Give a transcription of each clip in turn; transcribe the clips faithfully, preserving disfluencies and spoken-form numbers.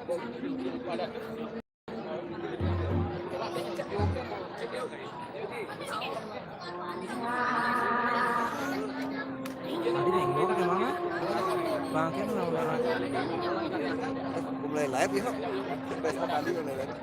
Tadi nengok ke mana? Bangke mana orang? Mulai live ya. Besok kali mulai live.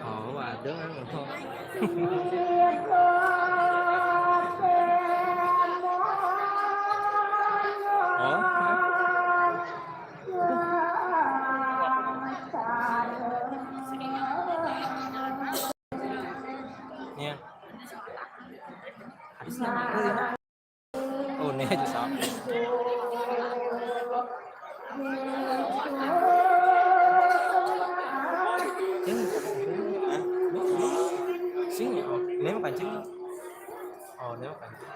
Oh, ada. Oh. Iya. Ada sih yang ada ya. Oh, ini aja sama. Ini. Hah? Sing, oh, ini mah kancing. Oh, ini mah kancing.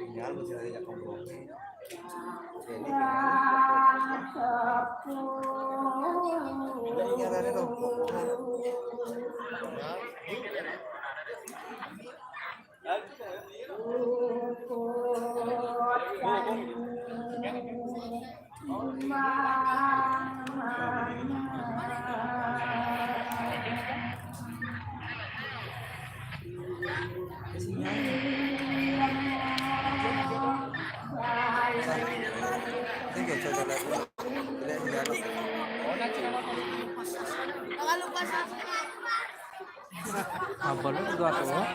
Tinggal masih ada kompromi. Oke, ini tinggal. Ini tinggal ada dong. Jangan lupa subscribe. Abang lu juga tuh.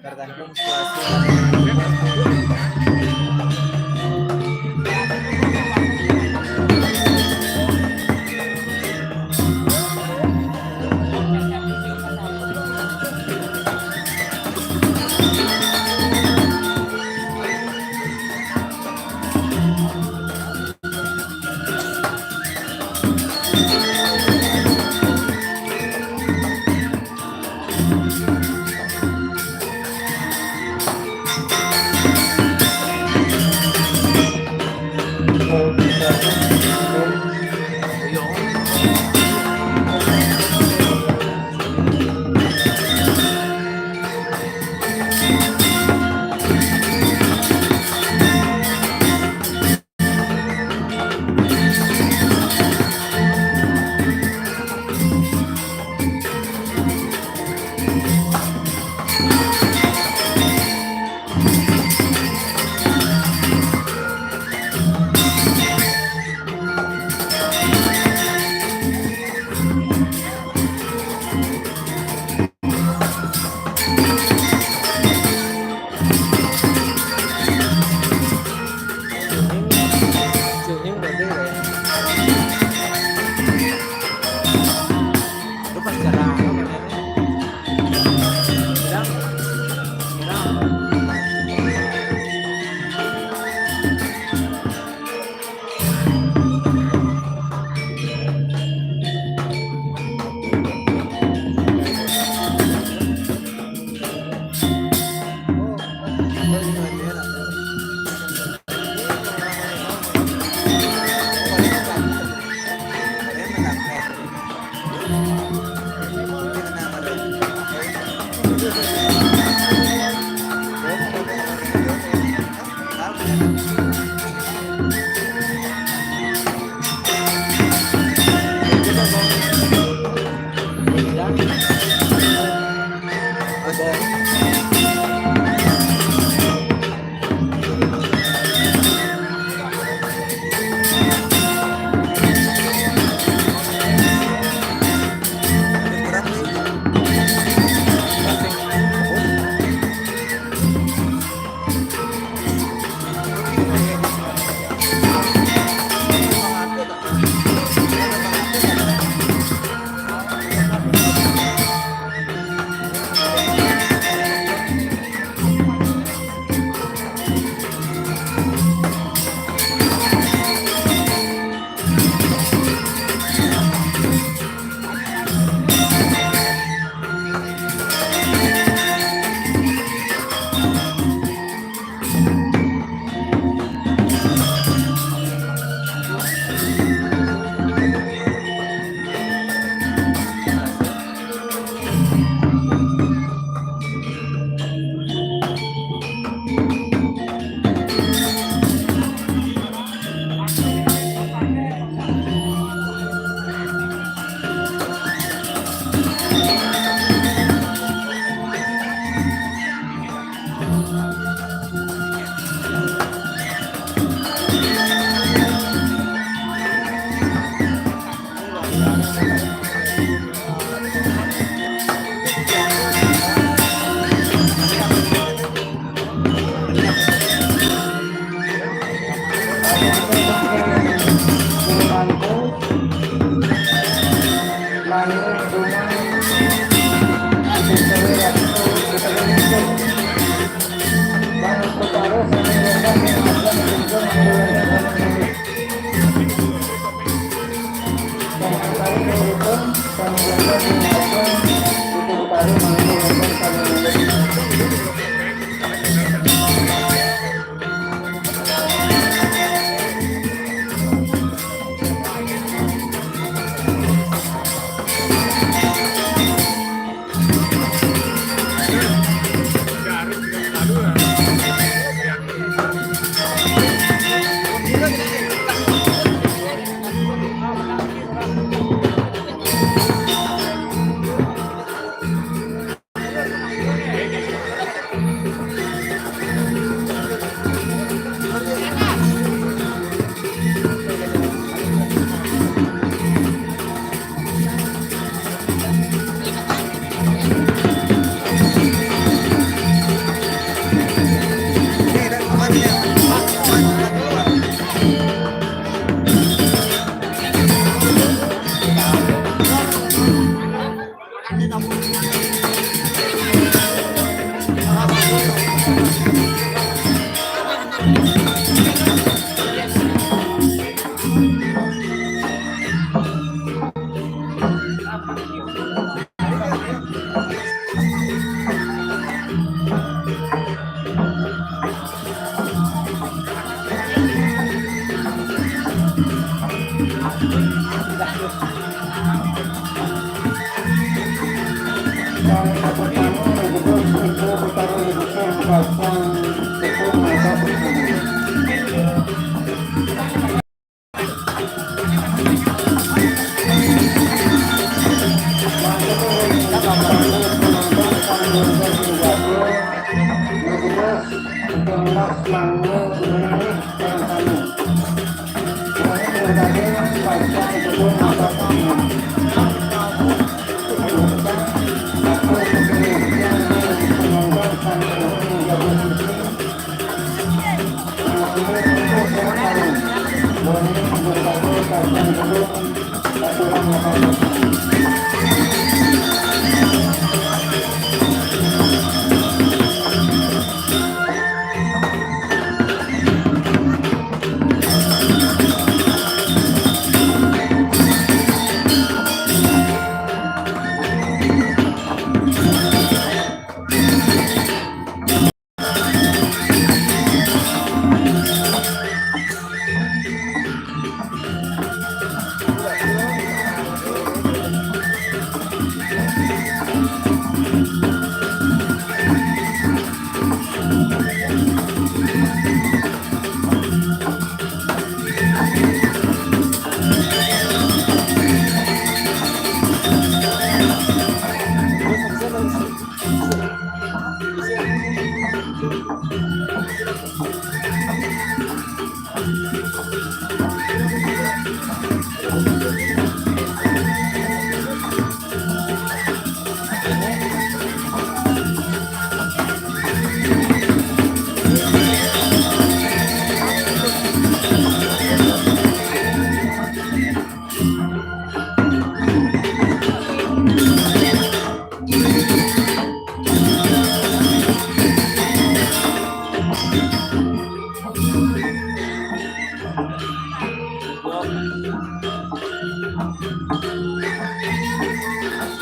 Tergantung situasi.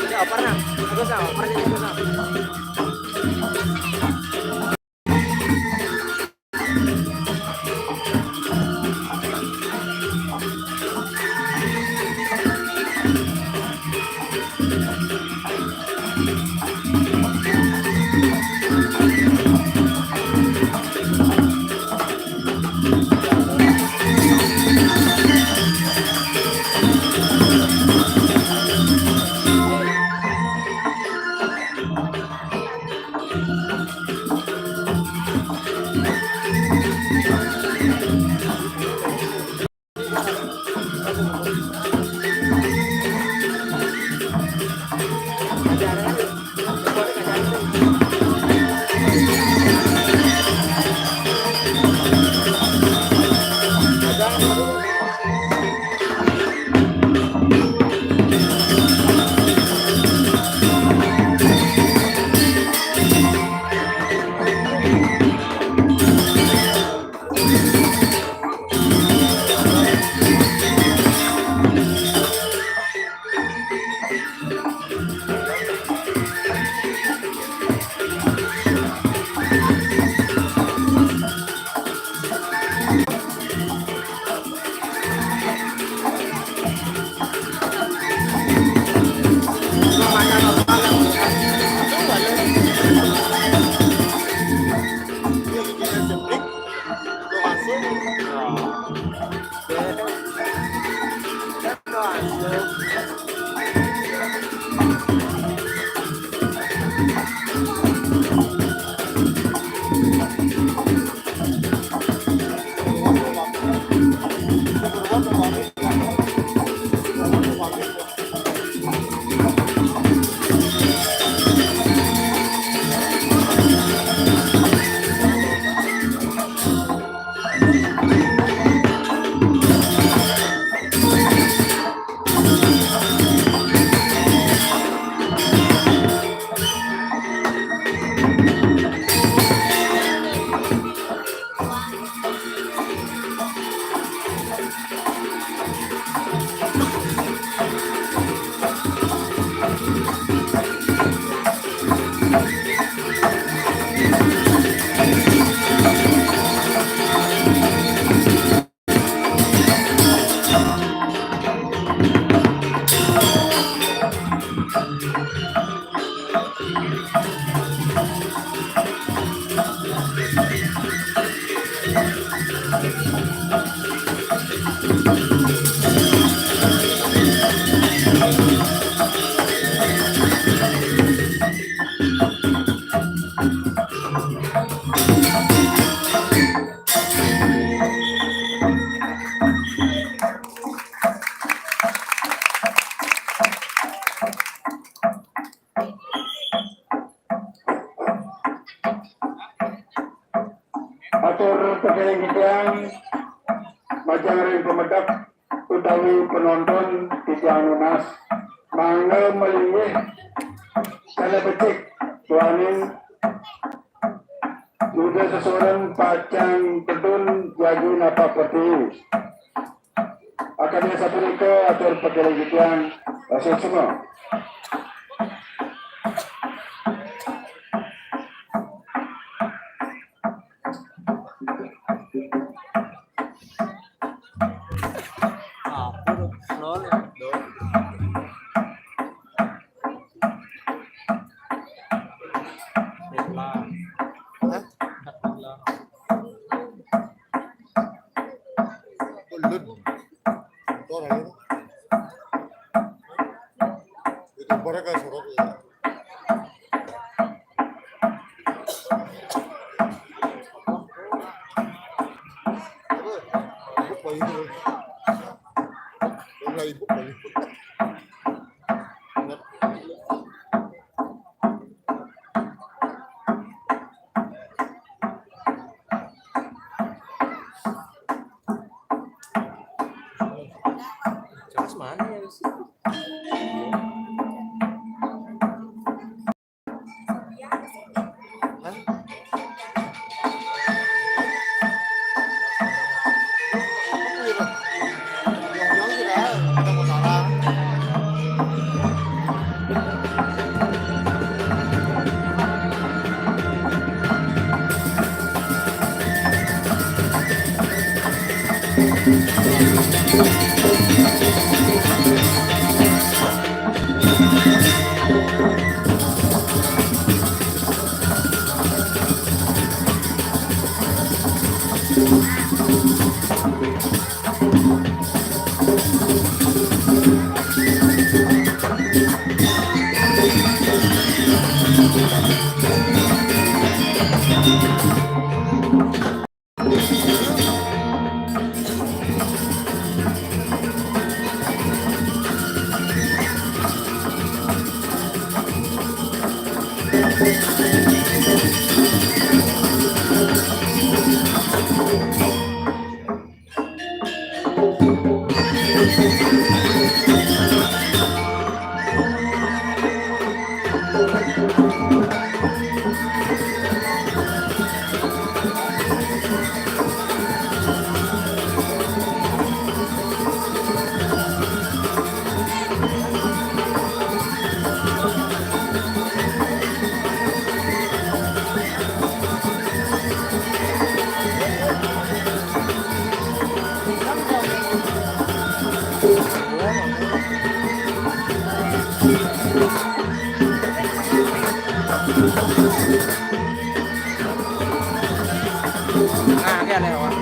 Ini oper, nah. Bagus, nah, opernya bagus, nah. Tur tepeng titiang majeng ring pamedek utawi penonton titiang nunas mangga malinggih sané becik duaning Yuda sesoren pacang tedun jagi napak peti. Akadé sapunika atur pakiring titiang, suksma. Jelas mana ya? Nah, dia lewat.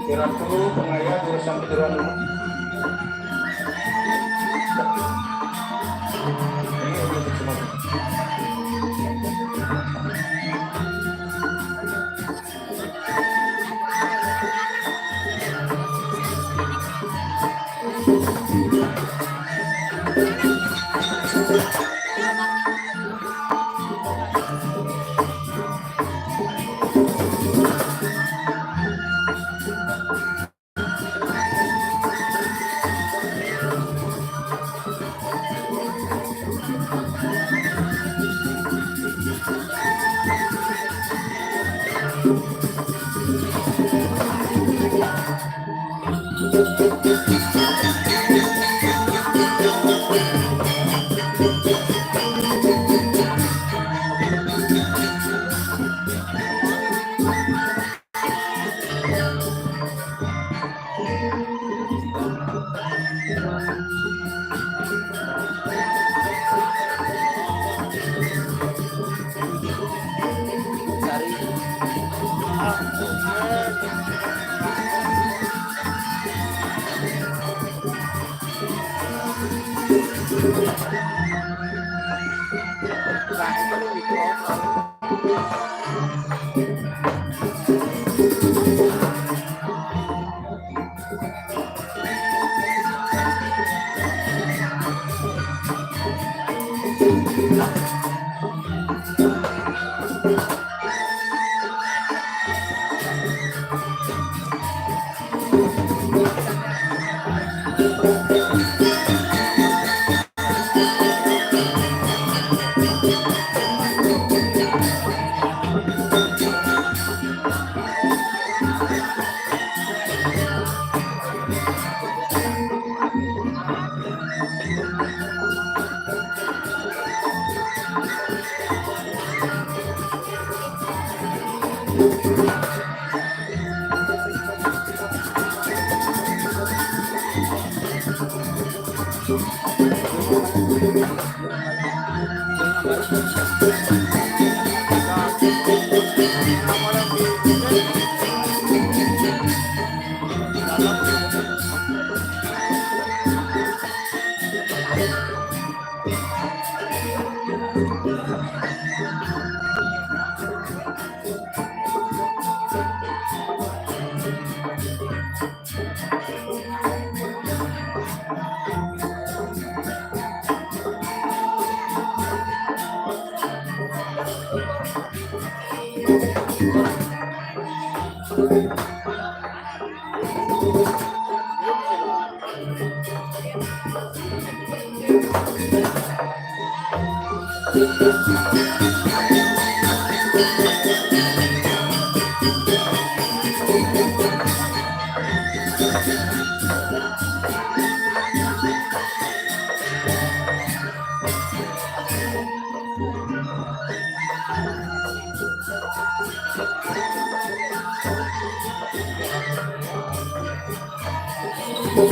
Iratu, pengayah, urusan kejeroan rumah. Iya,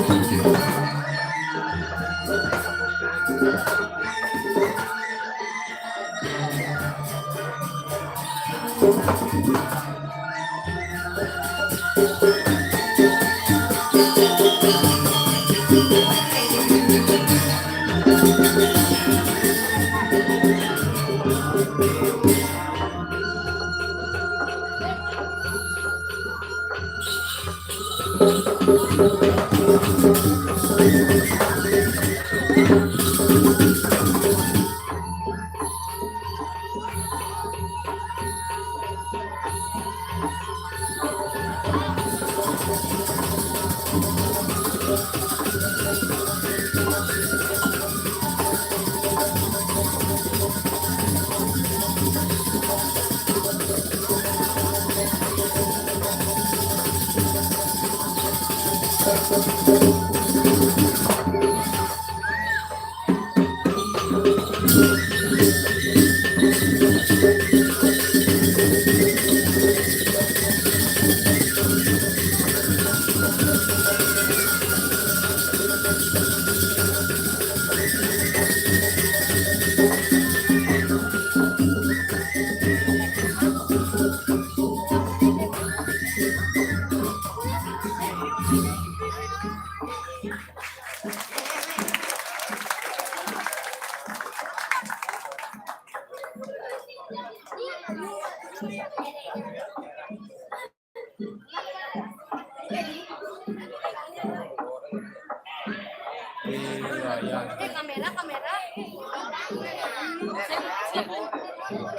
iya. Oke, kamera, kamera.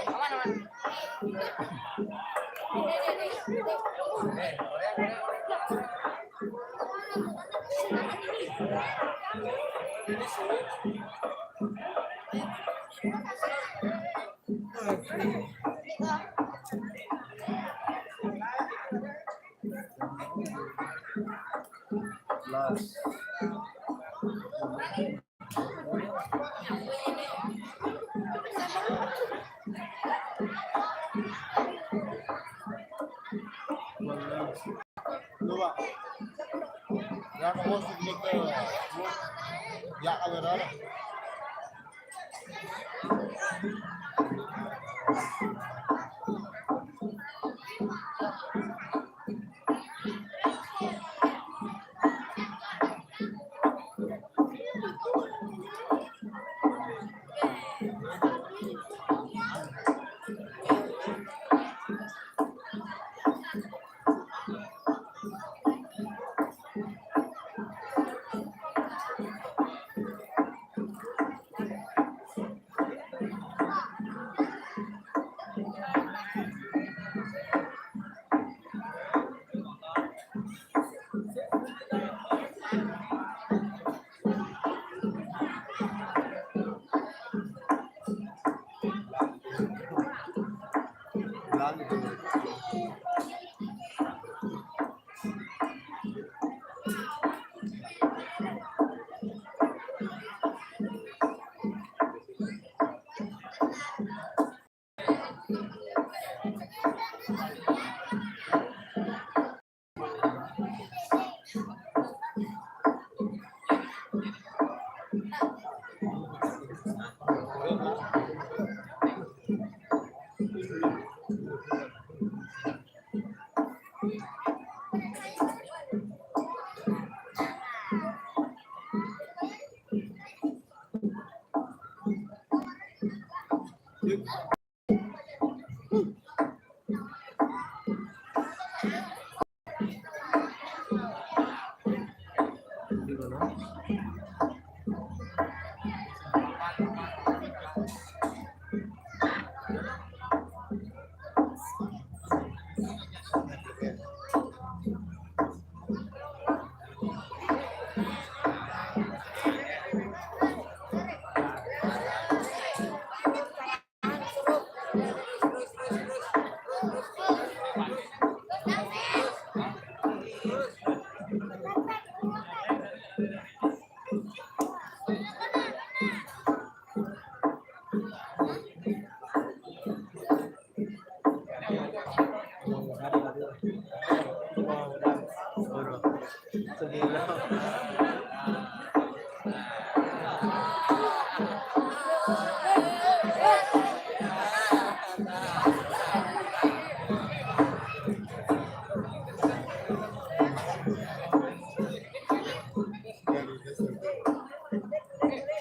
Aman, aman. Coba. Ya, kamu sedikit ke, ya, kamera.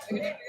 Direkam.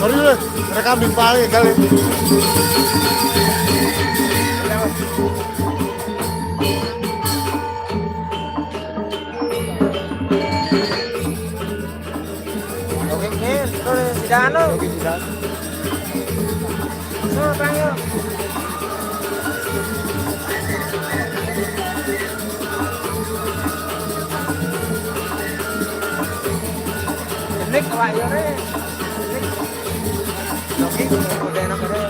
Sorry, weh. Rekam di paling kali. Oke, oke, terus si Dano. Oke, si Dano. Yuk, Bang, yuk. Nik, Pak, yo, Nik. Nik. Oke, udah enak, udah.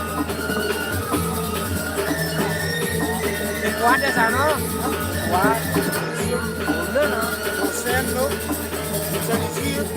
Nik, kuat ya, Sano? Kuat. Udah, no. Dosen, lo. Bisa disiur.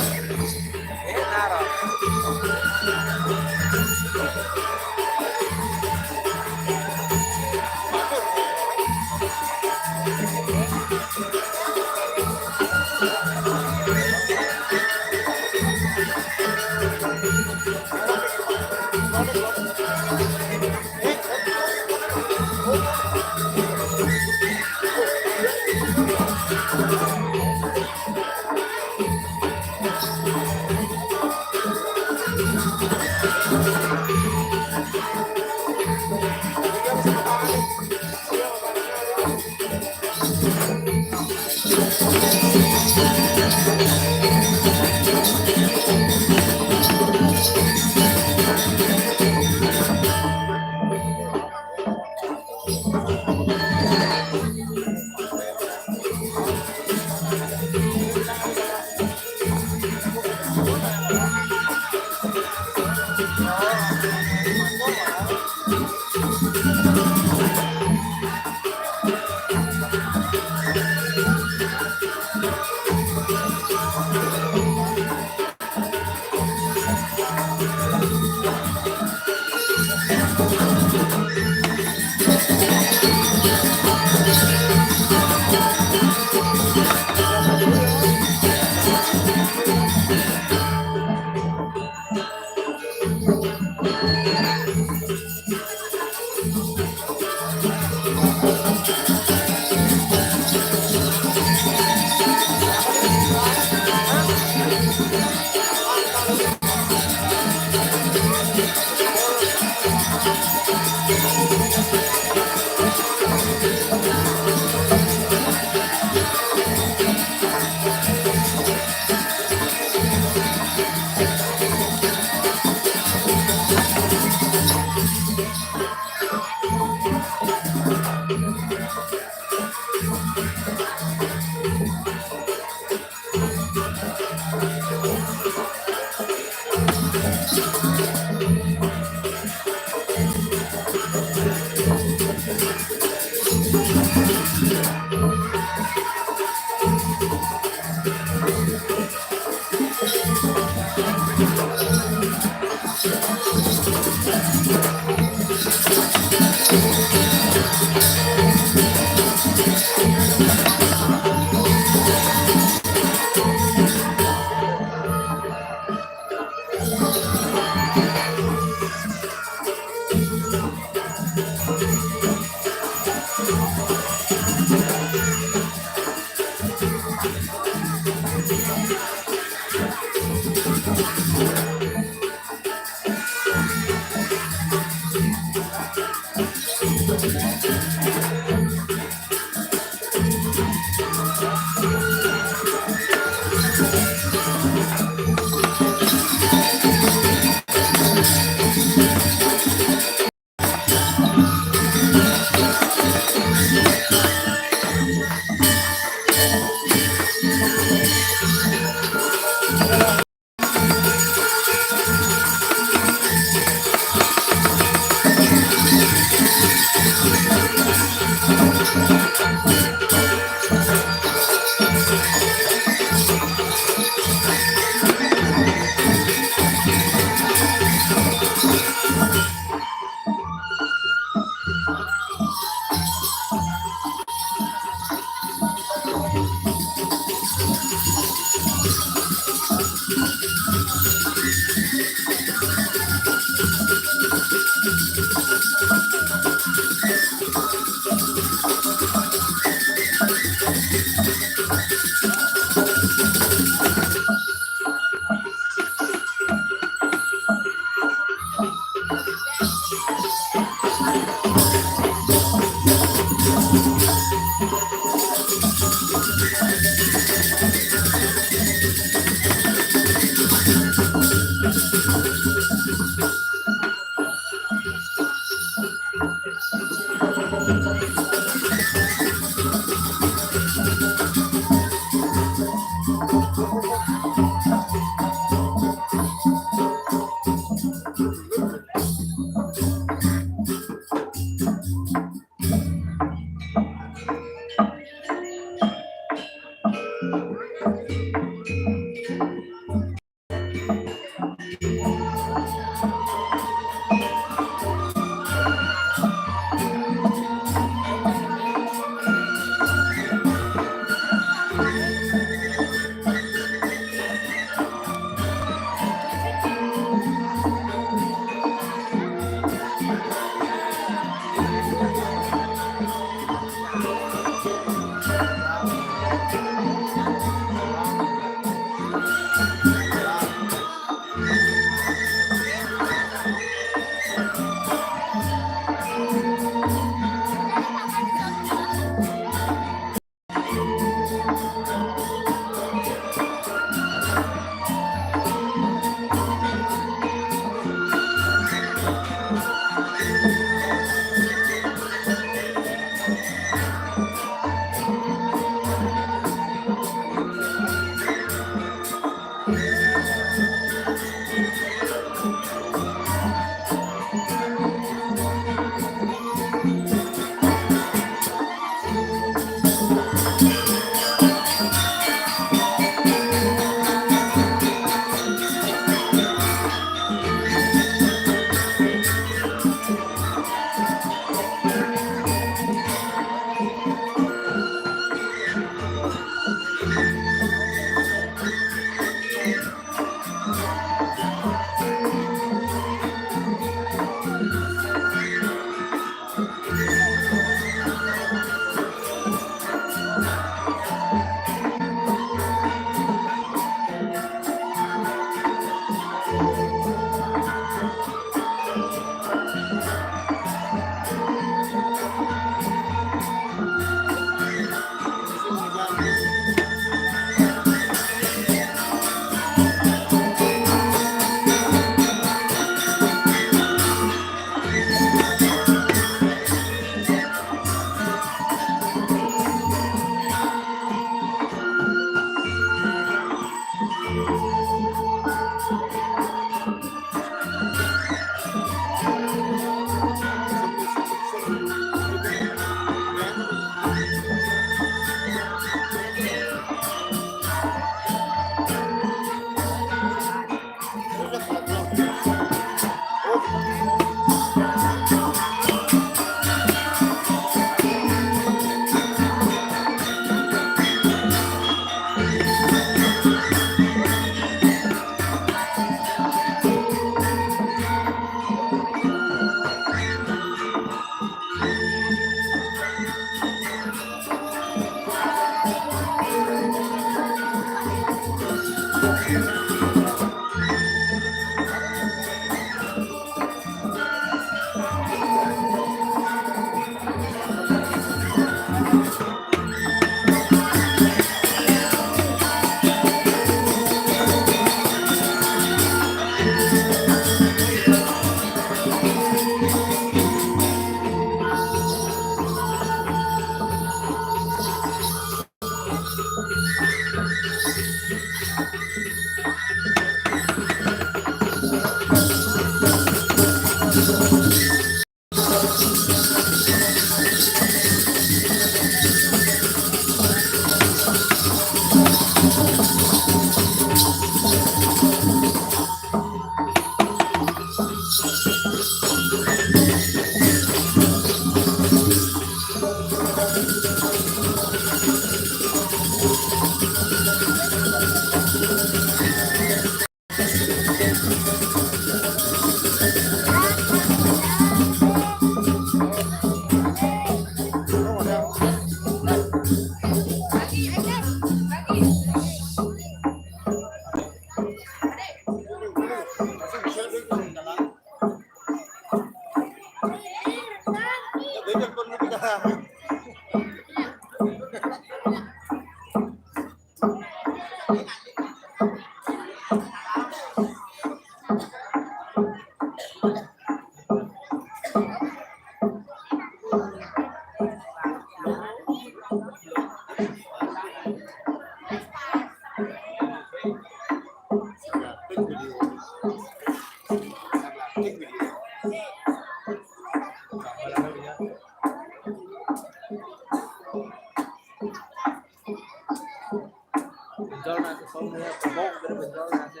Bencol nasi, semua kebok dari bencol nasi.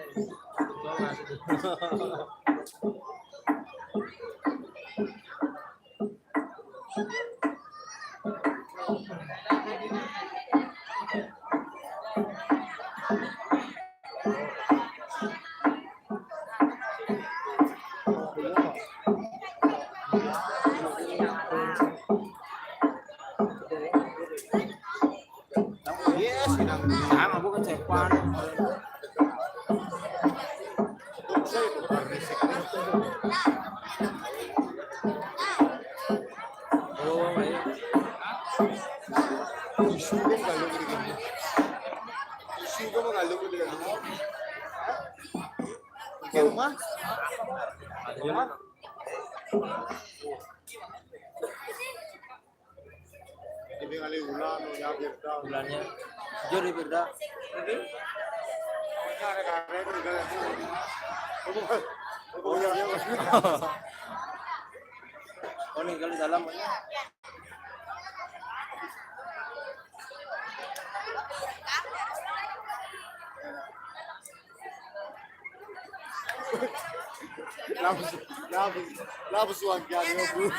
Bencol nasi. Yes, sidang. Sama bukan sepan. Oh, iya. Sugar malu gitu. Sugar malu gitu. Ke rumah? Rumah? Ini kali ulan, ya, Firda. Ulannya. Jujur ya, Firda. Ini ada karet, ini karet. Oh, iya, iya. Oh, ini kalau dalam. Labas, labas, labas, Juan, ya, yo, bro.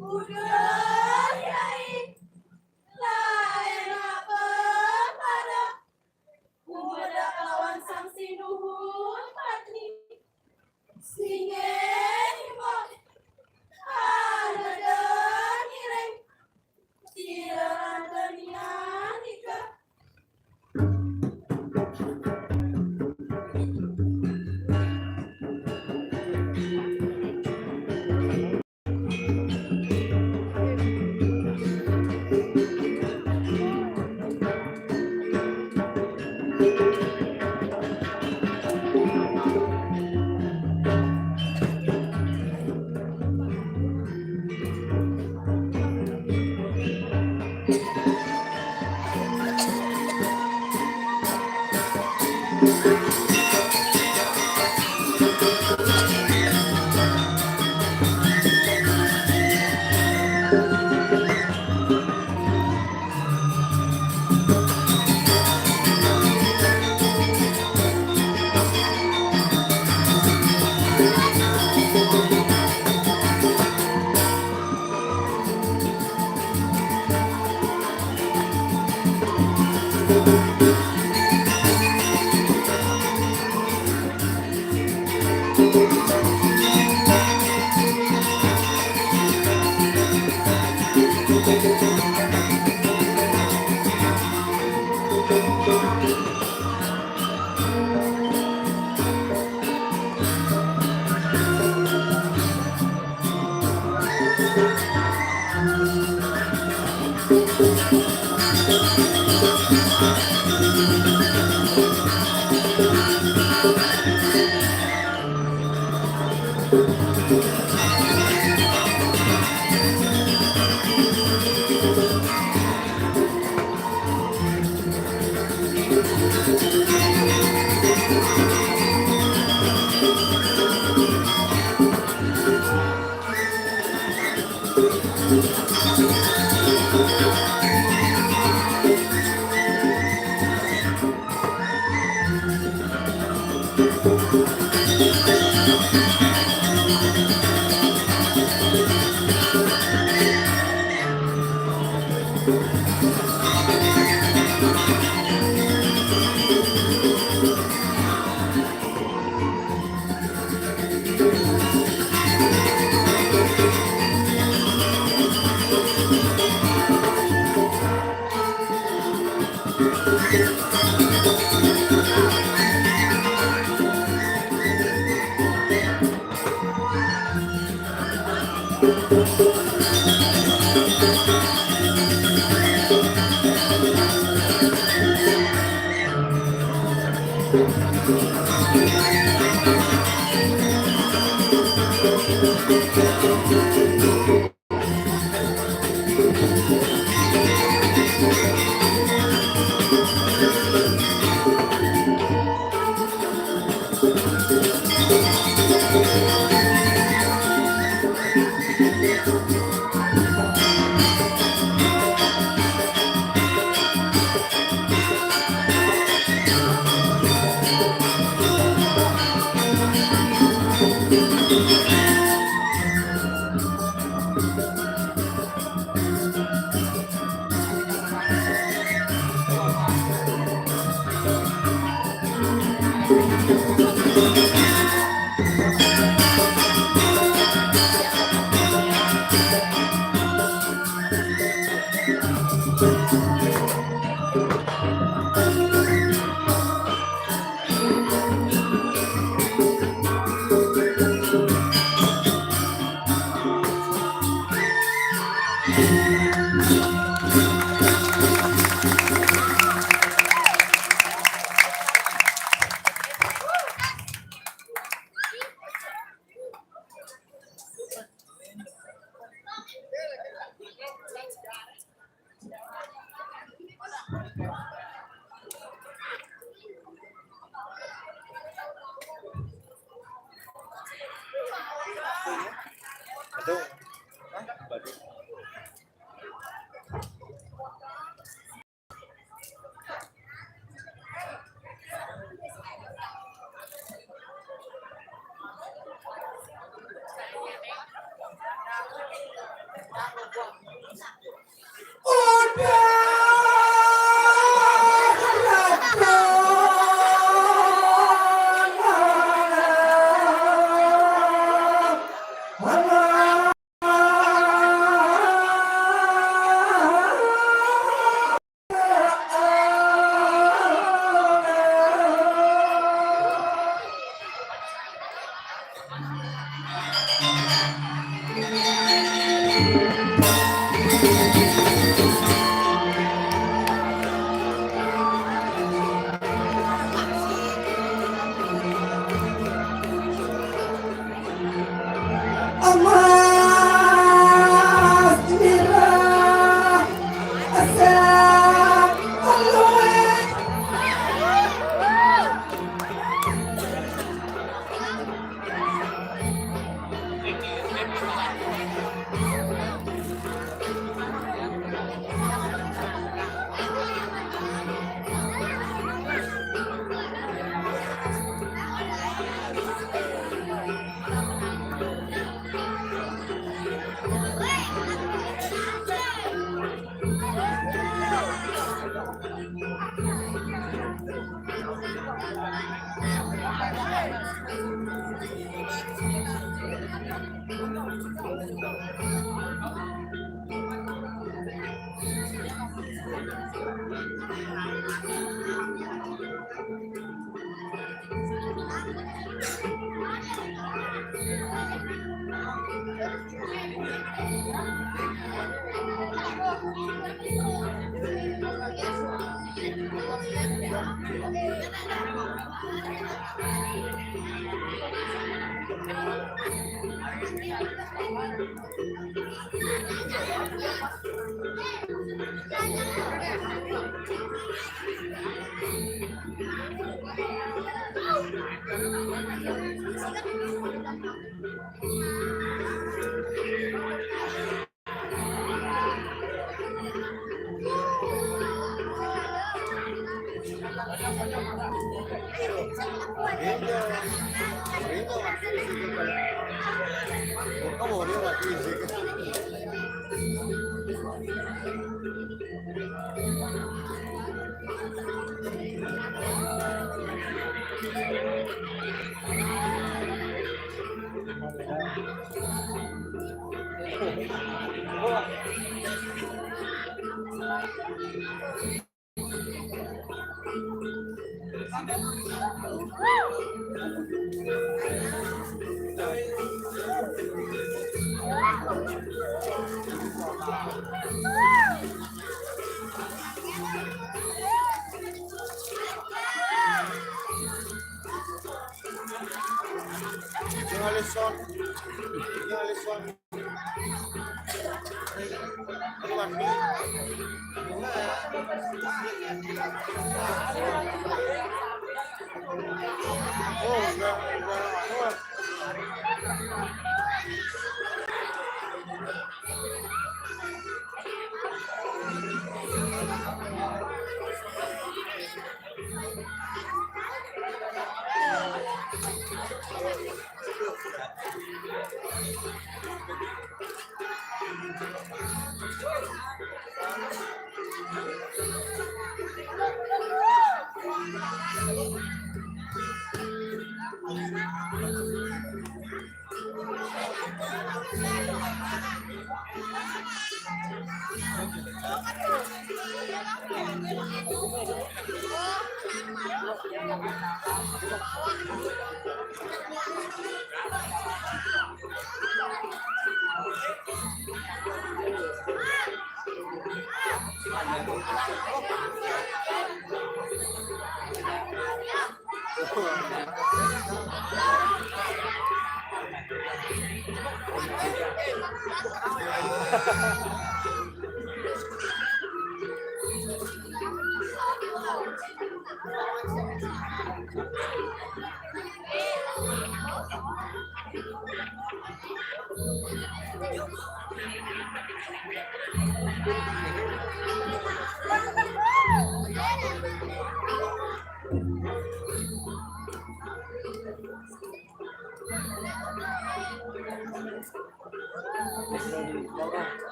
Udah, Yai. Lah, enak bepadah. Udah lawan Sang Sinuhun patni. Singeh, Mbok. Ada ngiring. Sira tanian nika.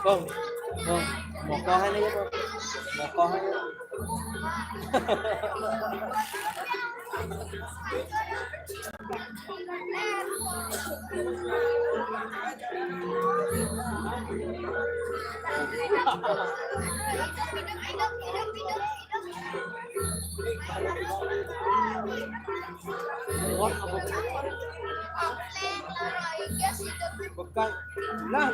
Kong, Kong, mokohan aja, Kong. Mokohan aja. Bukan. Lah.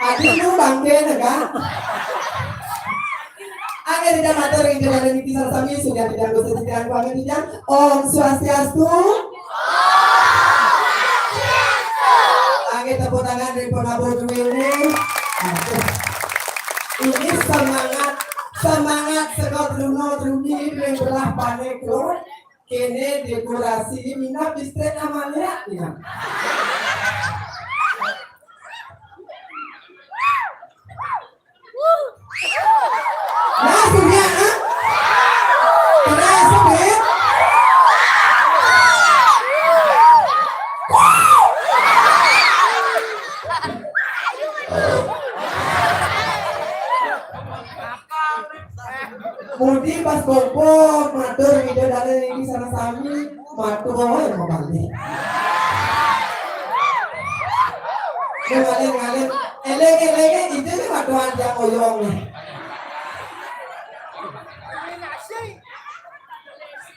Adi lu bangke nega. Angin di jam matur ing jam niki sareng sami sudah tidak usah diterang banget tidak. Om Swastiastu. Angin tepuk tangan dari penabur dulu ini. Ini semangat, semangat sekot luno rumi yang belah panik loh. Kene dekorasi minat distrik namanya ya. Nah, sudah, ha? Terasa, Beb? Mudi pas gopo matur ida dane niki sareng sami, matur wae mabalik. Ngalih-ngalih, eling-eling itu nih maduan dia oyong nih.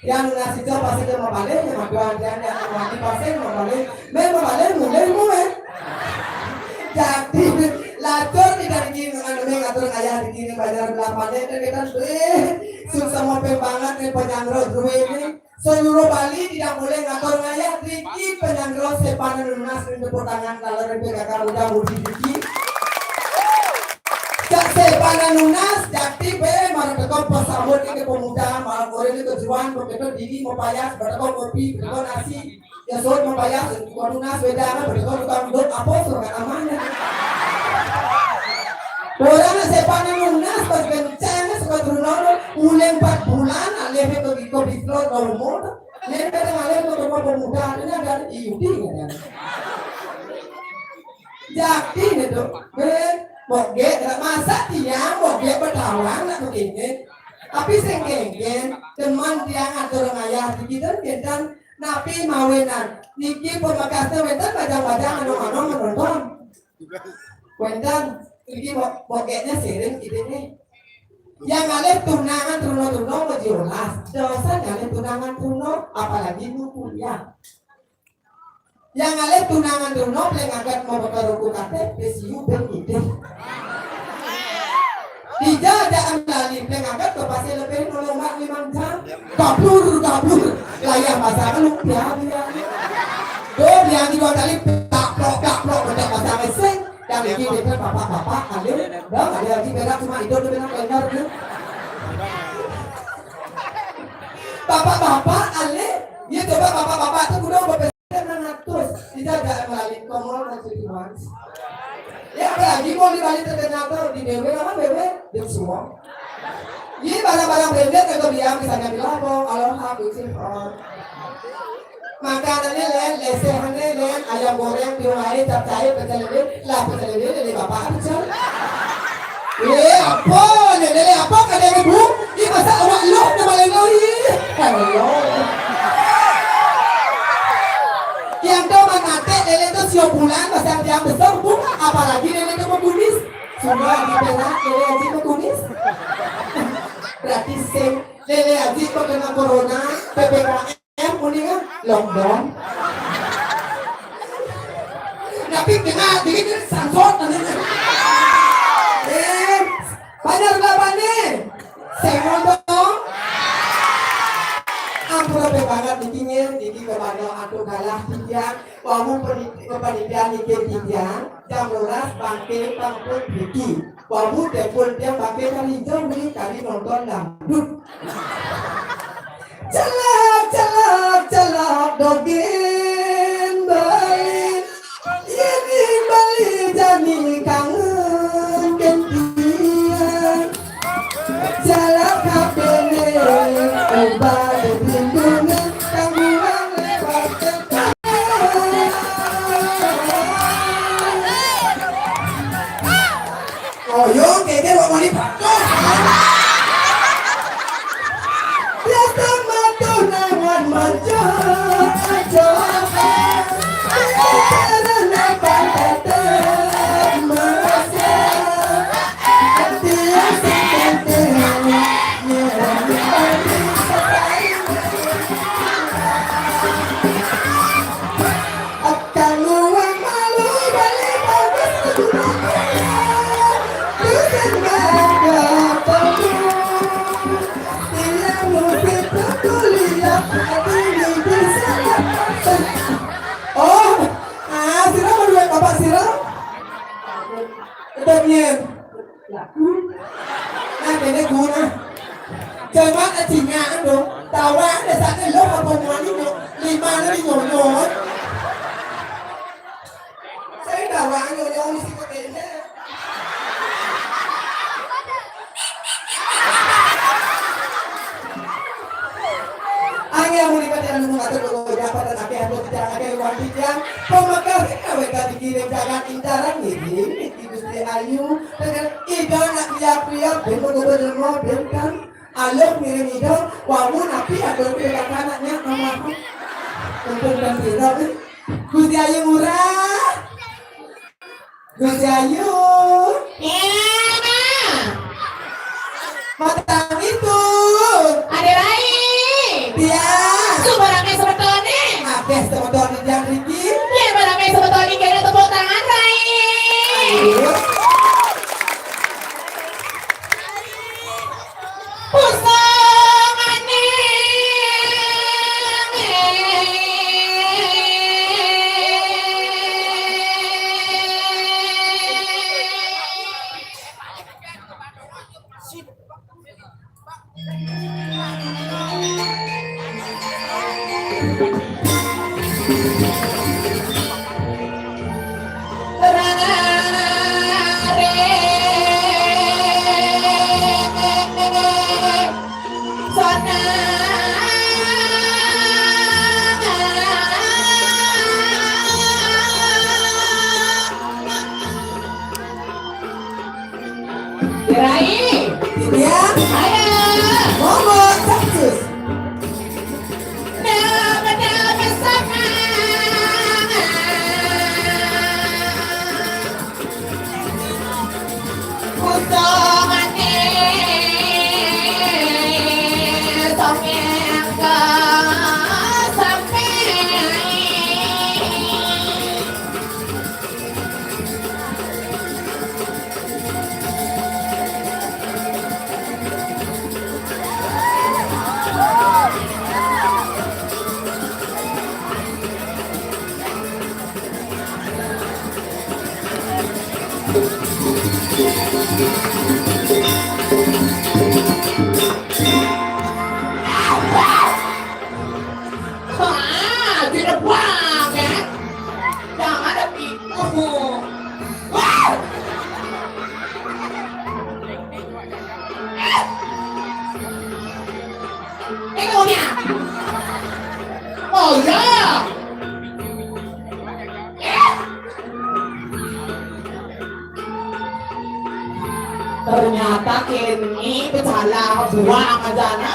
Yang nasi jauh pasti dia mabalik, yang maduan dia yang lagi pasti mabalik. Meh mabalik, mulai mulai. Jadi latur tidak dikini anu ngatur ayah dikini banyak belah panen dan kita eh susah mau banget nih penyangro duwe ini. Seluruh Bali tidak boleh ngatur ngayah riki penyangro sepanen lunas ring tepuk tangan kalau ring P K K muda mudi riki. Cak sepanen lunas jati be marang teko pesambut ini pemuda malam ore ini tujuan begitu dini mau payas berteko kopi berteko nasi. Ya, suruh membayar, waduh, nas, beda, kan, betul, tukang duduk, apa, suruh, kan, aman, ya. Orang nak sepanen lunas, pas kencang, suka turun, mulai empat bulan, alih, pergi ke bistro, ke rumah, dia kata, alih, ke rumah pemuda, ini ada I U D, ya, kan. Jadi, itu, eh, bogek, nak masak tiang, bogek, bertawang, nak begini. Tapi, sing kengken, teman tiang atur ngayah, di kita, kita, Napi mawinan niki pamekasne wenten bajang-bajang anu-anu menonton. Wenten niki bo-, bogeknya sering gitu nih. Yang ngalih tunangan truno-truno bejiolas. Dosa ngalih tunangan truno, apalagi nu kuliah. Yang ngalih tunangan truno, paling angkat mau bakar ruku kate, P C U ben ngidih. Dija aja lali, pleng angkat ke pasir lebih nolong mak limang jam. Gablur, gablur. Layah pasang lu, biar, biar. Tuh, biar di dua kali, taplok, taplok, udah pasang sing. Dan ini dia bapak-bapak, alir. Bang, ada lagi berak cuma itu, dia bilang, "Benar, dia." Bapak-bapak, alir. Dia coba bapak-bapak tuh udah berpikir enam ratus. Tidak ada yang lain, komol masih di. Ya, apalagi mau di Bali terkenal tuh, di B W apa B W? Di semua. Ini barang-barang branded atau dia misalnya di Labong, Aloha, Gucci, oh. Makanannya lain, lesehannya lain, ayam goreng, biung air, capcay, pecel lele, lah pecel lele, lele bapak apa, Cel? Eh, apa? Lele, lele apa? Kada ada, Bu? Ini masa awak loh nama lele, ih. Hello. Yang tahu mah nanti lele itu siap bulan, masa yang besar, Bu. Apalagi lele itu kumis. Sudah di Perak, lele aja kumis. Berarti sing, lele aja kena corona, P P K M, mendingan lockdown. Tapi kena dikit sansot nanti. Eh, banyak berapa nih? Sengon dong. Ampun, banget bikinnya, jadi kepada aku kalah tiga. Kamu penitia, penitia mikir tiga, jam dua belas bangke pangpun Vicky. Kamu telepon dia bangke kali jam ni kali nonton dangdut. Oh, yo, keke wak mani pakoh. Biasa matuh nangan manjah. Oh, ah, sira madué bapak sira? Tetep nyén. Nah, kéné guna. Coba kecingak dong. Tawa ada satu lo apa mani lo. Lima lo di nyonyo. Saya tawa nyonyo mesti kéné. Angin muni pada anu ngatur lo japat dan akhir anu tidak akhir wanti yang pemekas awet dikirim jagat incaran ngirim. Gusti Ayu, dengan ida nak lihat-lihat, dia mau gubernur mau, dia kan alok ngirim ida, wawu napi ada yang tidak anaknya, mama. Untuk dan tidak, eh. Gusti Ayu murah. Gusti Ayu. Ya. Matang itu. Ada lain. Dia. Subarame sebetulnya. Akeh sebetulnya dia Riki. Ya, barame sebetulnya kena tepuk tangan, Rai. Ayo. Pusangane. Gerai. Iya. Ayo. Monggo, cakcus. Nama-nama sama. Kusomane, songeng ke sampai. Ah, tidak banget. Jangan ada pintu. Wah! Eh, kamu dia. Oh, ya. Eh. Ternyata kini pecala buah sama jana.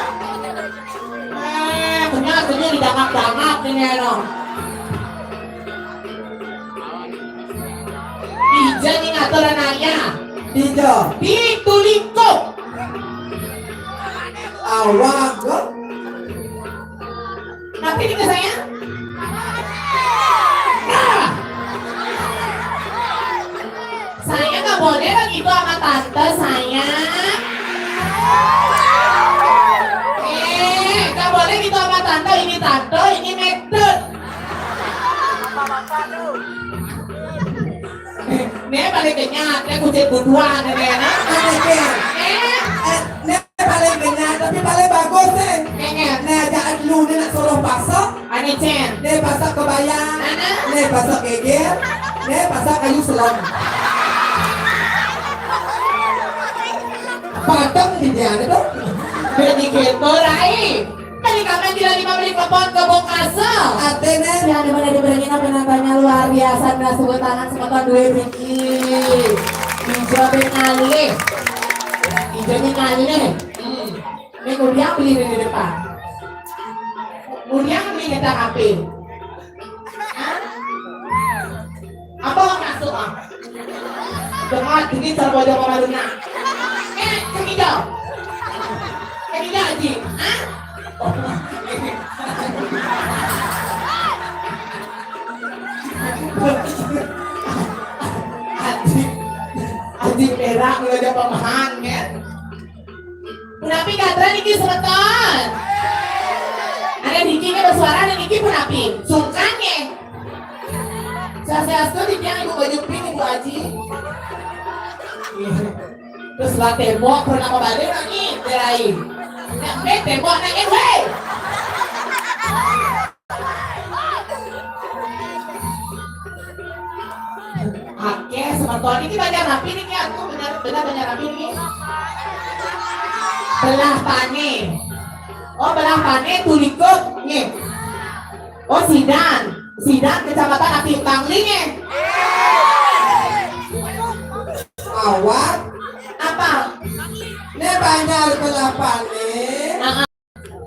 Eh, benar, benar didangak-dangak ini, no. Ija ni ngatur anaknya. Ija. Di tuliko. Awak, kok. Tapi ini ke saya. Nah. Saya nggak boleh begitu sama tante saya. Eh, nggak boleh gitu sama tante. Ini tante, ini metode. Nih paling kenyat, dia kucing buduan, nih, nah. Aneh, Cen. Eh? Eh, nih paling kenyat, tapi paling bagus, Cen. Kenyat. Nih, ajak lu nih nak suruh pasok. Aneh, Cen. Nih pasok kebaya. Mana? Nih pasok geger. Nih pasok kayu selam. Pateng di dia, nih, tuh. Jadi kepo, Rai. Kami tidak lima menit klepon ke Bongkasa. Artinya, ya, ada mana diberangin apa namanya luar biasa. Nah, sebut tangan semeton dua biji. Hijau ben ngalih. Hijaunya ngalih. Hmm. Ini kuliah beli di depan. Kuliah beli kita kape. Hah? Apa masuk, ah? Jangan, ini cara wajah Mama Luna. Eh, ketiga. Ketiga, Aji. Hah? Oh, ini. Aji, Aji perak wajah pemahan, kan? Punapi gatra niki semeton. Ada niki ke bersuara, ada niki punapi. Sungkan, ya. Swastiastu, titiang Ibu baju pink, Ibu Aji. Terus lah tembok, pernah kembali lagi, tirai. Nyampe tembok, nangis, weh. Oke, semeton ini banyak rapi nih, aku benar, benar banyak rapi nih. Belah Pane. Oh, Belah Pane, Tulikup, nih. Oh, Sidan. Sidan, Kecamatan Ati Tangling, ya. Awak. Apa? Ini banyak Belah Pane. Ah, ah.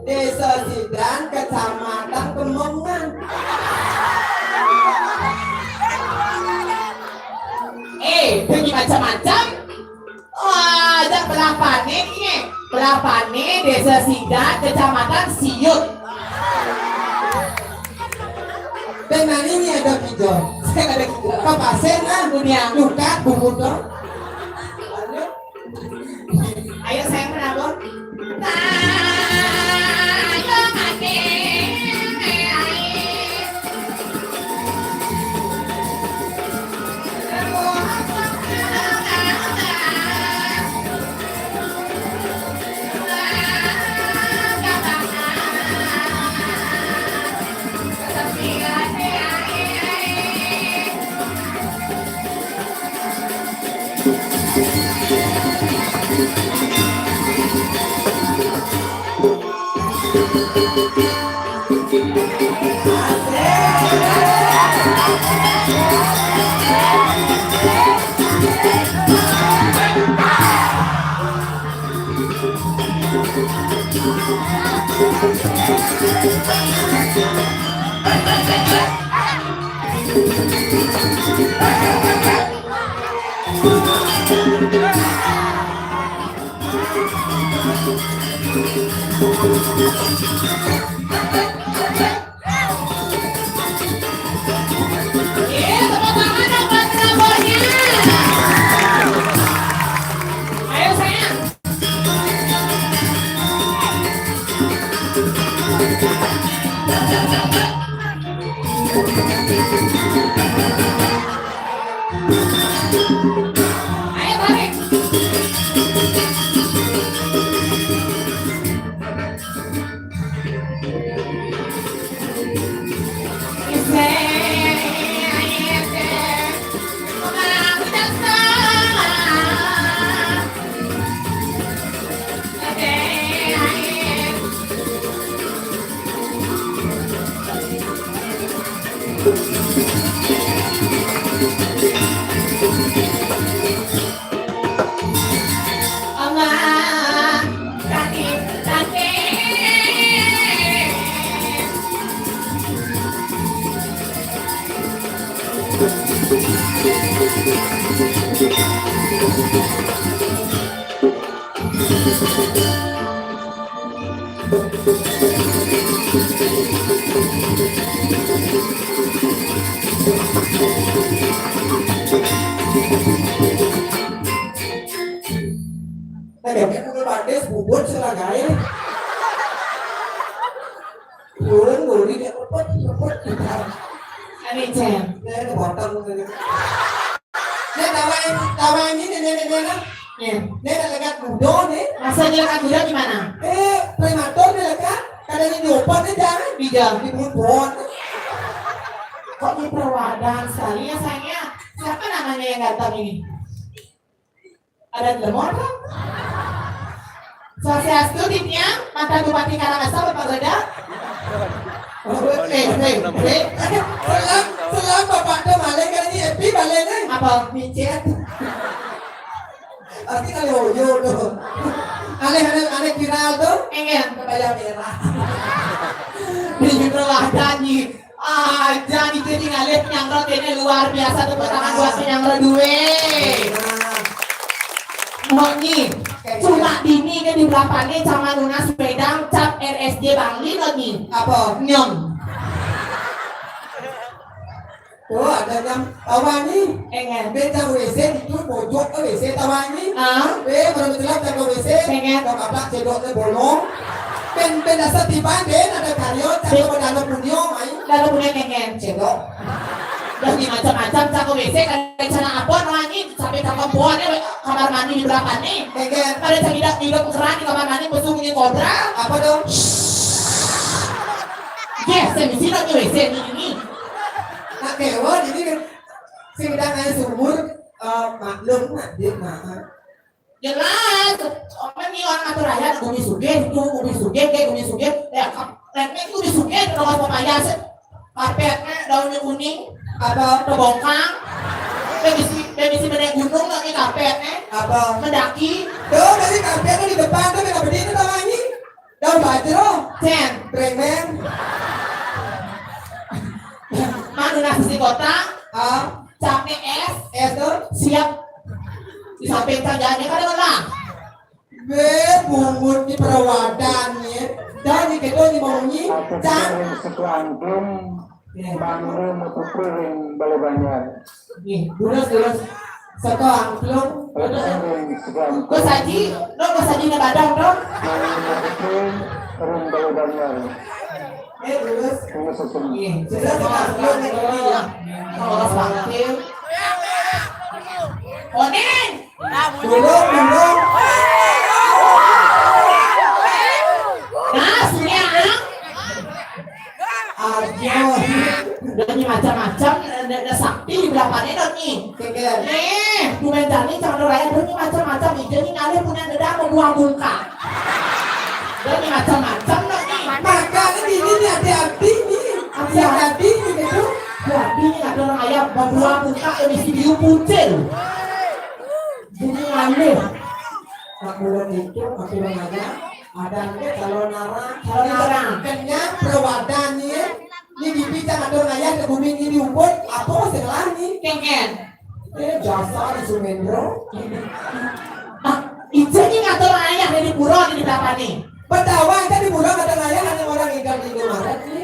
Desa Sidan, Kecamatan Kemongan. Eh, pergi macam-macam. Wah, ajak Belah Pane nih. Belah Pane, Desa Sidan, Kecamatan Siut. Dan hari ini ada kijol. Saya ada kijol. Kapasen, ah. Dunia. Lukat, bubut dong. Ayo, sayang, menabung. Tadi aku kudu batis, bubut sila gaé. Turun, guli, dia lepet, lepet. Ini, Cen. Ini botol. Ini tawa, tawa ini, ini, ini, ini. Ya. Ini ada lekat mudo, nih. Maksudnya lekat mudo gimana? Eh, prematur nih, lekat. Kadang ini open nih, jangan. Bijak. Di bubut. Kok ini perawadan sekali ya, sayang? Siapa namanya yang ganteng ini? Ada lemot? Swastiastu, titiang, mantan Bupati Karangasem, Bapak Goda. Oh, eh, eh, eh. Salam, salam, Bapak, tu balik kan ini, Epi balik ni. Apa? Micet. Pasti kali oyo tu. Aneh, aneh, aneh viral tu. Enggak. Kebaya merah. Di Jumroh ada ni. Ah, jadi jadi ngalih penyangga kene luar biasa, tepuk tangan buat penyangga dua. Nah. Mbok Nyi, cuma dini ke di belakangnya sama nunas sepeda cap R S J Bangli, Mbok Nyi. Apa? Nyem. Oh, ada nyam tawa ni. Enggak. Beta W C itu pojok ke W C tawa ni. Ah. Eh, baru betul tak ke W C. Enggak. Kau kaplak cedok ke bolong. Ben, ben dasar tiba, ben ada karyo, cakap pada anak punyo, ai. Lalu punya kengen. Cedok. Dah ni macam-macam, cakap W C, kalau cara apa, no, ni, sampai cakap buat ni, kamar mandi di belakang ni. Kengen. Pada cakap tidak, tidak keran di kamar mandi, pesu bunyi kobra. Apa tu? Yes, saya mesti nak ke W C ni, ni. Nak kewa, jadi kan. Sing udah naik sumur, eh, maklum, nak dia, nah. Jelas, apa ni orang atur rakyat, Gumi Sugih, tu Gumi Sugih, kayak Gumi Sugih, ya, kap-, naiknya itu Gumi Sugih, terus pepaya, se-, karpetnya daunnya kuning, apa, terbongkar, dia bisi, dia bisi menaik gunung, lagi karpetnya, apa, mendaki. Tuh, tadi karpetnya di depan, tuh, nggak berdiri, tuh, ini. Daun bajro. Cen. Bremen. Manu nasi si kota. Ah. Capnya es. Es tuh. Siap. Di samping tanjanya kan ada lah. Be, bungut di perawadan ya. Dan di kedo di mau nyi. Cang. Sekelantung. Mandu mutu piring bale banjar. Nih, terus, terus. Satu angklung. Terus. Gue saji, lo gue saji na badang dong. Mandu mutu piring bale banjar. Eh, terus. Ini sesungguhnya. Nih, terus satu angklung nih, ya. Kalau orang sakit. Oning. Dulu, dulu. Nah, sini, ah. Aduh. Udah ni macam-macam, ada, ada sakti di belakangnya, dong, ni. Kengkeng. Eh, bukan tadi, jangan raya, udah ni macam-macam, ni. Jadi ngalih punya dendam, mau buang muka. Udah ni macam-macam, dong, ni. Makanya ini ni hati-hati, ni. Hati-hati, ni, gitu. Hati-hati, ni, ada orang ayam, mau buang muka, ya, mesti diupucil. Jadi ngalih. Nak bulan itu, aku nanya, ada ni kalau narang, kalau narang. Kenyang, perawadan ni, ni bibi tak ada ngayah ke bumi ni diumput, apa masalah ni? Kengkeng. Eh, jasa di Sumendro. Ah, ije ni ngatur ayah dari pura di berapa ni? Betawa aja di pura kata ngayah, ada orang ikan di Indomaret ni.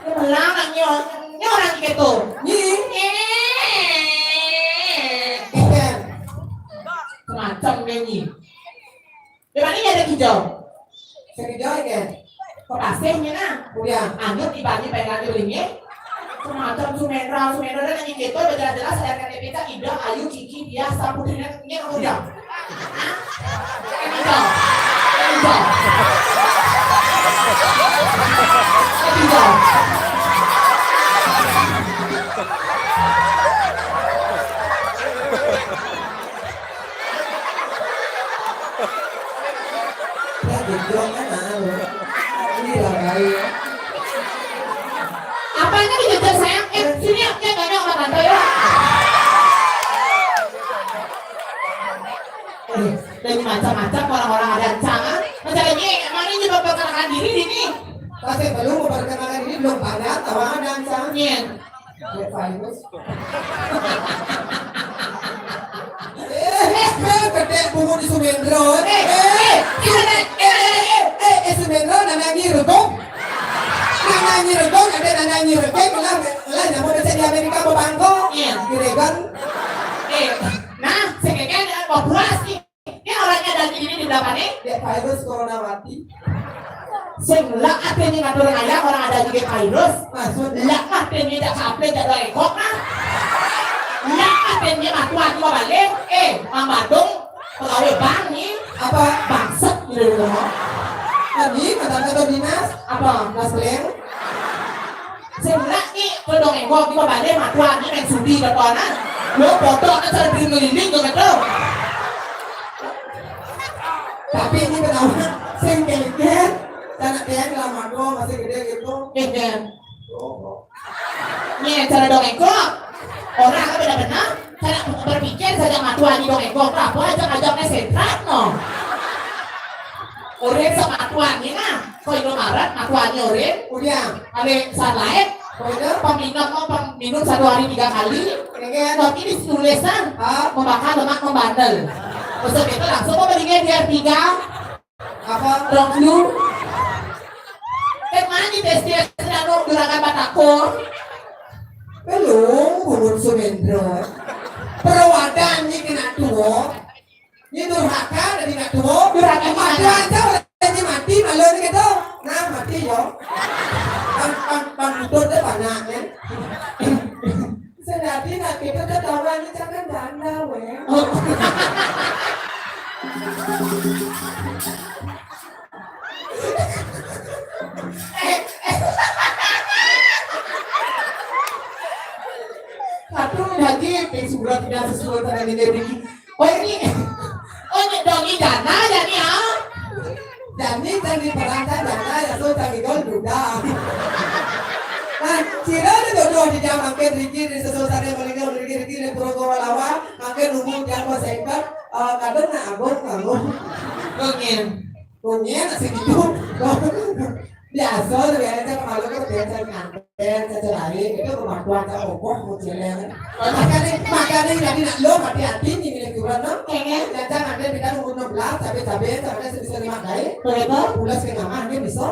Ini melang, nyo, nyo orang gitu. Ni. Eh. Kengkeng. Semacam ni. Di mana ni ada kijau? Sing kijau, kan? Kok pasihnya, nah? Udah. Anyut di bagi pengen lagi belinya. Semacam Sumendra, Sumendra dan lagi gitu, udah jelas-jelas ada K T P kita, Ida, Ayu, Kiki, Diah, Saputri, ini udah. Hah? Kijau. Kijau. Kijau. Ya, gitu kan, ah. Ini lah, baik. Apa ini dijajah, sayang? Eh, sini, ya, ya, nggak ada orang tante, ya. Eh, dari macam-macam orang-orang ada ancangan. Macam ini, emang ini juga perkenalkan diri, ini. Kasih belum memperkenalkan diri, belum banyak, orang ada ancangan. Iya. Virus. Eh, eh, eh, gede bungut di Sumendro. Eh, eh, eh, eh, eh, eh, eh, Sumendro, nana nyi regong. Nana nyi regong, ada nana nyi regong, lah, lah, nyamuk bisa di Amerika, bebangko. Iya. Di Reagan. Eh, nah, sekekan, eh, populasi. Ini orangnya dari ini di belakang nih. Ya, virus corona mati. Sing lah katanya ngatur ayah orang ada juga virus. Maksud? Lah katanya tidak sampai tidak ada ekor, nah. Lah katanya matu aku balik. Eh, Mang Badung, pegawai bank nih. Apa? Bangsat gitu loh. Tadi kata-kata dinas. Apa? Dinas Leng. Sing lah ni, kau dong engkau, kita balik matu lagi main sudi ke kawanan. Lo bodoh kan, saya beri ngeliling ke betul. Tapi ini benar sing kengken, anak dia lama dong masih gede gitu. Kengken. Oh. Nih, cara dongeng kok. Orang apa benar-benar cara berpikir saja matuan di dongeng kok. Apa aja ajaknya sentrat no. Orang sama matuan ini nah. Kok Indomaret matuannya orang? Udah. Ada saat lain. Pokoknya peminum mau peminum satu hari tiga kali. Kengken. Tapi di tulisan membakar lemak membandel. Maksud itu langsung mau belinya biar tiga. Apa? Rong flu. Kan mana di tes tes anu juragan Batako? Belum, belum Sumendro. Perawadan ni kena tua. Ni durhaka dari nak tua. Durhaka ni mati aja orang ni mati malu ni gitu. Nah mati yo. Pan pan pan hidup dia banyak kan. Sedati nak kita ketahuan ni jangan janda weh. Satu lagi, eh, surat tidak sesuai dengan ini. Oh ini, oh ini dong ini jana ya ni ah. Jani jani peranta jana ya so jani gol duda. Nah, sira ni jodoh di jam makin riki di sesuatu yang paling riki riki di pura lawa makin nunggu jam sengkat kadang nak agung agung. Dongin. Dongin nak segitu. Biasa tu biasa cakap malu tu biasa nganten cakap lain itu kemampuan cakap okoh mucilnya. Makanya makanya jadi nak lo hati-hati ni milik tuan no. Kayaknya jangan ada kita umur enam belas cabe-cabe cabe sebisa lima kali. Berapa? Pulas ke mama ni bisa.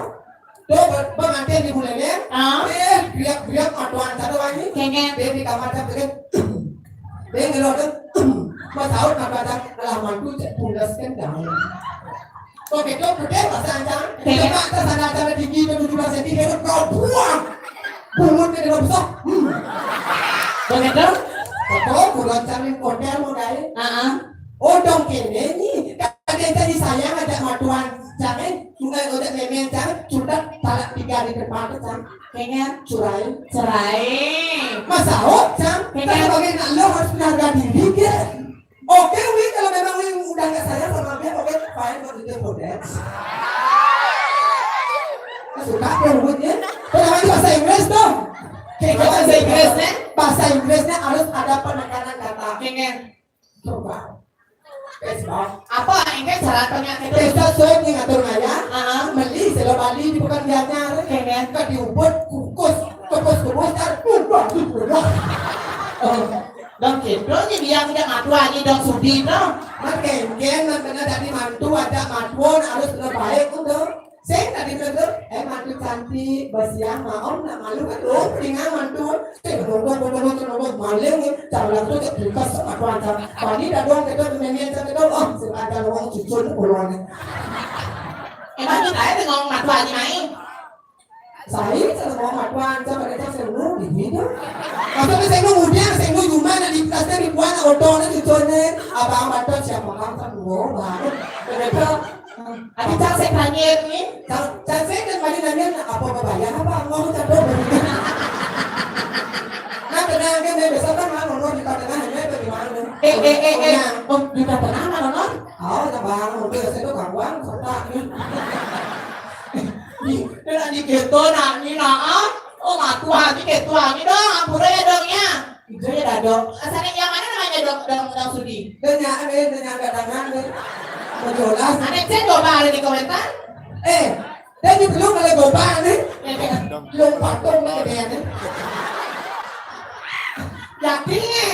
Tu pengantin di bulan ni. Ah. Eh, biak-biak matuan satu lagi. Kayaknya. Dia di kamar cabe kan. Dia ngelok kan. Mas Aud matuan lah mantu cek pulas kan dah. Kok gitu, gede bahasa ancang. Iya. Coba atas ada acara tinggi itu tujuh belas senti, dia kau buang. Bungut dia dalam besar. Hmm. Begitu? Betul, kurang cari hotel mau dari. Ah. Oh, dong kene ni. Kadang jadi saya ngajak matuan, jangan, bukan ngajak nenek, jangan, sudah talak tiga di depan tu, cang. Kayaknya cerai. Cerai. Masa oh, cang? Kayaknya kalau bagi nak lo harus punya harga diri dia. Oke, Wi, kalau memang Wi udah nggak sayang sama dia, oke, fine, buat itu kode. Suka ya ributnya. Pertama itu bahasa Inggris tuh. Kayak bahasa Inggrisnya, bahasa Inggrisnya harus ada penekanan kata. Kayaknya. Coba. Apa ini cara penyakit? Desa Soe ngatur ngaya. Meli selo Bali di pekan Gianyar. Kayaknya. Ke diubut kukus, kukus kukus tar ubah ubah. Oh. Dong Cendol ni dia tidak mantu aja dong Sudi dong. Mat kengkeng mat kena dari mantu ada mantuan harus kena baik tu dong. Saya tadi bilang tu, eh mantu cantik, bersiah, maom nak malu kan dong, ringan mantu. Saya dong dong dong dong dong maling ni, cara tu tak tuntas sama tuan sama. Tadi dah dong kita tu nyanyi macam tu, oh sebab ada orang cucun pulang ni. Emang tu saya tengok mantu aja main. Saya sama mama tuan sama dia saya lu di video. Masa ni saya lu muda, saya lu cuma nak di plastik di buah nak oto nak cucun ni. Abang batok siapa bang tak dua bang. Kenapa? Ada cak saya tanya ni. Cak cak saya kan balik nanya nak apa bayar apa ngomong tak tahu. Nah tenang kan dia besok kan mau ngomong di tengah ini bagaimana? Eh eh eh eh. Oh di tengah mana non? Oh, tambah mobil saya tu kawan serta ni. Ni nak diketo nak ni nak ah. Oh, matu hati keto ni dong, ampura ya dong ya. Itu ya dadong. Asal yang mana namanya dong dong dong Sudi? Dia nyak eh dia nyak kat tangan dia. Berjolas. Anak saya coba ada di komentar. Eh, dia ni belum ada gobang ni. Belum patung ni dia ni. Yakin ni.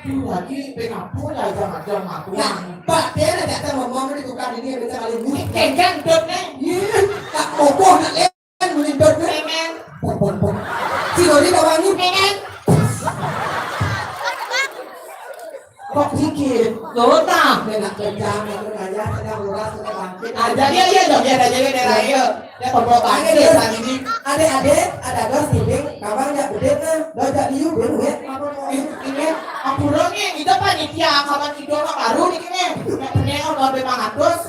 Lagi pengapu lah jangan-jangan matu. Pak dia nak datang ngomong ni tukar ini yang macam lalu. Kengkang dot ni. Ya, tak kokoh nak Kan melindot kan? Pengen. Pon pon pon. Si Dodi tak wangi. Pengen. Kok dikit? Lo tak? Dia nak kerja, nak kerja, sedang uras, sedang bangkit. Ah, jadi ya, ya, ya, ya, ya, ya, ya. Ya, pembawa bangkit ya, saat ini. Adik-adik, ada dos timbing, kawan jak bedit nah, dos jak liu, belum ya? Apa mau ini? Ini, ampura ni, kita panitia, kawan kita nak baru ni kini. Nak punya orang lebih mangatus.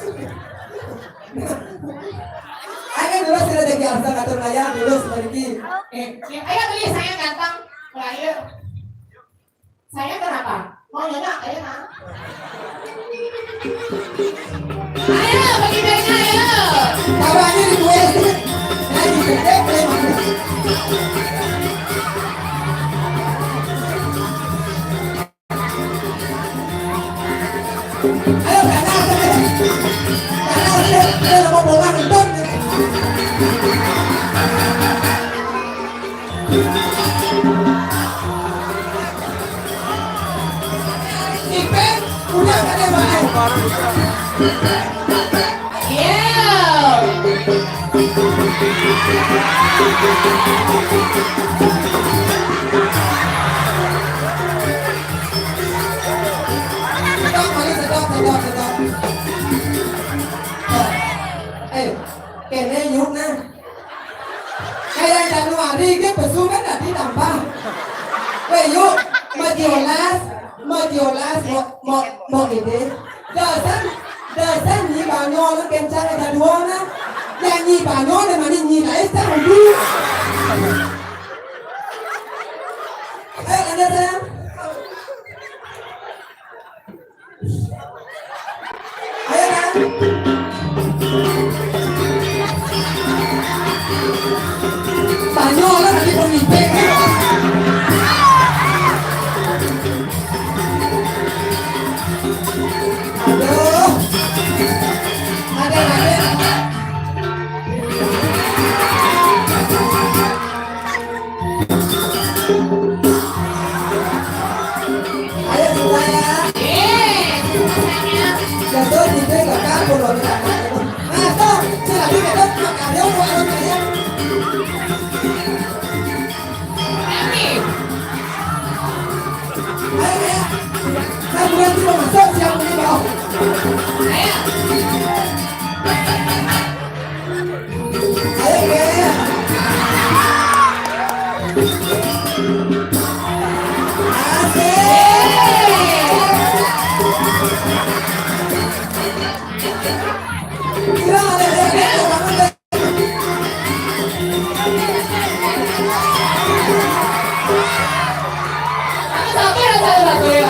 Ayo dulu sudah jadi asal atur layar dulu seperti. Eh, eh, ayo beli saya ganteng. Ayo. Saya kenapa? Mau nyonya, ayo nak. Ayo, bagi baiknya, ayo. Tabannya di dua S D. Nah, di S D, boleh masuk. Ayo, karena ada deh. Karena ada deh. Ada nama bola nonton. Ipe, udah ada, Bang. Iya. Sedap, sedap, sedap, sedap. Eh, kene yuk nah. Kayak Januari ke pesu kan tadi tambah. Weh, yuk, mau diolas, mau diolas, mau, mau, mau ini. Dosen, dosen ni banyak orang kencang ada dua nah. Yang ni banyak ni mana ni lah, eh, tak udah. Eh, ada saya. Ayo, kan? Tanya lah tadi pemimpin. Aduh. Ada, ada. Ayo, semuanya. Yeay, semuanya. Jatuh, jatuh, jatuh, jatuh, jatuh. Nah, stop. Saya lagi jatuh, makan, yuk, makan, makan, yuk. Amin. Ayo, ya. Saya bukan cuma masuk, siapa nih, Bang? Ayo. Ayo, Beb. Asik. Kira ada Beb, Beb, bangun, Beb. Satu ya, satu, satu ya.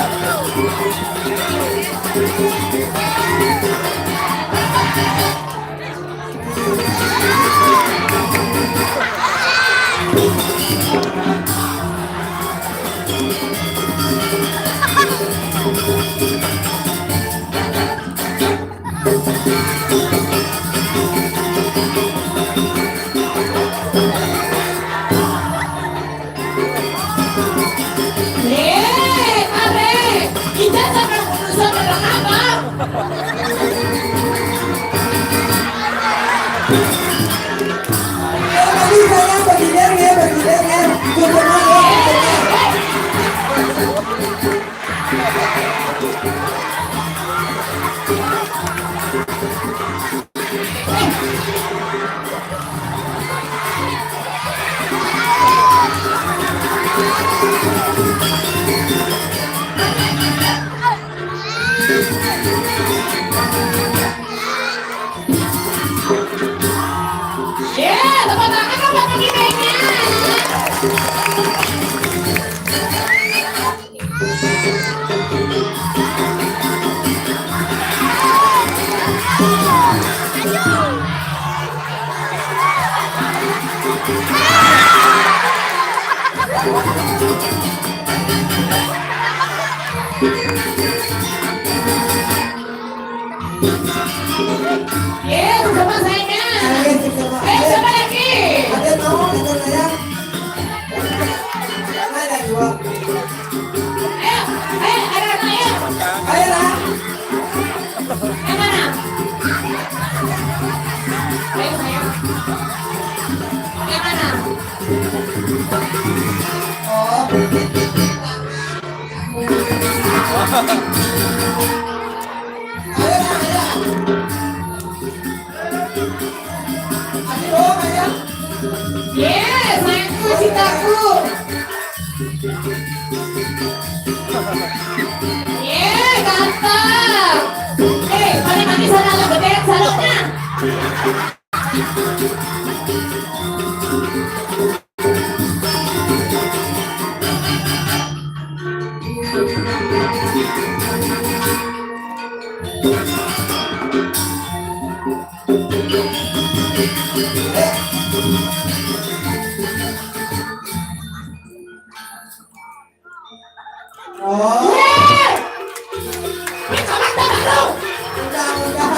Yeay, kare. Kita sama, sama apa? Eh, tadi saya bergilir ya, bergilir ya. Tuh, tenang ya, tenang. Ya, tepuk tangan dong buat Kiki Bengnya. Eh, sama saya. Eh, sama lagi. Ada tahu, ada saya. Ada dua. Ayo, ayo, ada anak, ayo. Ayo lah. Yang mana? Ayo, sayang. Yang mana? Oh. Ayo lah, ayo. Ayo, ayo. Yes, sayangku, cintaku. Yeay, ganteng. Eh, paling manis sana lo gede, sana. Oh. Udah, udah.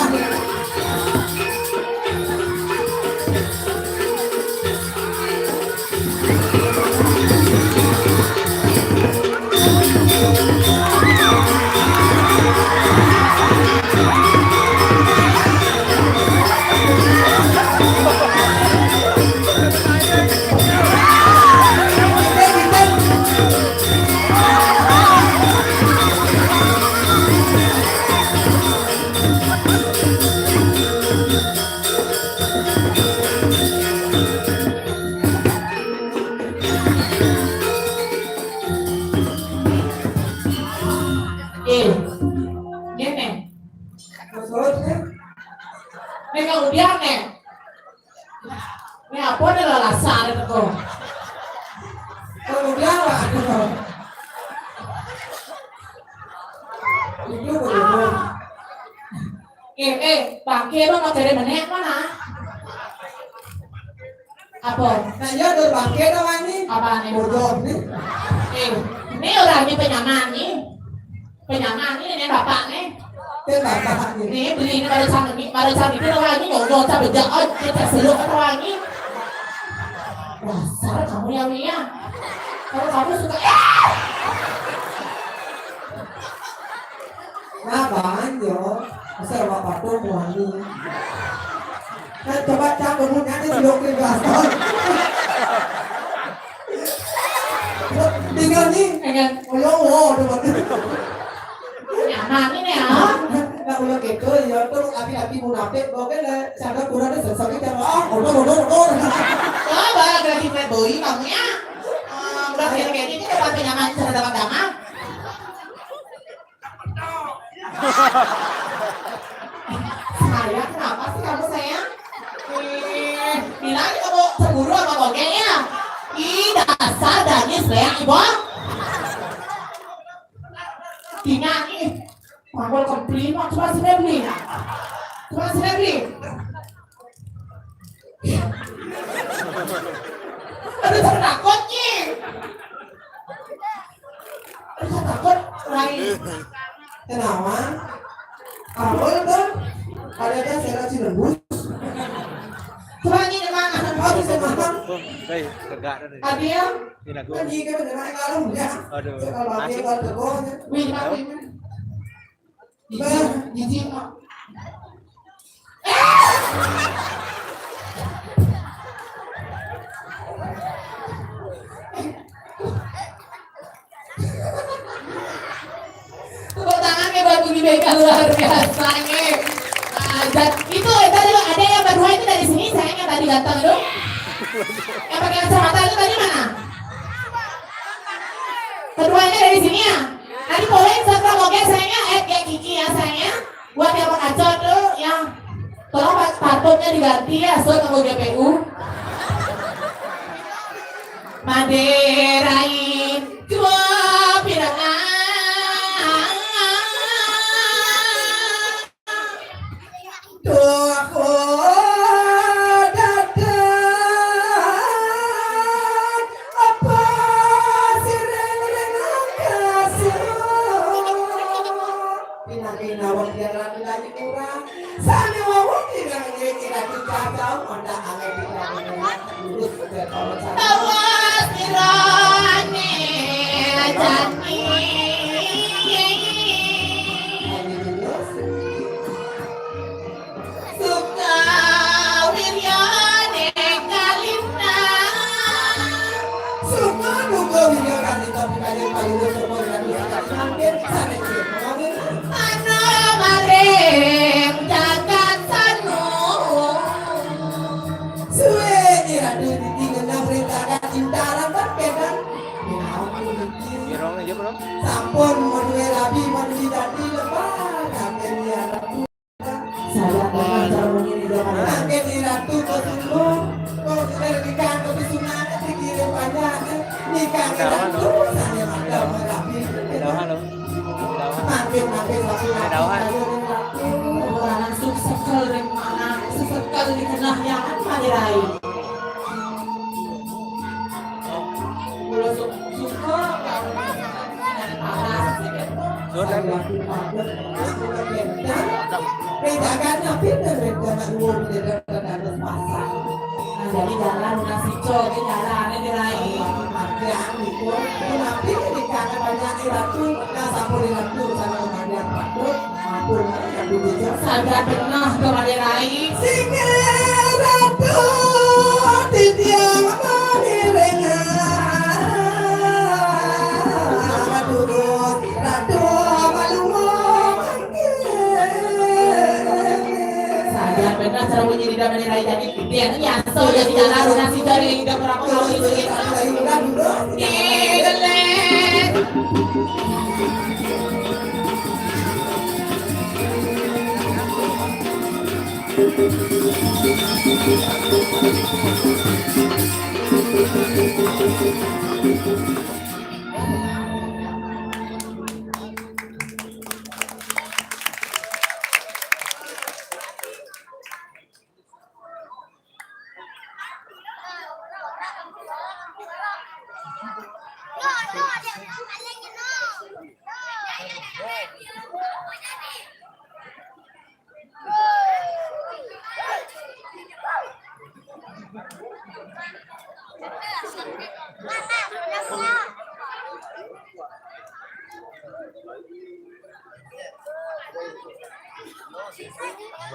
Eh, ngene. Terus, terus, ya? Nek kemudian, nek. Nek apa nih lalasan itu kok? Kemudian, Pak. Itu betul. Eh, eh, bangke lo mau cari menek mana? Apa? Nah, iya, ada bangke dong, ini. Apa nih? Bodoh, nih. Eh, ini orangnya penyaman, nih. Penyaman, nih, ini bapak, nih. Ini bapak, nih. Nih, beli ini baru sang ini, baru sang ini, orang ini nyonyo, cabe jahat, kita seluk, orang ini. Dasar kamu ya, Mia. Kalau kamu suka, eh! Nah, Bang, yo. Masa bapak tuh wangi. Kan coba cak, kamu nyari si Yoki Gaston. Tinggal nih. Enggak. Oh, ya, wow, udah mati. Nyaman ini ya. Nah, udah gitu, ya, tuh laki-laki munafik, oke lah, sadar kurang ada sesuatu yang, ah, udah, udah, udah. Oh, balik lagi playboy kamu ya. Eh, udah kayak gini, kita pakai nyaman, cara dapat damai. Saya kenapa sih kamu sayang? Eh, bilang kamu cemburu sama Boge ya? Ih, dasar danyis leak, Ibu. Tina nih, panggul kempli mah, coba sini beli. Coba sini beli. Aduh, saya takut nih. Aduh, saya takut. Lain. Kenapa? Awal tuh ada dia saya kasih nembus. Coba ini mana? Oh, bisa makan. Hei, tegak tadi. Ada ya? Ini lagu. Kan jika benar kalau ya. Aduh. Kalau dia kalau terbang. Wih, makin. Jijik, jijik, Mak. Tepuk tangan ya buat Budi Beka, luar biasa nih. Ah, dan itu, eh, tadi ada yang berdua itu dari sini, sayangnya tadi datang itu. Yang pakai kacamata itu tadi mana? Keduanya dari sini ya. Tadi boleh setelah oke sayangnya, eh, kayak Kiki ya sayangnya. Buat yang pakai kacamata tuh, yang tolong pa-, patungnya diganti ya, so tunggu G P U. Maderain dua pirangan. Duh, oh, dadah, apa sireng-reng kasur? Pina-pina wong jalan lagi kurang. Sane wong kira-kira kita tahu, ada angin di dalamnya. Lurus ke kalau sana. Tawas kirane jani. Ayo, lurus. Suka wiryane kalintang. Suka duka wirya kalintang, pikayen payu semua yang bisa hampir sampai. Ana maring jagat sanu. Suwe iradu dadi ngenah ring jagat Intaran, kan, pedan. Irong aja, Bro. Sampun maduwe rabi, maduwe dadi lebar, kangge diarep. Saya pernah ceremony di Jakarta. Kangge di Ratu Kosimo, kok sudah nikah, kok disunat, dikirim banyak, nikah di Ratu, saya ada merapi. Halo. Makin, makin, makin, makin, makin, makin. Orang sukses ring mana, sukses di tengah yang Rai. Kula su-, suka karo panas. Sudah. Bedakan tapi bedakan dua, bedakan harus pasang. Nah, jadi jalan nasi cok, ini jalan ini Rai. Yang itu, tapi di kata banyak ratu, nah, sampun ratu, sama banyak ratu. Sadar benar kepada Rai. Sing ratu titiang pamiringan. Ratu, ratu malu. Sadar benar cara bunyi di dalam Rai, jadi dia nyaso ya di dalam nasi jari, tidak pernah tahu itu. Ih, gelek.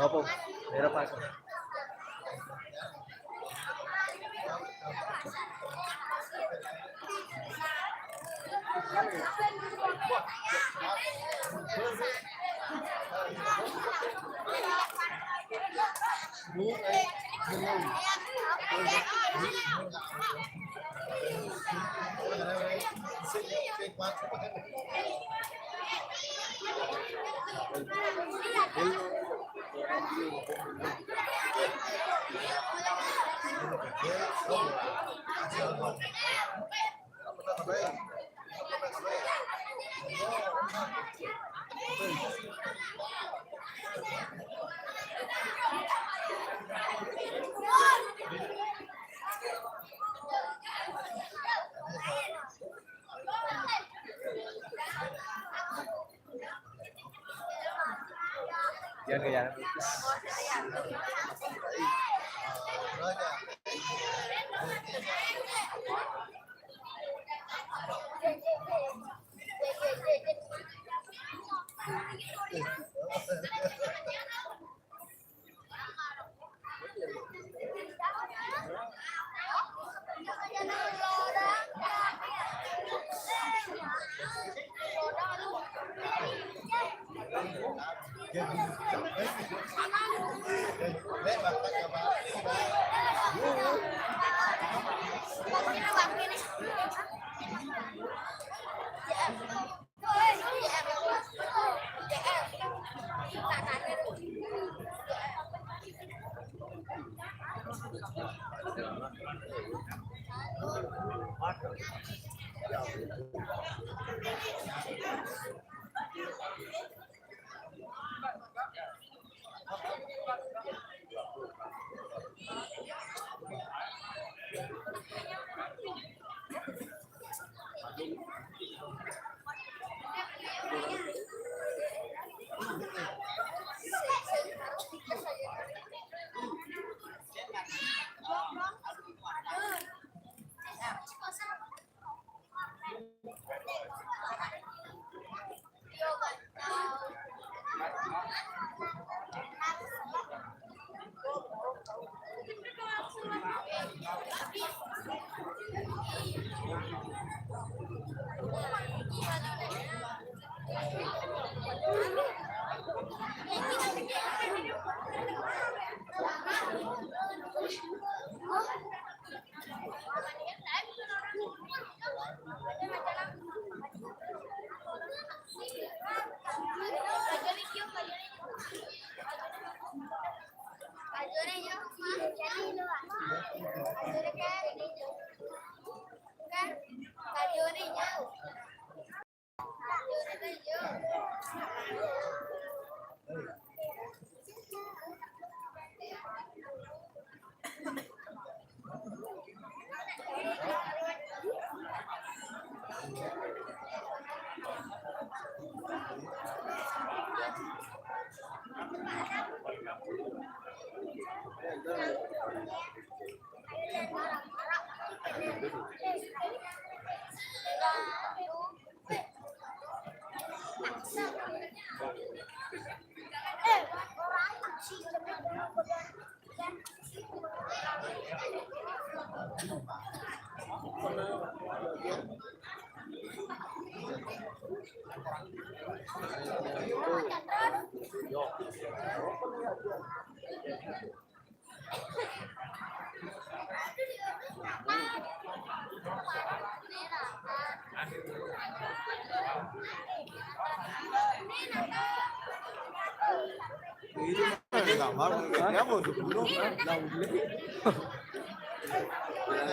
Apa? Merah pasang.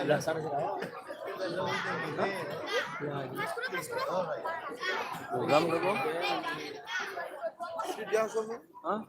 Udah sana sih. Program berapa? Hah?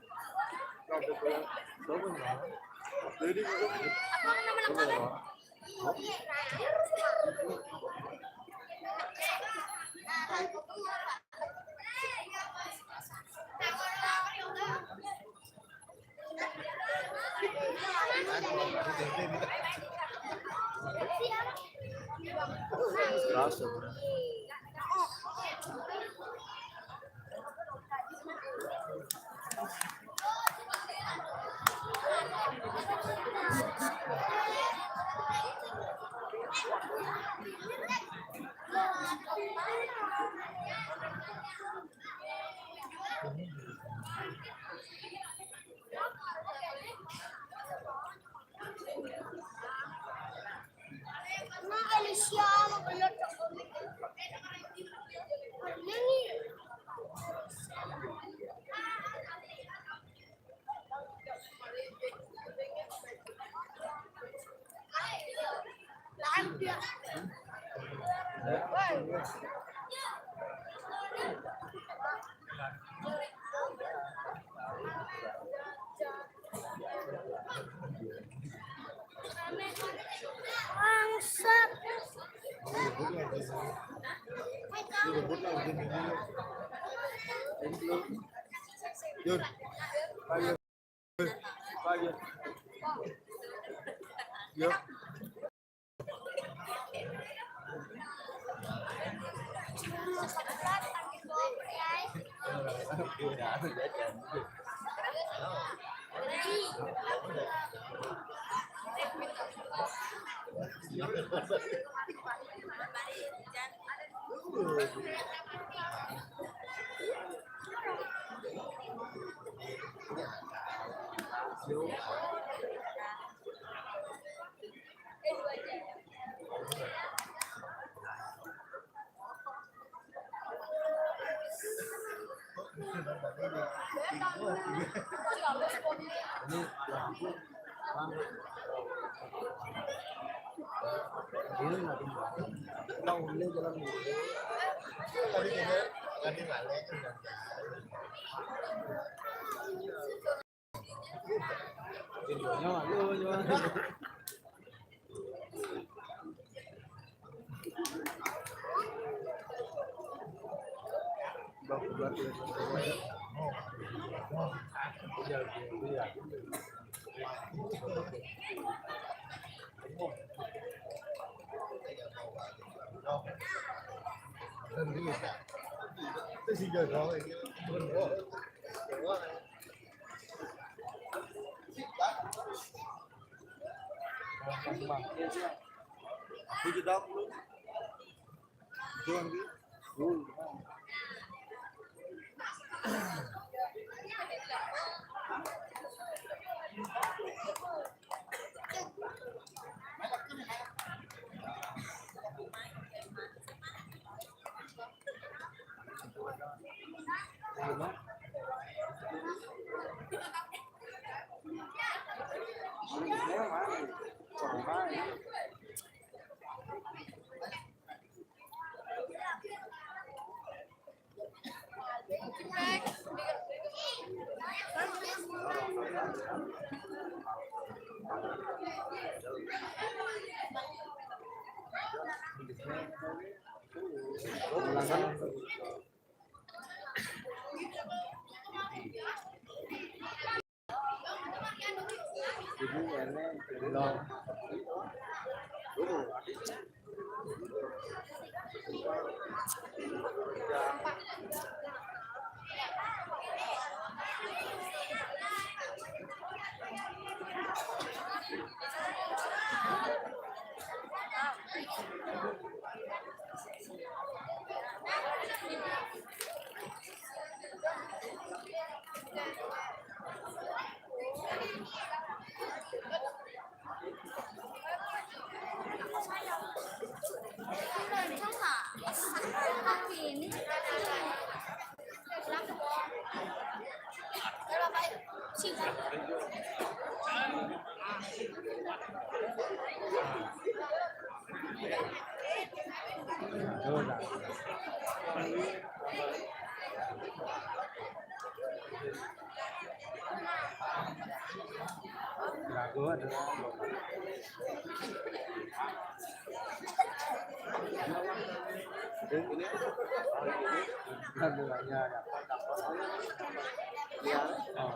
Ya. Oh.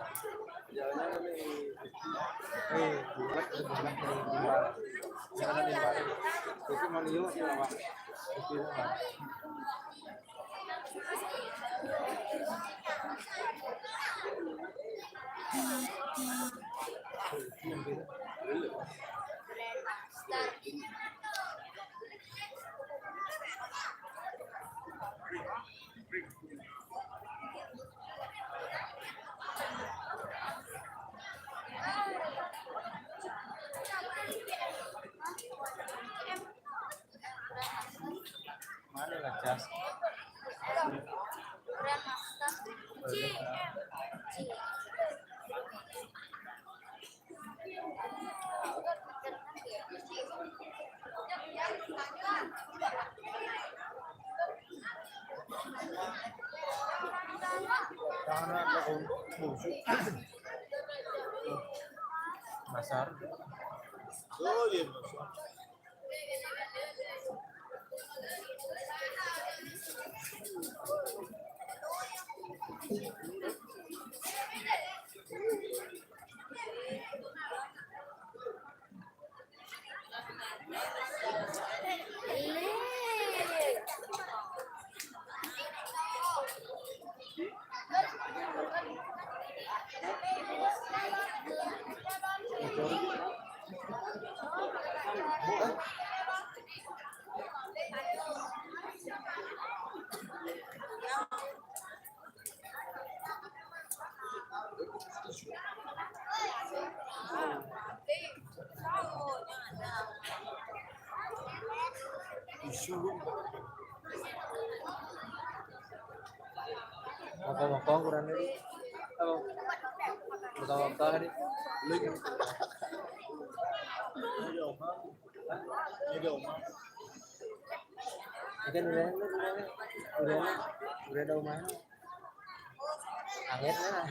Eh, bulat, bulat, bulat. Jangan ada yang baru. Itu mau lihat ya, Pak. Itu, Pak. Mana lah, Cas? Masar. Oh, iya, Masar. Apa mau kurang lagi? Apa? Mau tahu apa hari? Ini udah, udah, udah, udah ada rumahnya. Anget lah.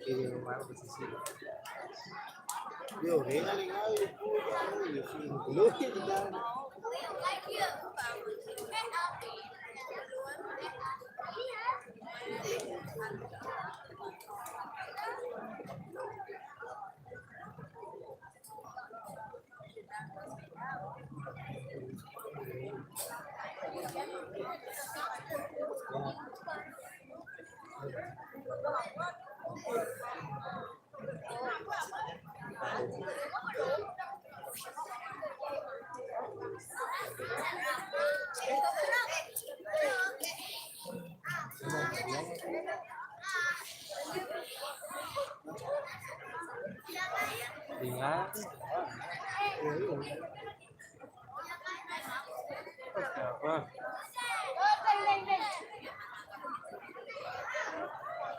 Ini rumah posisi. Yo, ringan, ringan, itu, itu, itu, itu, Ringan. Apa?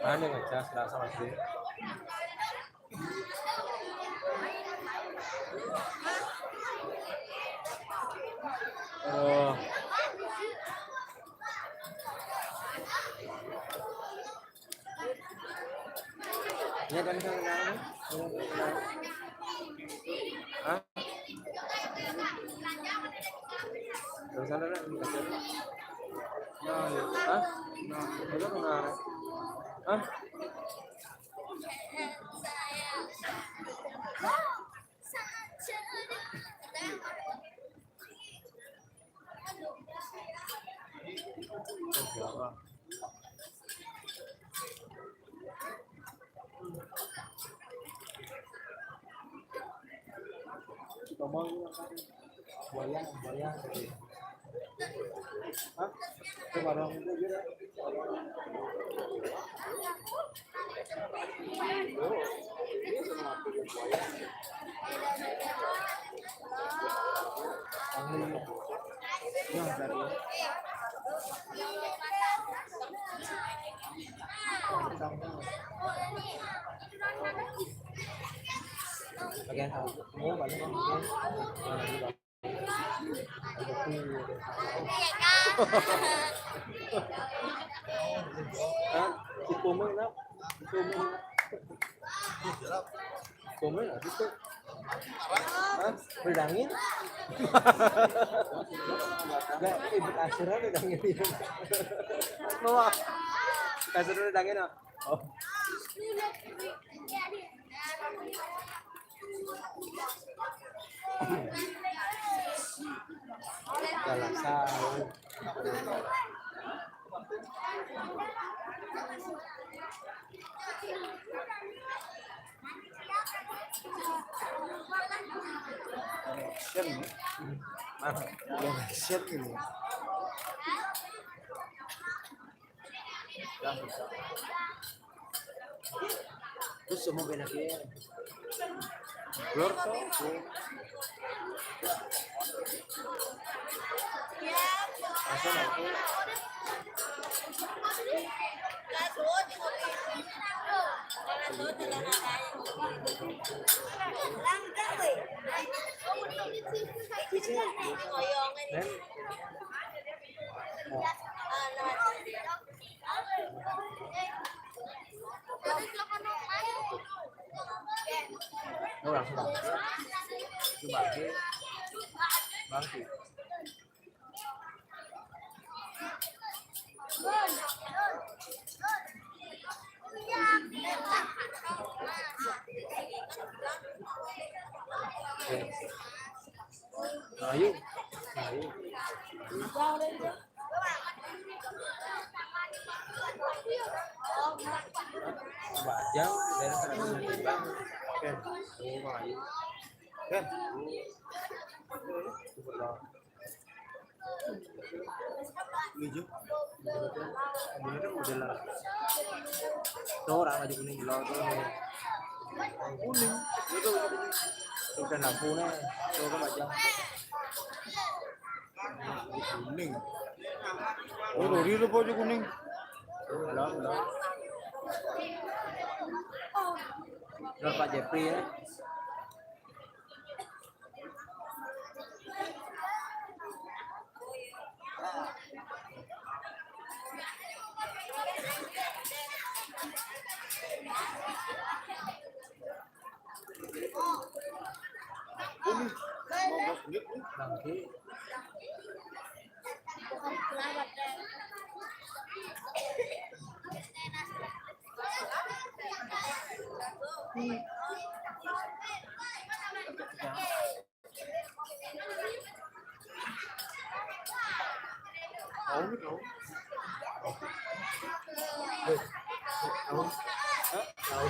Mana ngecas lah sama sih? Oh. Ini kan sana. Hah? Dari sana, dah. Nah, hah? Nah, itu benar. Hah? Buaya, buaya. Hah? Coba dong. Kan, mau balik kan? Hah? Kukumin, nak? Kukumin. Kukumin, habis tuh. Hah? Bedangin? Enggak, ibu kasur aja bedangin. Mau, ah? Kasur bedangin, ah? Oh. Jalan salah. Siap ini. Ah, udah siap ini. Terus semua bela dia. Blur tuh. Asal aku. Oh, langsung bangkit. Bangkit. Bangkit. Ayo. Ayo. Bajang, dari sana. Oke. Oh, ayo. Oke. Super banget. Hijau. Sebenarnya udah lah. Tuh orang aja kuning, lo tuh nih. Kuning. Itu kuning. Udah lampu nih. Tuh kan aja. Kuning. Oh, dari lu aja kuning. Belum, belum. Belum Pak Jepri ya. Ini lima belas menit nih. Bangke. Tahu, tahu. Eh, tahu. Hah? Tahu.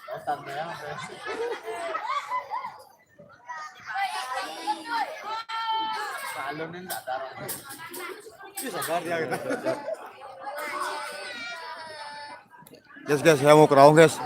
Tahu tante ya, apa ya? Kalau nih nggak taruh. Ih, sabar ya, kita. Guys, guys, saya mau ke Raung, guys.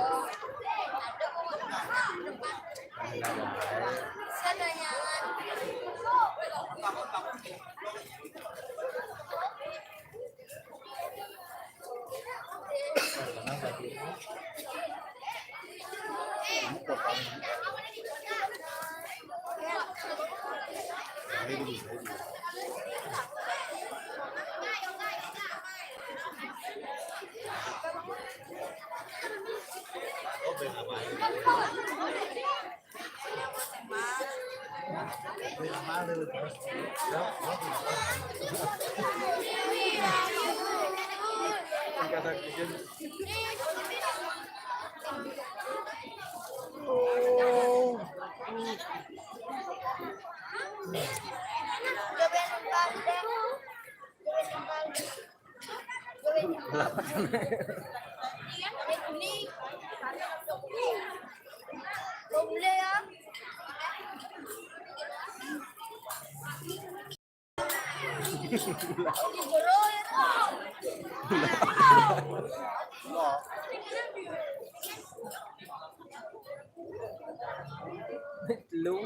Lu.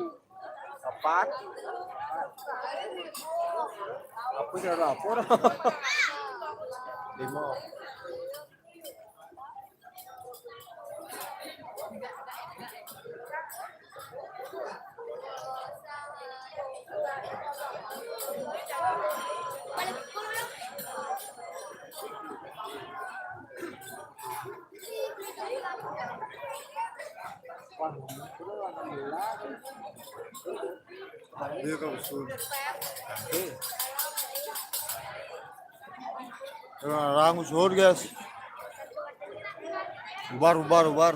Empat. Aku sudah lapor. Lima. Dia kan usul. Orang usul, guys. Bubar, bubar, bubar.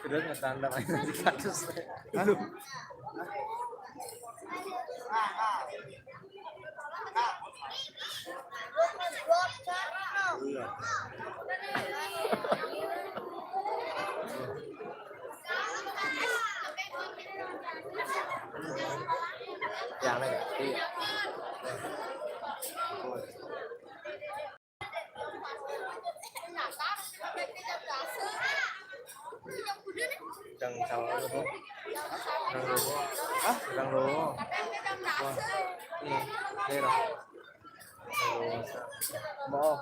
Terus ngetanda main di katus. Hah? Iya. Ya, lagi. Iya. Dang sama lu, Bang. Dang lu. Hah? Dang lu. Wah. Ini, daerah. Dang lu. Mau.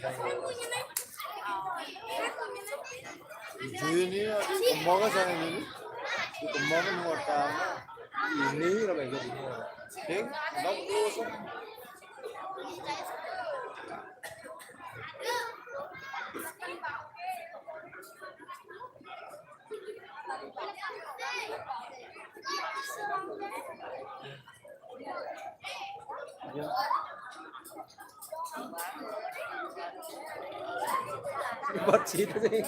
Dang lu. Ini, kembangnya sana ini. Kembangnya mau tahu. Ini lah, Bang, ini. Ding, dong, terus. Buat situ sih.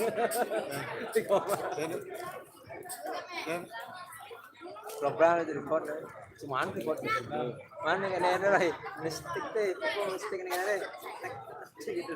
Dan, dan program itu record, ya. Cuman record gitu. Mana yang ada, ada lah. Mistik deh, itu mistik nih ada. Gitu.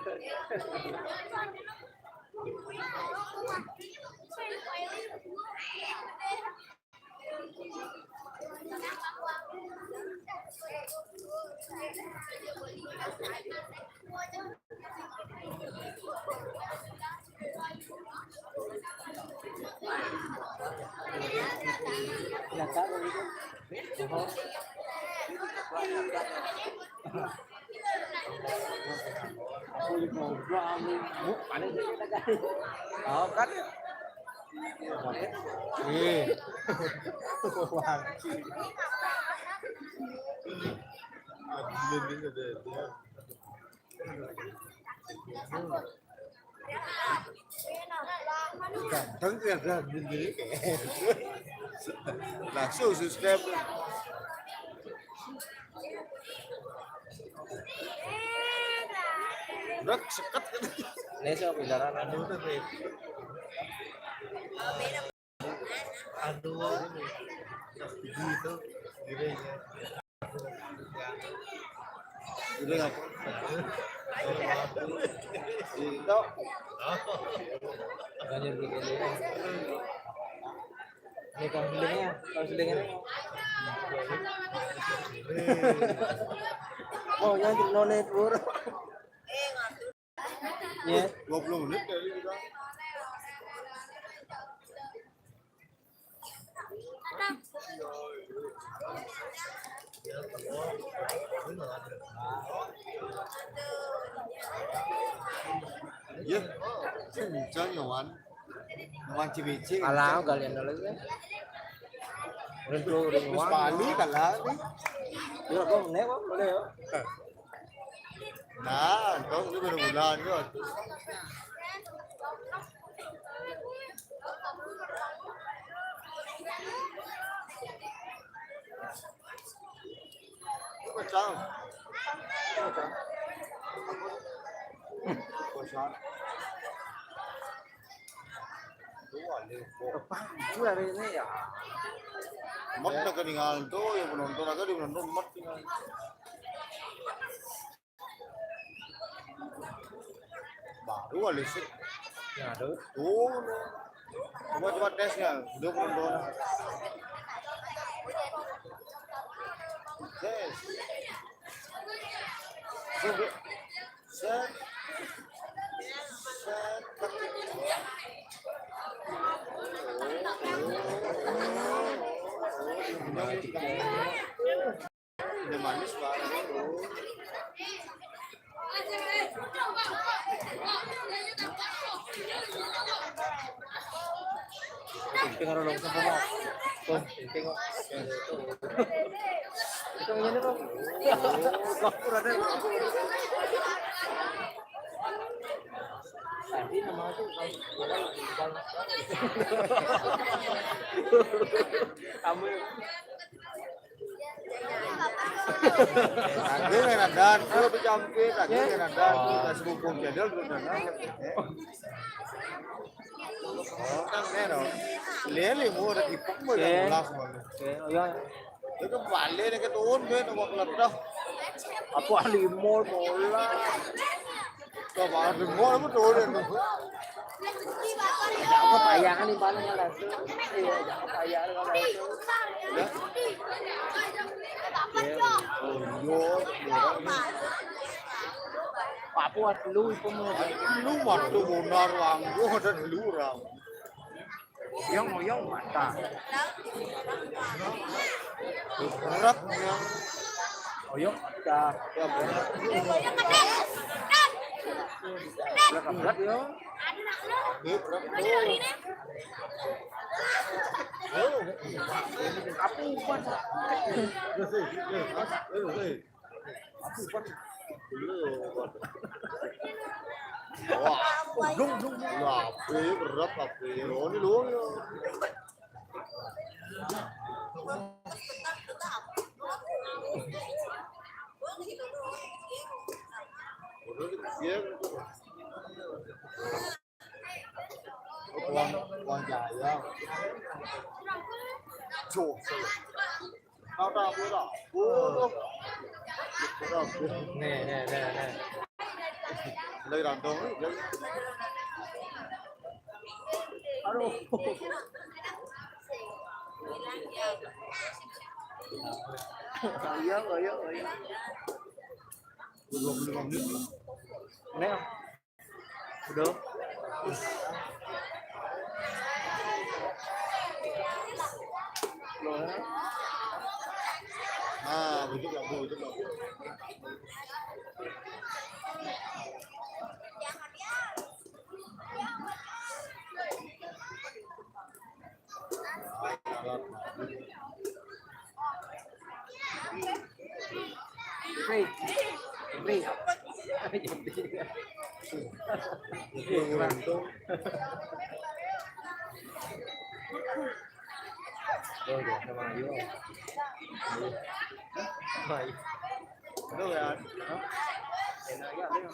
Oh, kan? Eh. Ganteng ya, ganteng. Langsung subscribe. Udah seket kan. Ini siapa bicara? Aduh, tuh, Beb. Aduh, gitu. Gini, ya. Gini, nggak? Itu. Banyak begini. Ini konsulingnya, konsulingnya. Oh, yang di none pur. Ya. Dua puluh menit dari kita. Ya, kencang, Yohan. Nuan cimicing. Alah, kalian dulu ya. Udah tuh, udah. Terus nuan. Balik kalah nih. Ya, kok nek kok boleh ya. Nah, kau itu baru bulan kau. Kacang. Kacang. Kacang. Dua, lima. Depan, dua hari ini ya. Mat na ketinggalan tuh, yang penonton aja di penonton mat tinggal. Baru ada sih. Ya, ada. Tuh, no. Coba, coba tes ya, udah penonton. Tes. Coba. Set. Set. Udah manis banget. Pengaruh dong sama. Tengok. Itu ngene to. Tadi nama aku. Kamu. Lagi ngenadan, kalau bercampur, lagi ngenadan, kita sebubung channel dulu, nah. Oh, kan, neno. Lele, mau ada kipok, mau ada ulas, mau. Oke, oh, iya. Itu balik nih, keturun, gue nunggu keledah. Apa limo, bola. Coba limo, aku turun. Jangan kepayangan nih, paling nggak langsung. Iya, jangan kepayangan kalau langsung. Ya. Iya. Oh, iya. Apa buat lu itu mau? Lu waktu bonar, wanggo, ada di lurang. Yang, yang mata. Berat, ya. Oh, yang mata. Ya, berat. Berat, berat, ya. Ini berat. Aku buat. Aku buat. Wah, dong, dong. Lah, berat, apa? Oh, ini loh, ya. Uang, uang jaya. Tuh. Tahu, tahu, tahu. Nih, nih, nih, nih. Lagi rantau, lagi. Aduh. Ayo, ayo, ayo. Dua puluh lima menit. Nih. Udah. Nah, bujuk lah, bujuk lah. Free. Free. Oh, udah sama Ayu. Sama Ayu. Hah? Enak ya, Bang.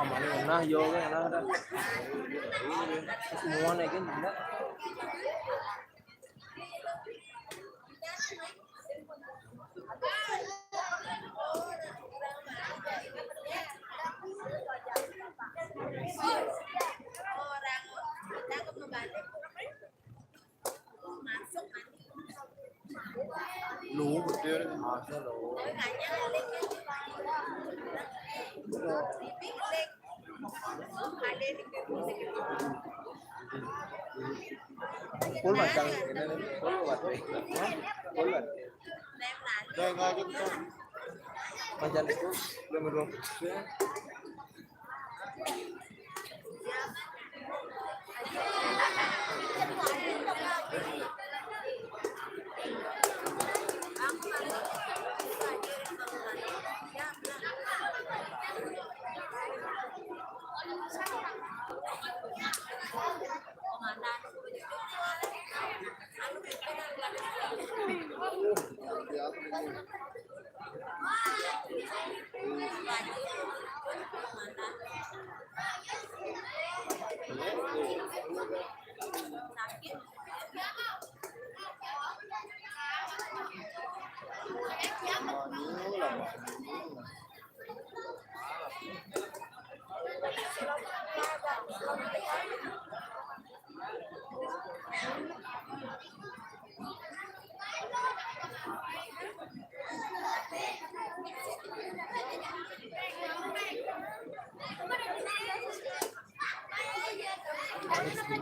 Aman, nah, yo, nah, dah. Semua nih, kan, enggak. Lu betul. Full macam ini, full buat. Full buat. Jangan lagi tuh. Macam itu, belum belum.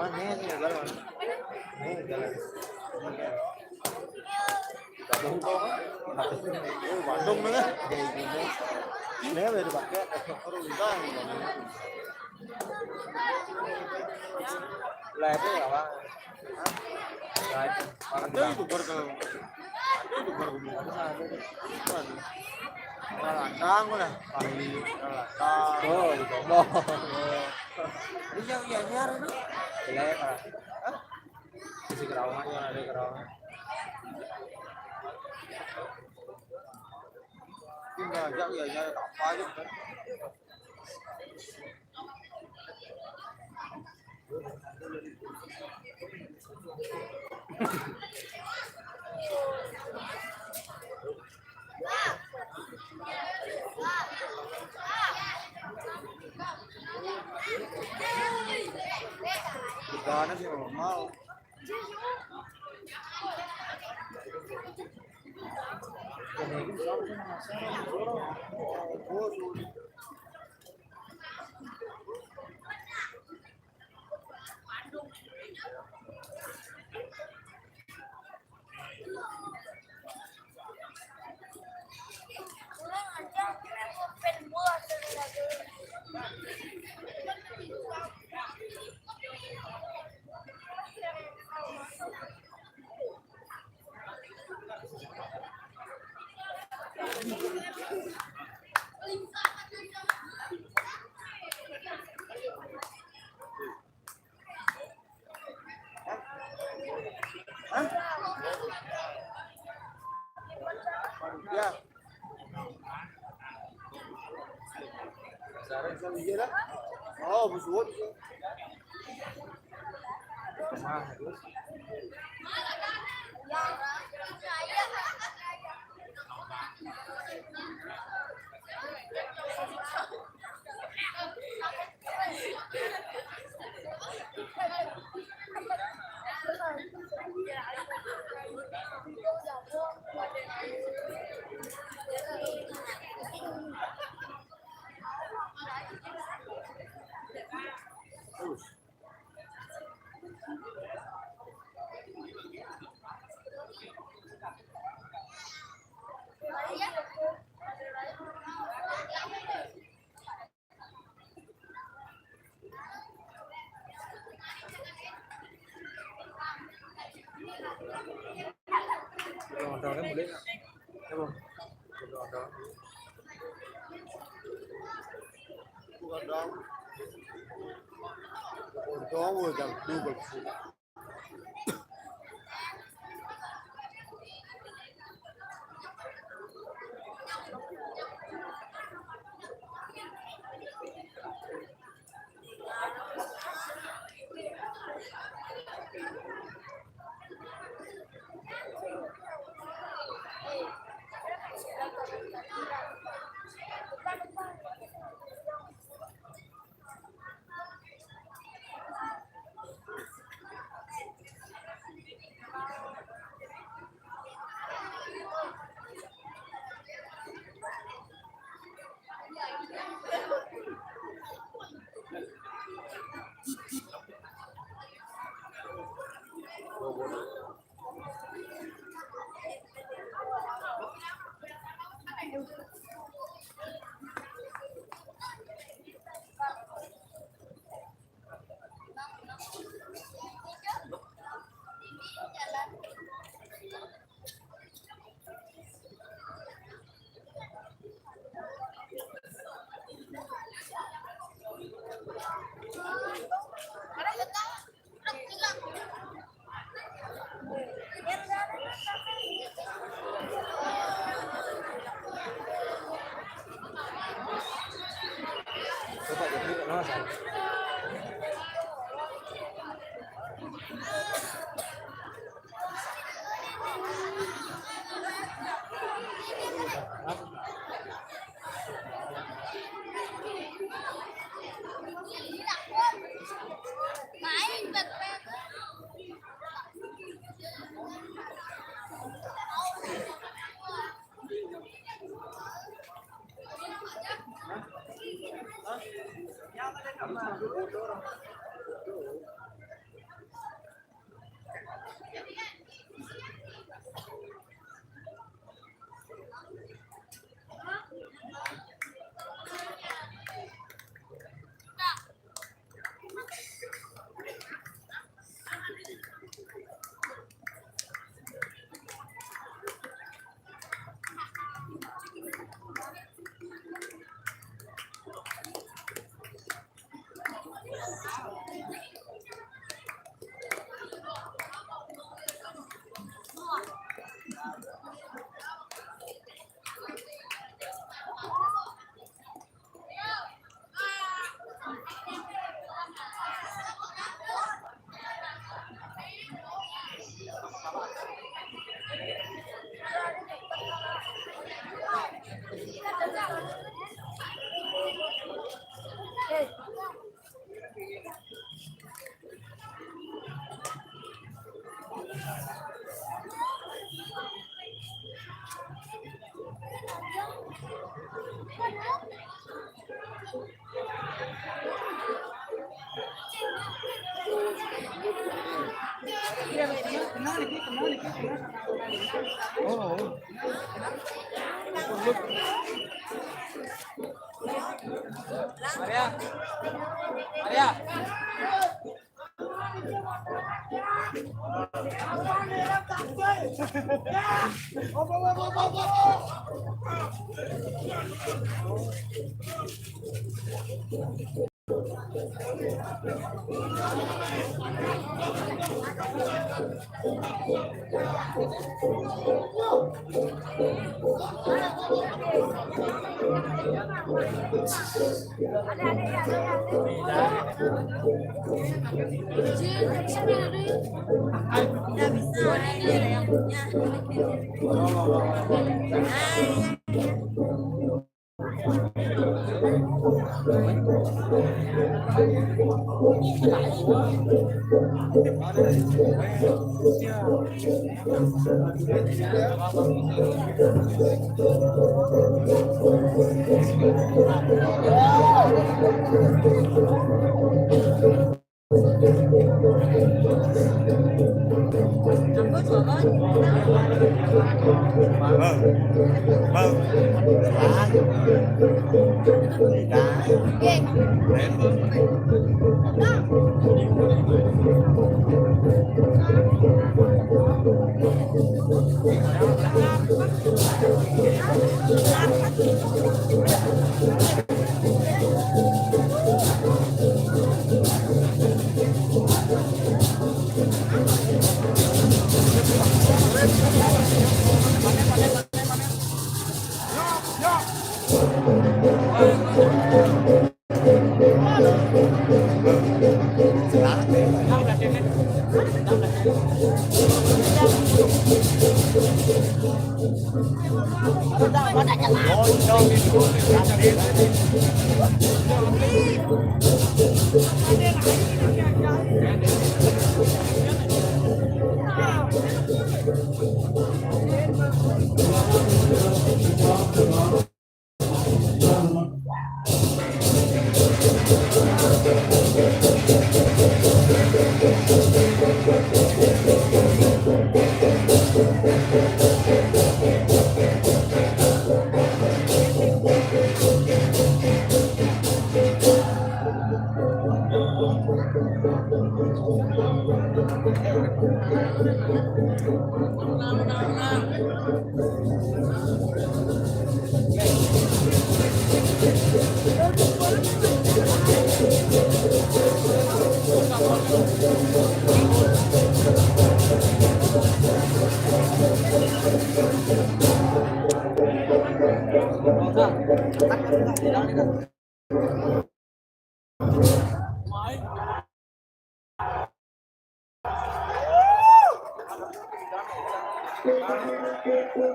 Mana ni, jalan. Ni, jalan. Bandung tu. Eh, Bandung ni kan? Ni boleh dipakai. Terus dah. Lah, itu apa? Lah, itu. Ada itu burger. Ada itu burger. Ada sana. Mana? Orang Latang lah. Bali, orang Latang. Oh, di Bromo. Iya, iya, iya, ada. Iya, iya, Pak. Hah? Di Karawang, iya, ada Karawang. Ini aja, iya, iya, apa aja, kan? Gimana sih, normal? Hah? Ya. Iya dah. Oh, besuhut. Nah, terus. Kalau ada orang boleh tak? Ya, Bang. Kalau ada. Kalau ada, orang jam tu bagus.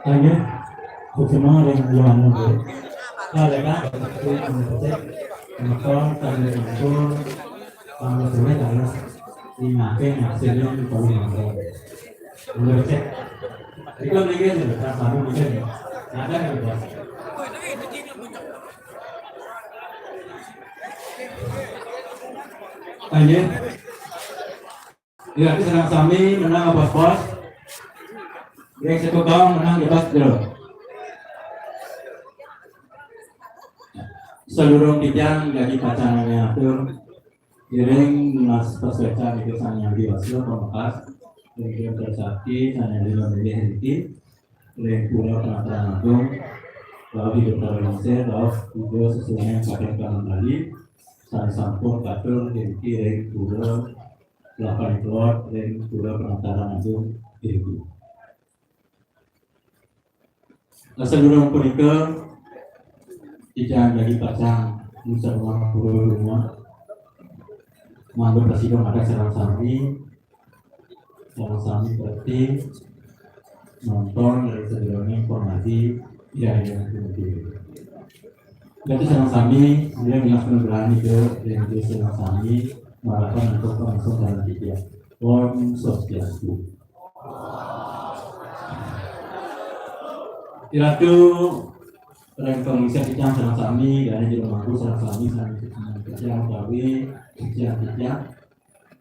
Ayo, semua ada yang belum anu. Kalau kan, itu mengecek, mengekor, sambil ngumpul, sama sore, karena di makan, maksudnya, kalau makan. Mengecek. Itu lagi aja, tak sama mungkin. Ada yang lupa. Ayo. Ya, ini sareng sami menang apa pos? Yang satu kawan menang di pas dulu. Seluruh titiang lagi pacangannya atur. Iring mas pas baca itu sang yang di waslo pamungkas. Iring tersakti sang yang di memilih rezeki. Iring pura penataan agung. Lalu di Betara Lingse, lalu juga sesuai yang pakai kanan tadi. Sang sampun katur rezeki iring pura lapan keluar ring pura penataran agung iku. Sadurung punika, titiang lagi pacang nunas pura rumah mangga prasida madak sareng sami, sareng sami berarti nonton dari sadurunge informasi ya, ya, ya. Jadi sareng sami, dia dengan penugrahan itu, dan itu sareng sami, marapan untuk langsung dalam tiga. Om Swastiastu. Iratu ring pangisian titiang sareng sami, dané jero mangku sareng sami, sami titiang utawi titiang-titiang.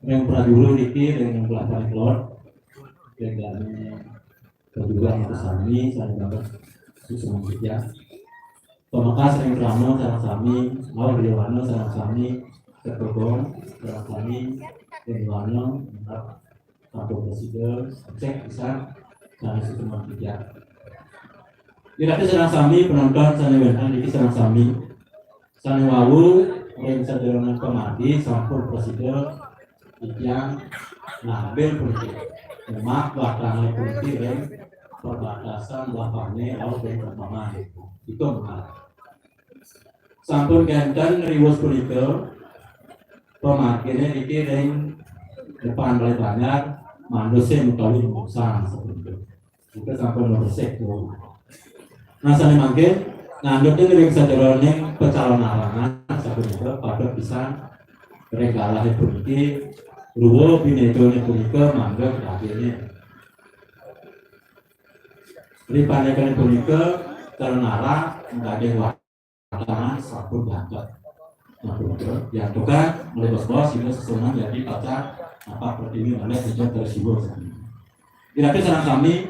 Ring prajuru niki ring Kelapa Kelod. Ring dané prajuru sareng sami, sami banget susunan titiang. Pamekas ring krama sareng sami, aur riwana sareng sami, ketugon sareng sami, ring wana, sampun prasida, cek pisan, sané susunan titiang. Iratu sareng sami, penonton sané wénten niki sareng sami. Sané wau ring sajeroning pamargi sampun prasida titiang ngambil puniki. Nyemak watangan puniki ring perbatasan Wah Pané laut ring Kembangan. Itu mah. Sampun kénten riwus punika, pamarginé niki ring depan Balé Banjar, Mandusing utawi Musang sapunika. Kita sampun ngresik, Bu. Nah, sané mangkin, ngandhut ring sajeroning pacalonarangan sapunika patut pisan ring galahé puniki, ruwa binédané punika mangga kadadiné. Ri panekané punika, calonarang nggih watangan sampun jangkep. Nah, punika, ya, tukang, mulai bos-bos, sehingga sesuunan jadi pacar, apa, pertiwi, mulai sejak dari siwur. Iratu sareng sami,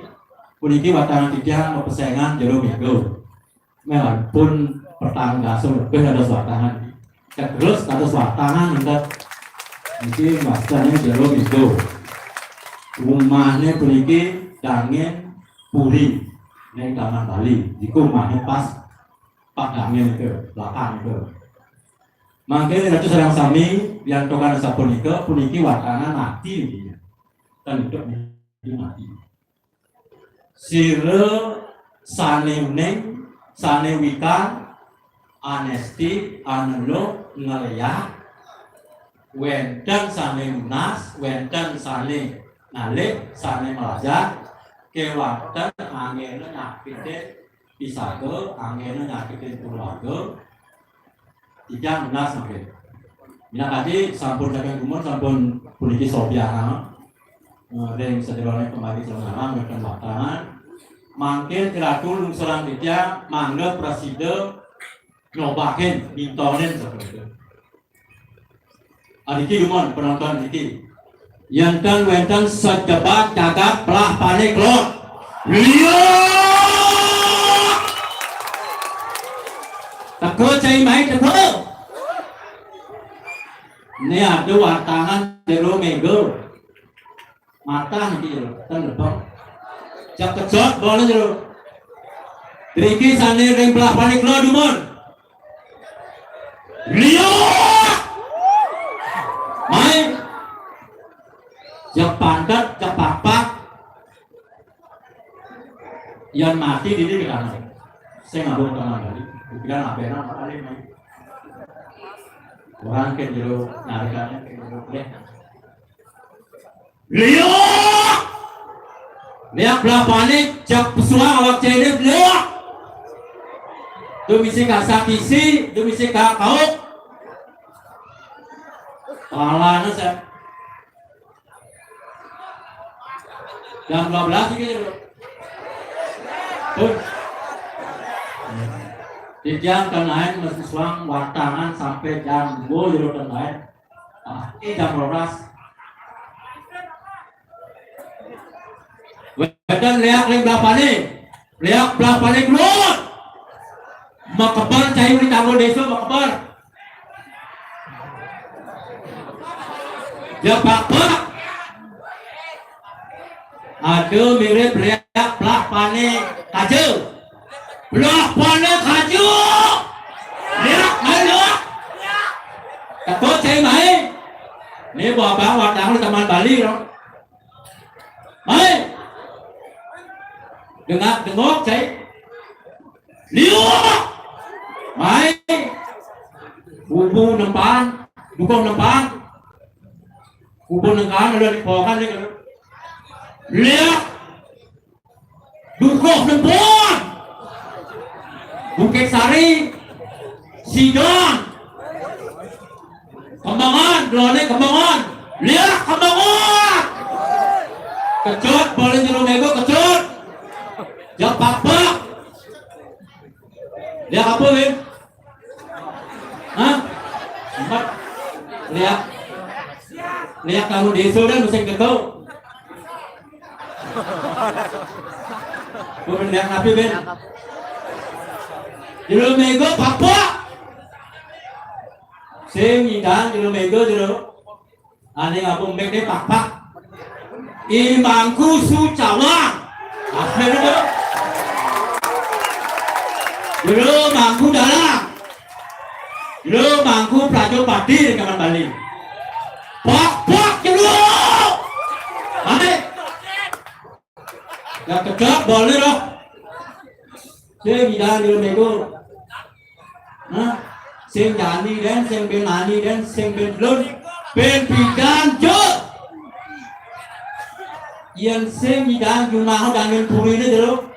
puniki watangan titiang mapesengan jero méga. Mélampun petang dasa lebih ada watangan. Terus kados watangan, enggak. Niki wastannya jero méga. Umahnya puniki dangin puri. Ning Taman Bali. Iku umahnya pas padangin itu, belakang itu. Mangkene Ratu sareng sami, yantokan sapunika, puniki watangan ati intinya. Kan hidup di mati. Sira sané uning, sané wikan, anesti, aneluh, ngleyah, wénten sané nunas, wénten sané ngalih, sané mlajah, kéwanten anggéna nyakitin pisaga, anggéna nyakitin keluarga, titiang nunas mangkin. Minakadi sampun saking gumun, sampun puniki sobyahang, eh, ring sajeroning pamagi calonarang wénten watangan. Mangkin Ratu lungsuran titiang mangda prasida nyobakin, mintonin sapunika. Adiki dumun, penonton niki. Yanten wénten sajebag jagat Belah Panik Lor. Liuk! Teka cai mai teka. Ini ada watangan jero méga. Matah niki jero, ten lebeng. Jak kejot boleh jero. Driki sané ring Belah Panik Lor dumun. Liuk! Mai. Jak pantet, jak pakpak. Yan mati dini ke kanan. Saya ngabung kanan tadi. Pikiran apa enak kali mai. Orang ke jero narikannya ke jero deh. Liuk! Liuk Belah Panik, jak pesuang awak cedek, liuk! Tu misi kasak isi, tu misi kakauk. Palana saya. Jam dua belas iki, Bro. Pun. Titiang kenain mesti suang watangan sampai jam dua jero kenain. Ah, ini jam dua belas. Wénten liak ring Belah Panik. Liak Belah Panik luar. Makeber cai uli tanggul désa makeber. Ya, Pak, Pak. Ada mirip liak Belah Panik kaja. Belah Panik kaja. Liak, ayo, liak. Takut cai mai. Ini bawa abang watang di Taman Bali, loh. Mai. Dengak-dengok, cai. Liuk. Mai. Kubu nempang, dukuh nempang. Kubu nengkahan udah dipokan nih. Liuk. Dukuh nempang. Bukit Sari. Sidang. Kembangan, belone Kembangan. Liak Kembangan. Kecut, boleh jero mego, kecut. Jak pakpak. Win? Hah? Empat. Lihat. Lihat kamu di Sudan musim ketu. Gue lihat nabi, Ben. Jero mego Papua. Sing ngidang jero mego jero. Ane ngapung mik ne pakpak. I Mangku Sucawang. Asli itu. Jero Mangku Dalang. Jero Mangku Prajo Pati di Kaman Bali. Pakpak jero. Ane. Ya kedap boleh loh. Sing ngidang jero mego. Hah? Sing jani den, sing ben mani den, sing ben belun. Ben pidan jur. Yen sing ngidang jumah dangen purine jero.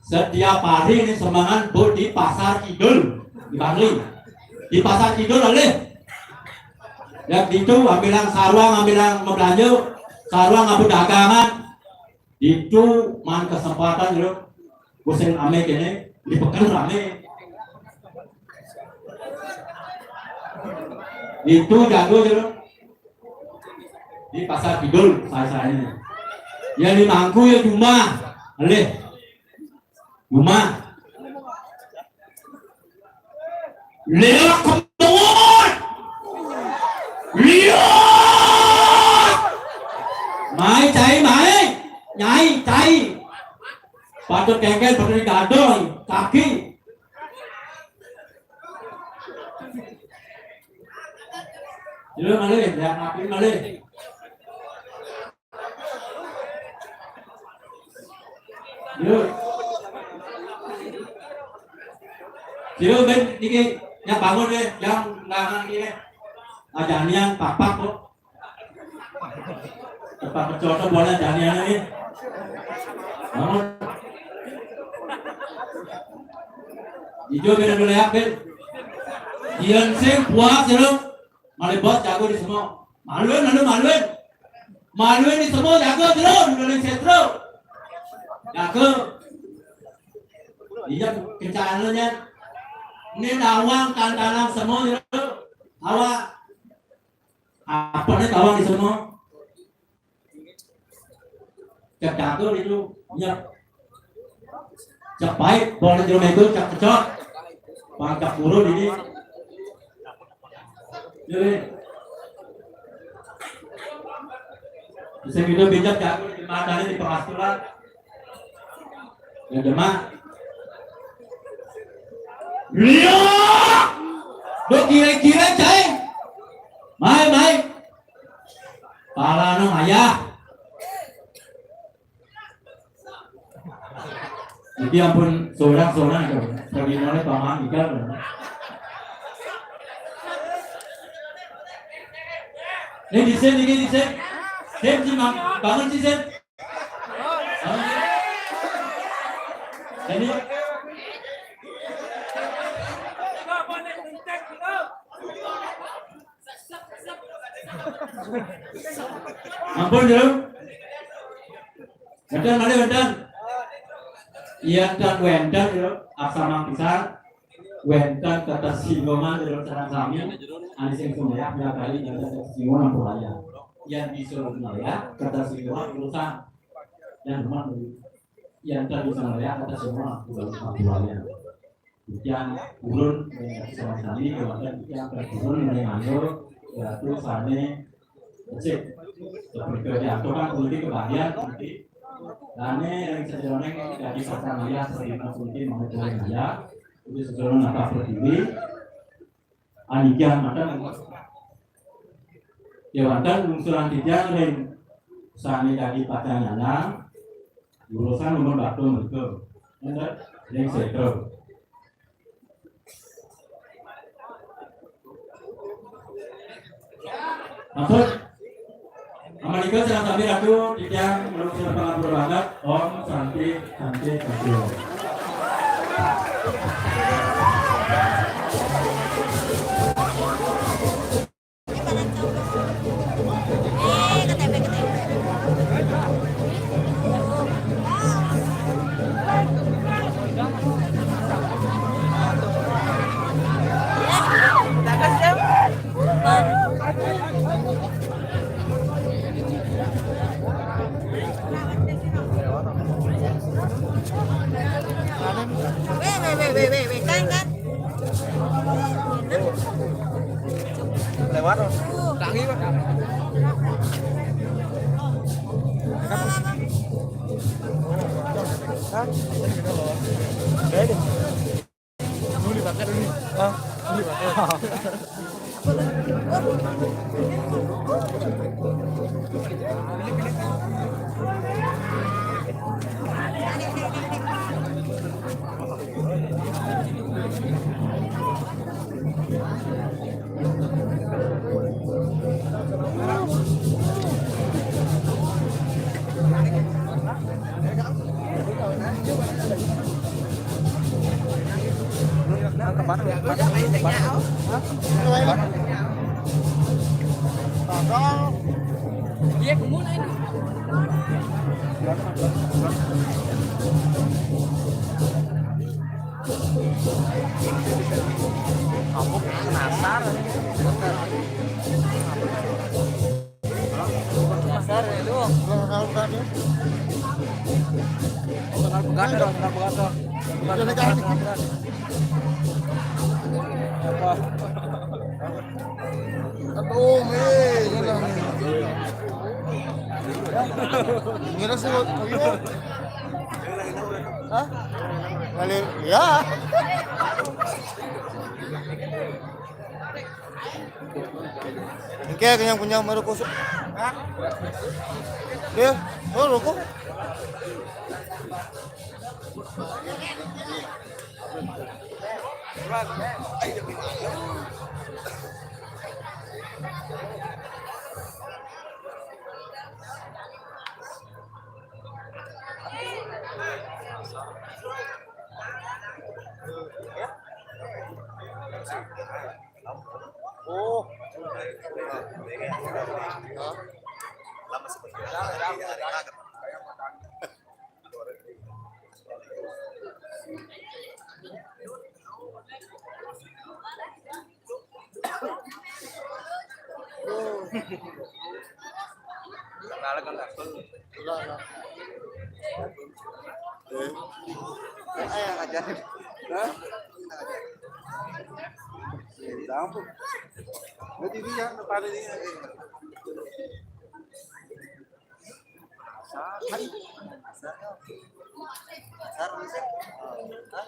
Setiap hari ini semangan bu di Pasar Kidul di Bangli. Di Pasar Kidul alih. Ya gitu, ambilang saruang, ambilang mebelanja, saruang abu dagangan. Itu man kesempatan lo. Musim ame kene, di peken rame. Itu jago aja lo. Di Pasar Kidul, saya saya ini. Ya di Mangku ya cuma, leh. Cuma. Lewat kemut. Lihat. Mai cai mai. Nyai cai. Patut kengkel, patut digadoi, kaki. Yo malih, ya, maafin malih. Yo. Yo, ben, niki, yang bangun ya, yang ngangan ini. Ajanian papak kok. Tempat kecocokan boleh jadian ini. Bangun. Ijo beda beda ya, Ben. Yen sing puas ya lo. Malih bos jago di semua. Maluin, malu, maluin. Maluin di semua jago terus, maluin setro. Jago. Iya, kencang lo nya. Ini nawang tantangan semua ya lo. Awak. Apa nih tawang di semua? Cek catur itu, iya. Cek pahit, boleh jeruk itu, cek kecot. Pangkak burun ini. Jadi, bisa gitu bijak catur di mata ini di pengasturan. Ya, Demak. Iya. Lo kira-kira, cai. Mai, mai. Pala nang ayah. Jadi ampun seorang-seorang itu. Bagaimana paman ikan? Ini di sini, ini di sini. Sen, si Mang, bangun si Sen. Bangun, Sen. Ini. Ampun, Jero. Wénten malih wénten. Iya, tan wénten, Jero. Aksamang pisan. Wénten ketersinggungan, Jero, sareng sami. Ane sing sumeyak, ya, kali ada ketersinggungan, ampun aja. Yang disuruh ya, ketersinggungan urusan. Yang rumah dulu. Yang tadi sumeyak, ketersinggungan, ampun aja. Titiang purun, eh, sama sami, kemudian titiang purun, mulai nganggur, yaitu sane becik. Seperti yang itu kan, kemudian kebahagiaan, nanti. Dane yang sejeroning jadi pasangan ya, seperti itu mungkin mau mulai ya. Itu sejeroning apa pertiwi. Anikian mata. Ya, wonten lungsuran titiang ring sane dadi pacanyanan, urusan nomor batu mereka. Enten, ring setra. Maksud, Amalika sareng sami ratu, titiang lungsuran pangapura banget. Om Santi, Santi, Santi Om. Hah? Ini. Dulu dibakar dulu. Hah? Dulu dibakar. Iya, kemana ini? Aku penasaran. Penasaran itu. Kenal begadang, kenal begadang. Begadang, begadang, begadang. Apa? Aduh, men. Ngira sih, gimana? Hah? Ngalir, ya. Oke, kenyang punya baru kusuk. Dia, oh, rokok. Oh. Lama seperti itu. Kenal kan, Kak? Enggak, enggak. Eh. Eh, ngajarin. Hah? Jadi tampuk. Berarti dia depan ini. Sari. Sari. Hah?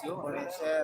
Indonesia.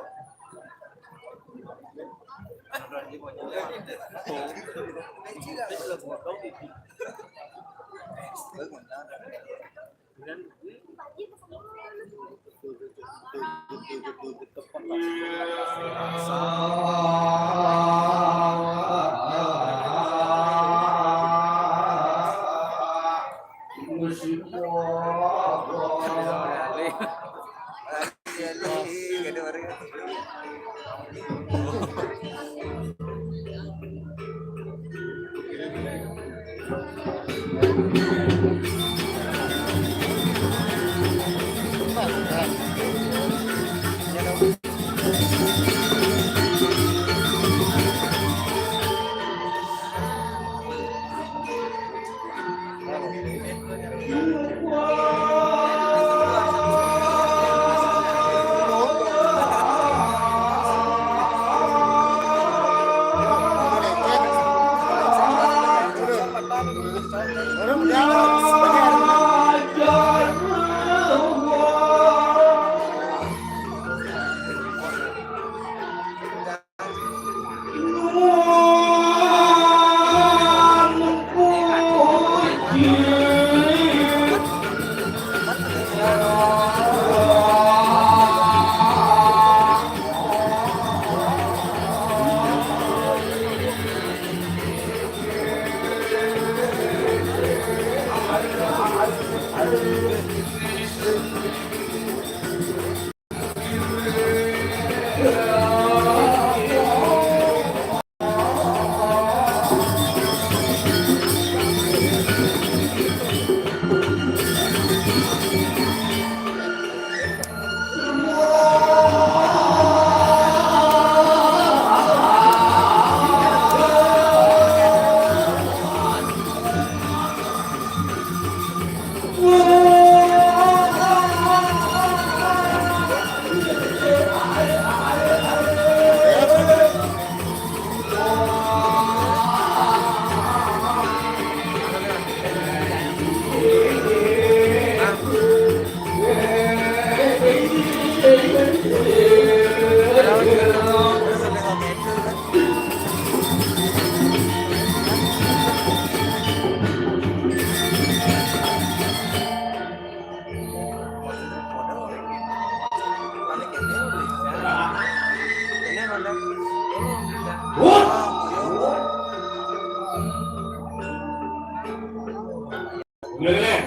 Boleh, boleh.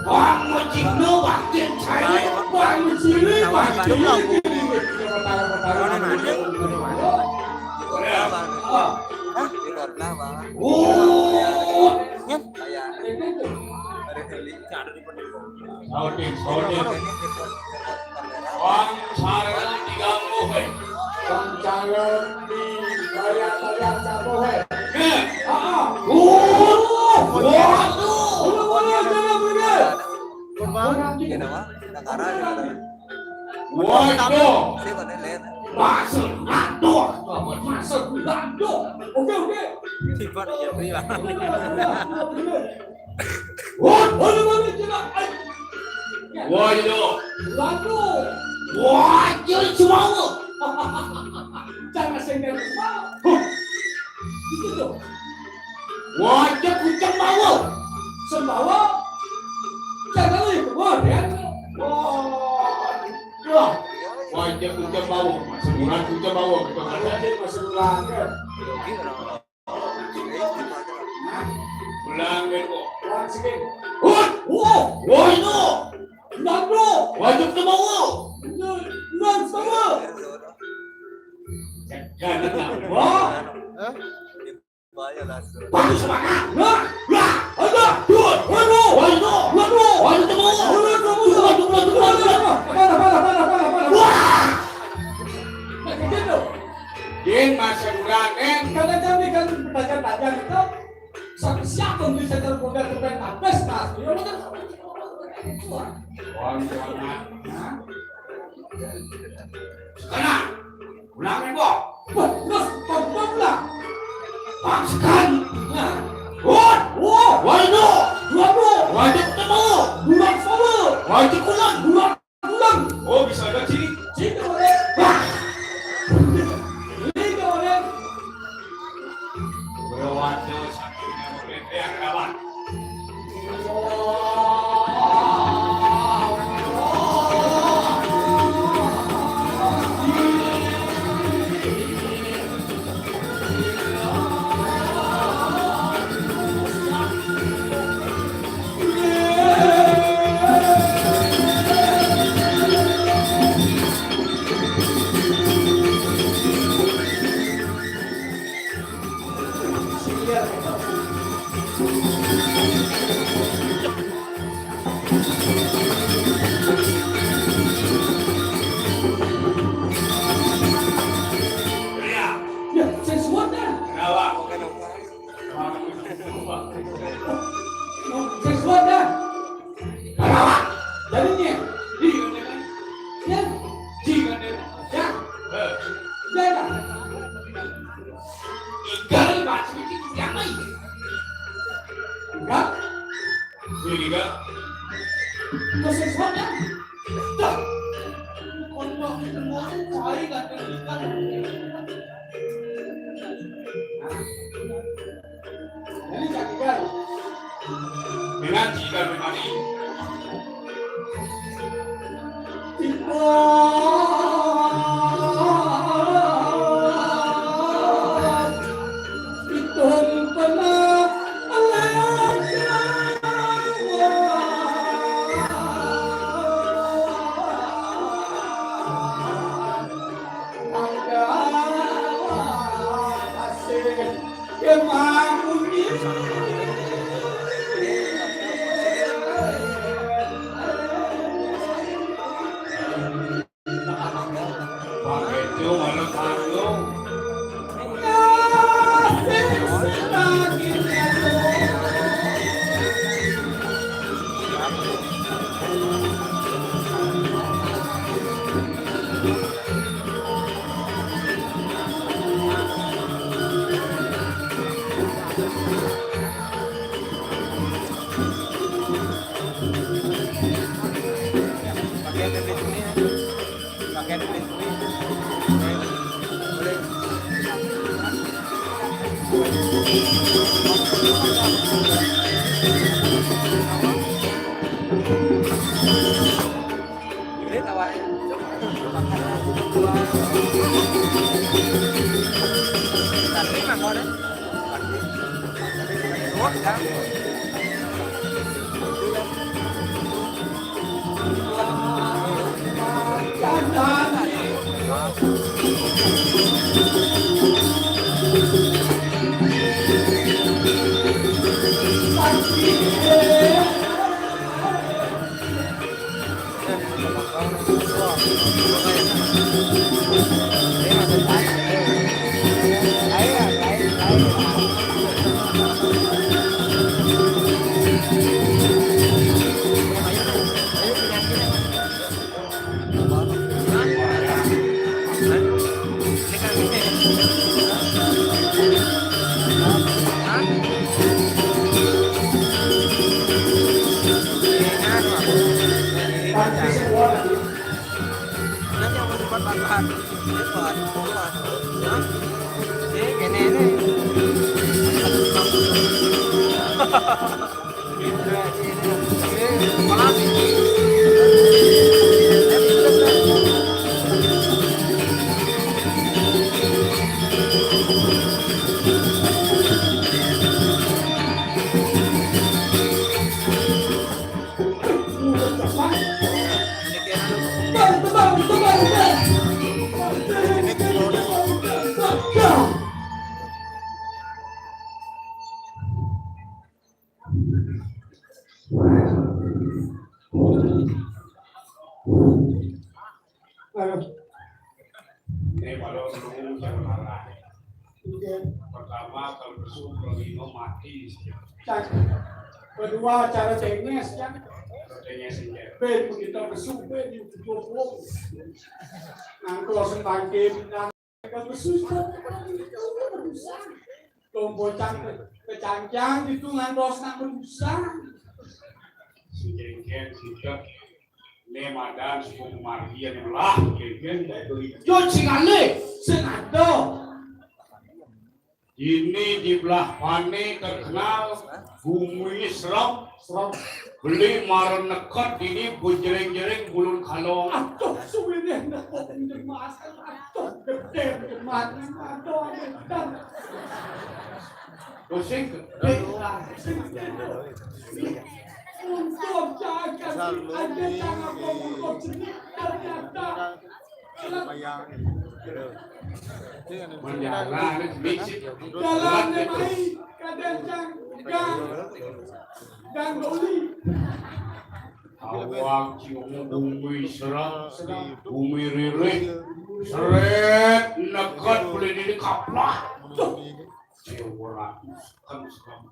Wah, ngojikno wae, cari wah, ngojikno wae. Oh. Sauding, sauding. Wong sareng diganggu, he. Wong sareng di bayar-bayar jago, he. Nggih. Heeh. Oh, waduh. Waduh, waduh, waduh, waduh. Waduh. Masuk, aduh. Masuk, aduh. Oke, oke. Tiba dia, tiba. Wah, mana, mana, coba. Ai. Wah, itu. Waduh. Wah, jadi semua. Jangan sing dari semua. Huh. Itu tuh. Wah, itu kucing bawa. Sembawa. Jangan itu, wah, ya. Wah. Wah. Wah, itu kucing bawa. Sebulan kucing bawa. Kita ada. Masih bulan, kan? Ulang, Beko. Ulang, sini. Hut! Wow! Woi, no! Nando! Wajib ke bawah! Nando, sama! Jangan, jangan. Wah! Hah? Bagus, semangat! Wah! Wah! Ada! Dua! Waduh! Waduh! Waduh! Waduh, ke bawah! Waduh, ke bawah! Waduh, waduh, waduh, waduh! Mana, mana, mana, mana, mana? Wah! Nah, gitu. Din, masa kurang, eh? Kadang kami kan bertanya-tanya gitu, satu siapa yang bisa tergoda dengan habis, nah, ya, kan? Wah, ini anak. Nah. Setengah. Ulang, Beko. Wah, terus, tonton lah. Paksakan. Nah. Wah, wah, wah, itu. Dua, dua. Wajib ketemu. Bulan sama. Wajib pulang. Bulan Pulang. Oh, bisa aja, Ci. Ci, boleh. Wah. Ini boleh. Bro, waduh, satunya boleh. Ya, kenapa? Ya, sesuatu. Kenapa? Sing kuat dah. Jadi nih. Iya. Iya. Iya dah. Enggak, Mas, ini yang lain. Enggak. Ini enggak. Enggak, sing kuat dah. Dah. Kono itu mau cari kan. Dengan jika memang Ini pada dulu jangan marah. Iya. Pertama, kalau besuk, kalau minum, mati. Cak. Kedua, cara cenges, ya. Cara cenges, iya. Ben, kita besuk, ben, di ujung. Nang kalau sentangke, nang kalau besuk, kan, kan, kan, kan, kan, kan, kecangcang itu ngantos nang berusaha. Sing kéngkén, sing cék. Né madan suku Kumardi anu melah, kéngkén, dadi ijo sing alih, sing ada. Dini di belah pané terkenal gumi serem. Serem. Beli mara neked dini bejreng-jereng bulun kalong. Aduh, suwéné neked pinter masak. Aduh, gedé pinter mati. Aduh, aduh, aduh. Pusing. Untuk jaga ada tangan pemutus jenis ternyata. Menjaga, ini sedikit. Jalan mai, kadang jang, jang, jang doli. Awak cium bumi serem, bumi ririh, seret, neked beli dini kaplak. Tuh. Ayo, ora. Kan serem.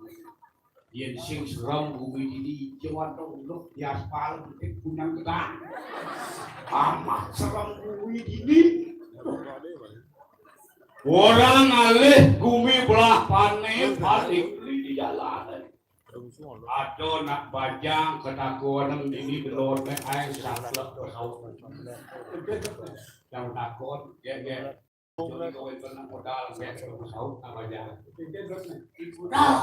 Yén sing serem bumi dini, ijo atau uluk di aspal, penting punyang gedang. Amat serem bumi dini. Orang alih gumi belah pané, paling beli di jalan. Ada nak bajang ketakonan dini delon nek ae saklek pesaut. Yang takon, ya, ya. Jadi kowe kena modal, ya, pesaut nak bajang. Modal.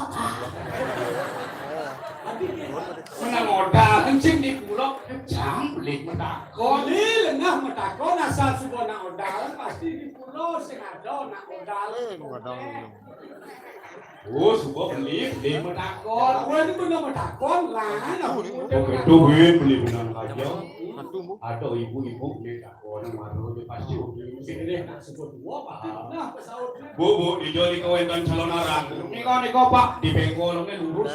Menang modal, kencing di pulau, jam beli metakon. Beli lengah metakon, asal sudah nak modal, pasti di pulau sing ada nak modal. Eh, modal. Oh, suka beli, beli metakon. Kowe itu bener metakon, lah. Kok itu, Win, beli benang kaca? Atau ibu-ibu beli takon, baru dia pasti beli. Sini deh, nak sebut dua, Pak. Nah, pesaut. Bu, Bu, di Joni kau enten calon orang. Niko, niko, Pak, di bengkol ini lurus.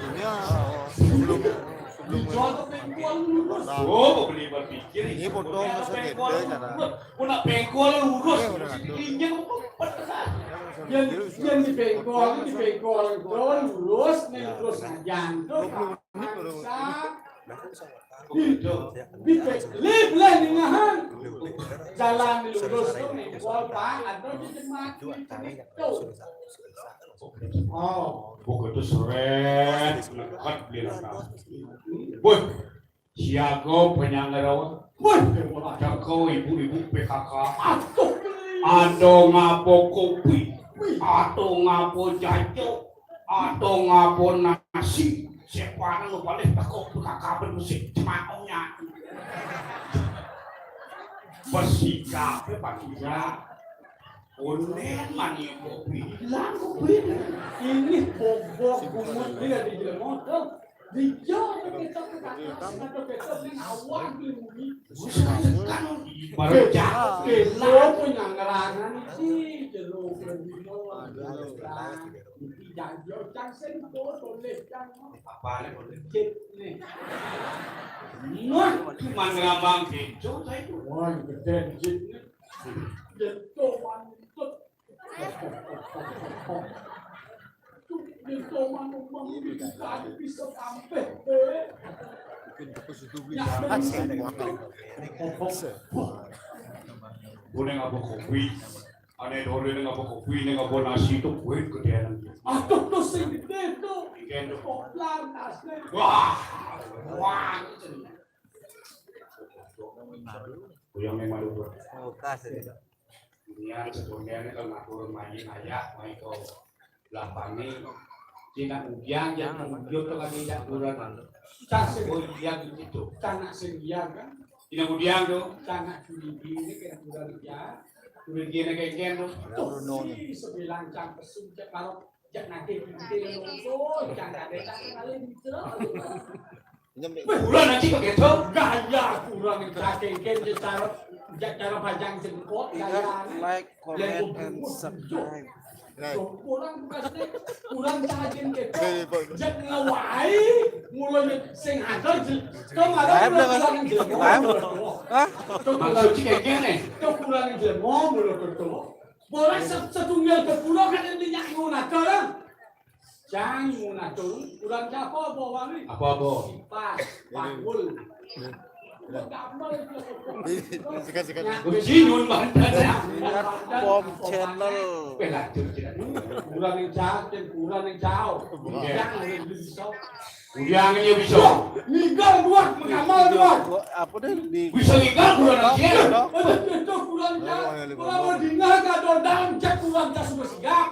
Ini, ah, sebelum, sebelum. Dijual ke bengkol lurus. Oh, Bu, beli berpikir. Ini potong bengkol lurus. Aku nak bengkol lurus. Iya, udah, tuh. Yang, yang di bengkol, di bengkol itu lurus, nih, lurus aja. Tuh, bisa. Di, di, lip lah, ningahan. Jalan lurus tuh, bengkol, Pak, ada di jembatan. Tuh. Oh. Buku itu seret, neked beli langkah. Woi, siaga penyelenggara. Woi, teko ibu-ibu P K K. Aduh. Ada ngapa kopi, ada ngapa jajo, ada ngapa nasi. Siapa anu balik teko P K K ben mesti cemaunya. Besi kafe pagi ya. Onen mani kopi. Hilang kopi. Ini bobok bungut dia di jelema tuh. Dijak ke kita ke atas, atau kita di awan di bumi. Bukan, bukan. Baru jatuh. Lo punya ngerangan sih, jeruk lebih lo. Iki janji cang sing tuwa tulis cang. Apane tulis? Jit ne. Wah, cuma ngerambang keco saya itu. Wah, gede jit ne. Jit tuh mantep. Jit tuh mantep, mantep, bisa sampai. Bikin tepus itu. Ya, betul. Boleh ngapa kopi? Ane dole ning apa kopi, ning apa nasi itu kuwi gedean. Aduh, tuh sing gede tuh. Ikan tuh. Koplar tasnya. Wah. Wah. Kuyang memang itu. Oh, kas ini. Dunia sebenarnya kalau ngatur main ayah, main kau. Lapane. Cina udiang ya tunjuk to kami jak bulan. Cah sing udiang gitu. Cah nak sing iya kan. Cina udiang to. Cah nak curiga ini kan bulan ya. Curiga ini kayak gitu. Tuh, si sebilang cang pesum cek kalau jak nanti nanti muncul cang ada cang kenalin gitu. Weh, kurang aja begitu. Gaya kurang cacing kan cara cara pajang jengkot gaya. Like, comment, and subscribe. Kurang bukan kurang cacing gitu. Jak ngawai mulai sing ada je. Kemarin kurang jengkot. Hah? Maksudnya kayak gini. Kurang jengkot mulai betul. Bola setunggal ke pulau kan minyak ngono aja lah. Cang ngono aja. Kurang siapa bawa ni? Apa apa? Kipas, panggul. Gambar itu. Sekat sekat. Uji nun banten ya. Pom channel. Pelah tu kira. Kurang yang cacing, kurang yang jauh. Yang lebih bisa. Udiang ini bisa. Ninggal dua, mengamal dua. Apa deh di Bisa ninggal bulan aja. Itu kurang ya. Kalau dina kado dalam cek kurang tas bersiap.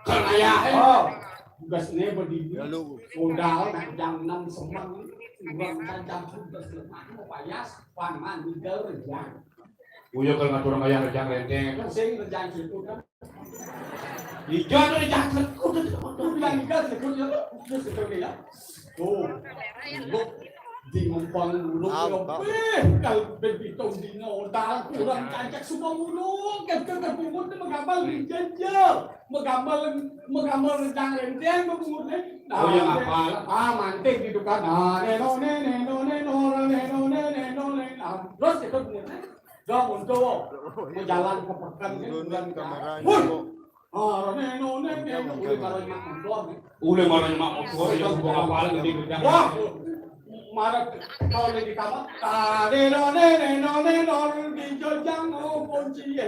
Kalau ya, eh. Oh, tugas ini berdiri. Lalu modal nak jam enam semang. Kurang kan jam tugas lemah mau payas, paman ninggal rejang. Uyo kalau ngatur mayang rejang renteng. Kan sing rejang cukup kan. Ijo ada yang cekut itu. Aku bilang ikan cekut ya, terus cekut ya. Tuh, lu di ngempang dulu ya. Eh, kalau begitu di nodal kurang cacak semua mulu. Kan kan bungut itu menggambar di jajal, menggambar menggambar rencang renteng bungut ini. Oh yang apa? Ah mantik gitu kan. Ah neno neno neno neno neno neno. Terus itu bungut. Dong untuk mau jalan ke pekan kan bulan kamera. Woi. Oh, rene none nene ule marang mak motor. Ule marang mak motor ya gua ngapal gede gede. Wah. Marah kalau lagi kamar. Tade none none none di jojang oh kunci ya.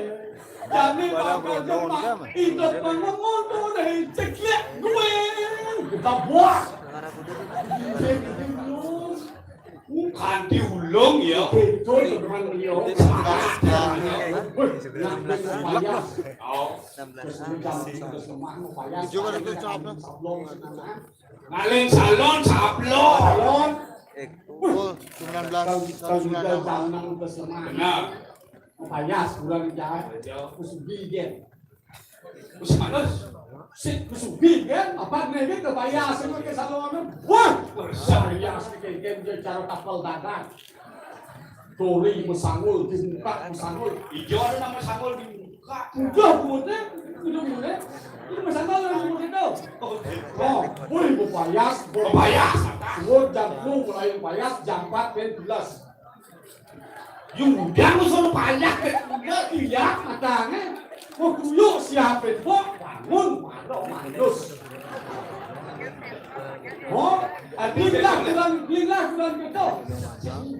Jadi bakal jemah. Itu pengemotor dari ceklek gue. Kita buah. Kanthi ulung ya. Betul teman beliau. Oh. Tujuh kan itu sablon. Ngaling salon sablon. Salon. Eh, oh, sembilan belas, tahun sembilan enam. Benar. Payas bulan jahat. Terus bigen. Wis manus. Sik wis sugih kan, apa ngene iki kebayas ngono ke salone. Wah, saya sik kan cara tapel dagang. Doli mesangul dibuka mesangul. Ijo ada nama sangul dibuka. Udah buatnya, udah mulai. Ini mesangul yang mulai itu. Oh, woi, mau payas, mau payas. Woi, jam sepuluh mulai payas, jam empat ben belas. Yudang suruh banyak ya, iya matane. Mau dulu siapin kok bangun malah manus. Oh, bila bilang bila bilang gitu.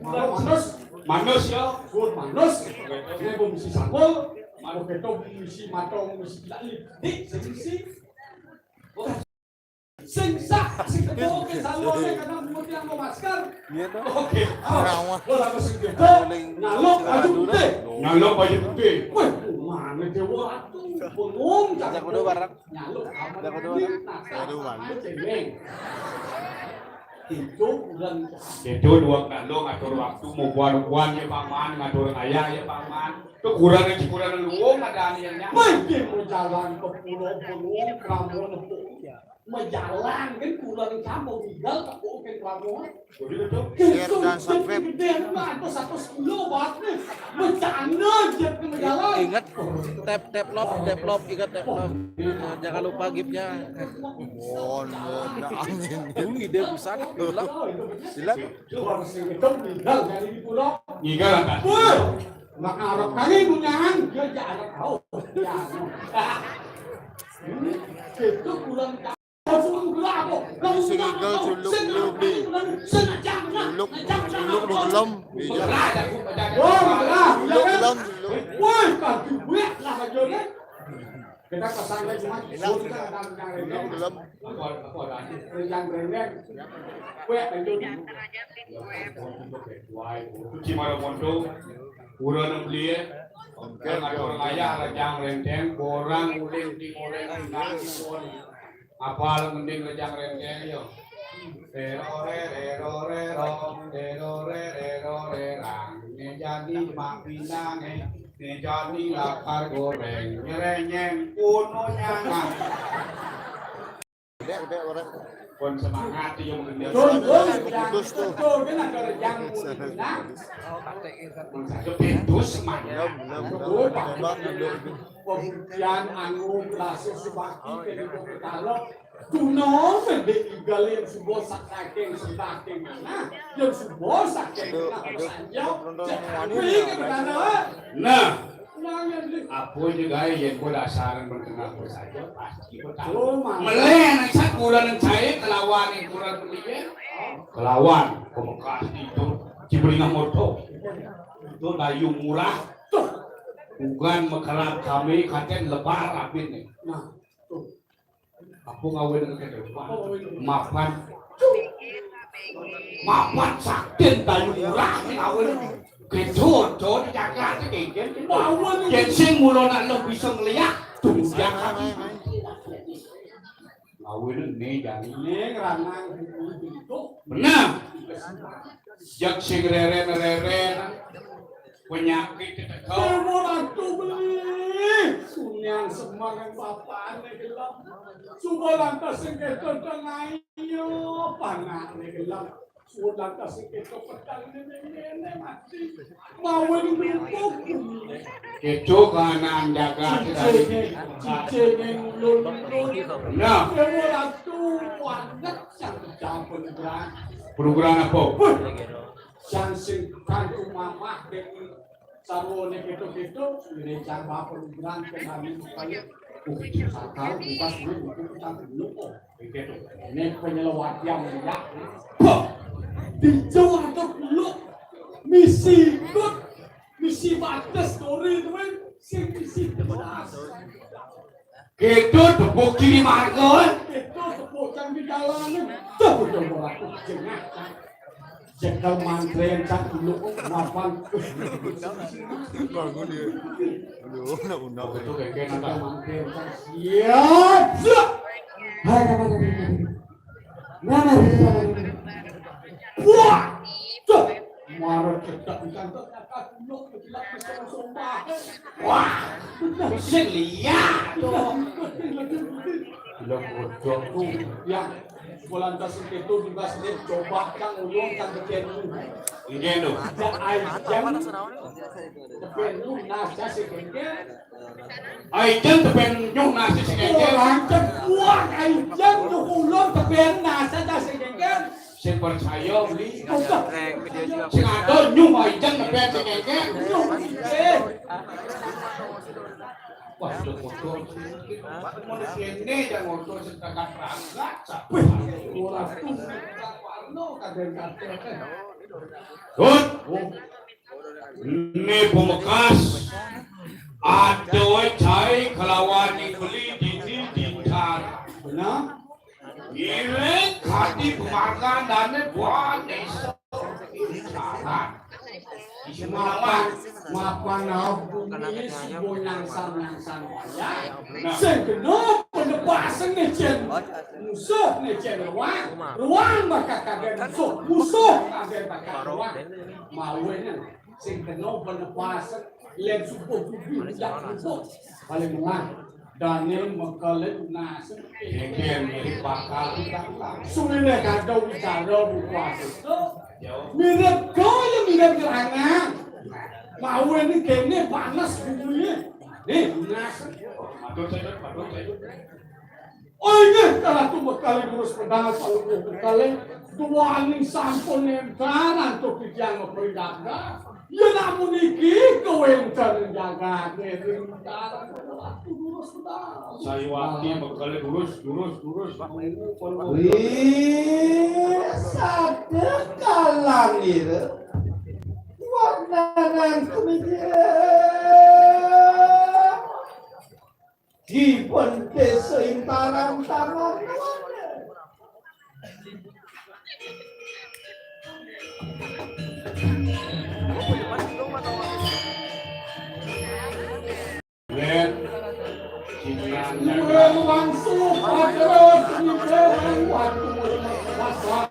Malah manus. Manus ya, pun manus. Ini pun mesti sangkul, malah gitu mesti matong mesti tidak dik sing isi. Sing sah, sing ketua ke salone karena mulut yang mau masker. Iya tuh. Oke. Rawa. Bola ke sing ketua. Paling Nyalok baju putih. Nyalok baju putih. Weh, mana dewa tuh? Bengong. Ajak kudu bareng. Nyalok. Ajak kudu bareng. Aduh, mana cengeng. Itu bulan. Itu dua kali ngatur waktu, mau buan-buan ya Paman, ngatur kaya ya Paman. Kekurangan kekurangan luwung ada aniannya. Mungkin mau jalan ke pulau-pulau, kamu nepuk. Mau jalan kan kurang kamu tinggal ke pulau ke kamu. Share dan subscribe. Gede mah atau satu kilo banget nih. Bercanda aja ke jalan. Ingat tap tap love, tap love, ingat tap love. Eh, jangan lupa giftnya. Mohon ya, angin. Ini ide pusat, bilang. Silat. Ngigal angkat. Wah, mak Arab kali punyahan, dia jarang tahu. Ya. Itu kurang tahu. Isi ngigal culuk lu beli. Culuk, culuk lu belum. Iya. Wah, malah. Culuk belum, culuk. Wah, kaki buat lah bajone. Kita pasang lagi, Mas. Belum. Belum. Apa, apa ada? Rendang-rendang. Kue, lanjut. Wah, itu. Cimara Mondo, Pura Nembelie, Oke, ngatur oke. Ngayah, Rejang Renteng, Borang, Uling, Timureng, Nang, Timur. Apal mending Rejang Renteng, yo. Rero, re, rero, rero, rero, re, rero, rerang. Ini jadi mak pinang, eh. Ini jadi lakar goreng. Nyerenyeng, kuno nyangan. Gede, gede, orang. Pun semangat, iya, mungkin dia. Tuh, tuh, tuh, tuh, kan ada yang mau dibilang. Pun satu pintu semangat. Belum, belum, belum. Tembak dulu. Pembuktian anu berhasil sebaki ke di Kota Lok. Duno mende igal yang sebuah saking sebaking mana? Yang sebuah saking mana? Aduh, aduh. Sanjau. Penonton yang wani nih, ya. Nah. Apa juga yang gua dasaran berkenal saja pasti gua tahu. Oh, mantap. Meleh anak sak kurang saya kelawan yang kurang belinya. Kelawan pembekas itu Cibringa moto. Itu Dayu Murah. Tuh. Bukan mekerap kami katen lebar rapin nih. Nah, tuh. Aku ngawin ke depan. Mapan. Mapan sakit Dayu Murah ngawin. Kecoh, coh, di Jakarta kengken. Ngawin. Yen sing mula nak lo bisa ngeliat. Tuh, dia kaki. Ngawin ini jadi. Ini ngeranang. Benar. Jak sing reren-reren. Penyakit itu. Dewa Ratu beli. Sunian semangat bapakne gelem. Suba lantas sing keto tengah iyo panakne gelem. Suba lantas sing keto petang ini mati. Mau ini berhubung. Itu kanan jaga. Cicing, cicing ulun. Nah. Dewa Ratu banget sang campur berani. Program apa? Wah. Sang sing kantu mamah dek sarwane keto-keto, ngene jang bapak bilang ke kami supaya, uh, sakal bukas ini buku kita dulu kok. Keto. Ini penyelewat yang ya. Poh! Di Jawa ada dulu. Misi ikut, misi batas story itu kan, sing misi jelas. Keto tepuk kiri marga, eh. Keto tepuk kiri jalanan. Tuh, udah berlaku jengah. Jekel mantren cak dulu, mapan. Bangun dia. Aduh, nak undang. Itu kayak Jekel mantren cak. Siap, siap. Hai, hai, hai, hai, hai. Nah, nah, nah, nah, nah. Wah, tuh. Mara cedak ikan tuh. Wah, sing liya to. Lha bodho ku. Ya, polantas keto dibas nek coba kang ulun kang kecenu. Inggih lho. Ajeng tepen lu nasa sing kengken. Ajeng tepen nyuh nasi sing kengken. Ora ajeng kuat ajeng nyuh ulun tepen nasa sing kengken. Sing percaya beli. Sing ada nyuh ajeng tepen sing kengken. Nyuh, eh. Wah, motor. Mun kene ya motor sing tekan rangkat. Wih, ora tuh. Warno kadang-kadang. Good. Oh. Ini pemekas. Ada wae jae kelawan ning beli dini dintar. Benar? Ngiring kati pemargandane buat iso. Salah. Mapan, mapan aku ini si bonang sang nang sang wayah. Nah. Sing kena Paseng né cén musuh né cén ruang, ruang bakal kadén musuh, musuh kadén bakal ruang. Mawinan sing kena benepaseng lén subuh budi jak subuh. Paling menang. Dané mekelé nasé. Kénkén jadi bakal. Suliné kada wicara buku asik. Mirip kaya mirip nyerangan. Mawinan kéné panas buminé. Nih, nasé. Matur, Cédék, matur, Cédék. Oh, inggih, Ratu Mekelé durus pedang, saluruh Mekelé. Duaning sampun éntar antuk titiang mapridaga. Yén amun niki kawéntenan jagaté ring Ratu durus pedang. Sayuwakti Mekelé durus, durus, durus. Wih, sadekalanira. Warnanan kumijé. Dipun désa intaran tangan. Len, Len wangsul, Padha, Sumitra, Watu, Rasa.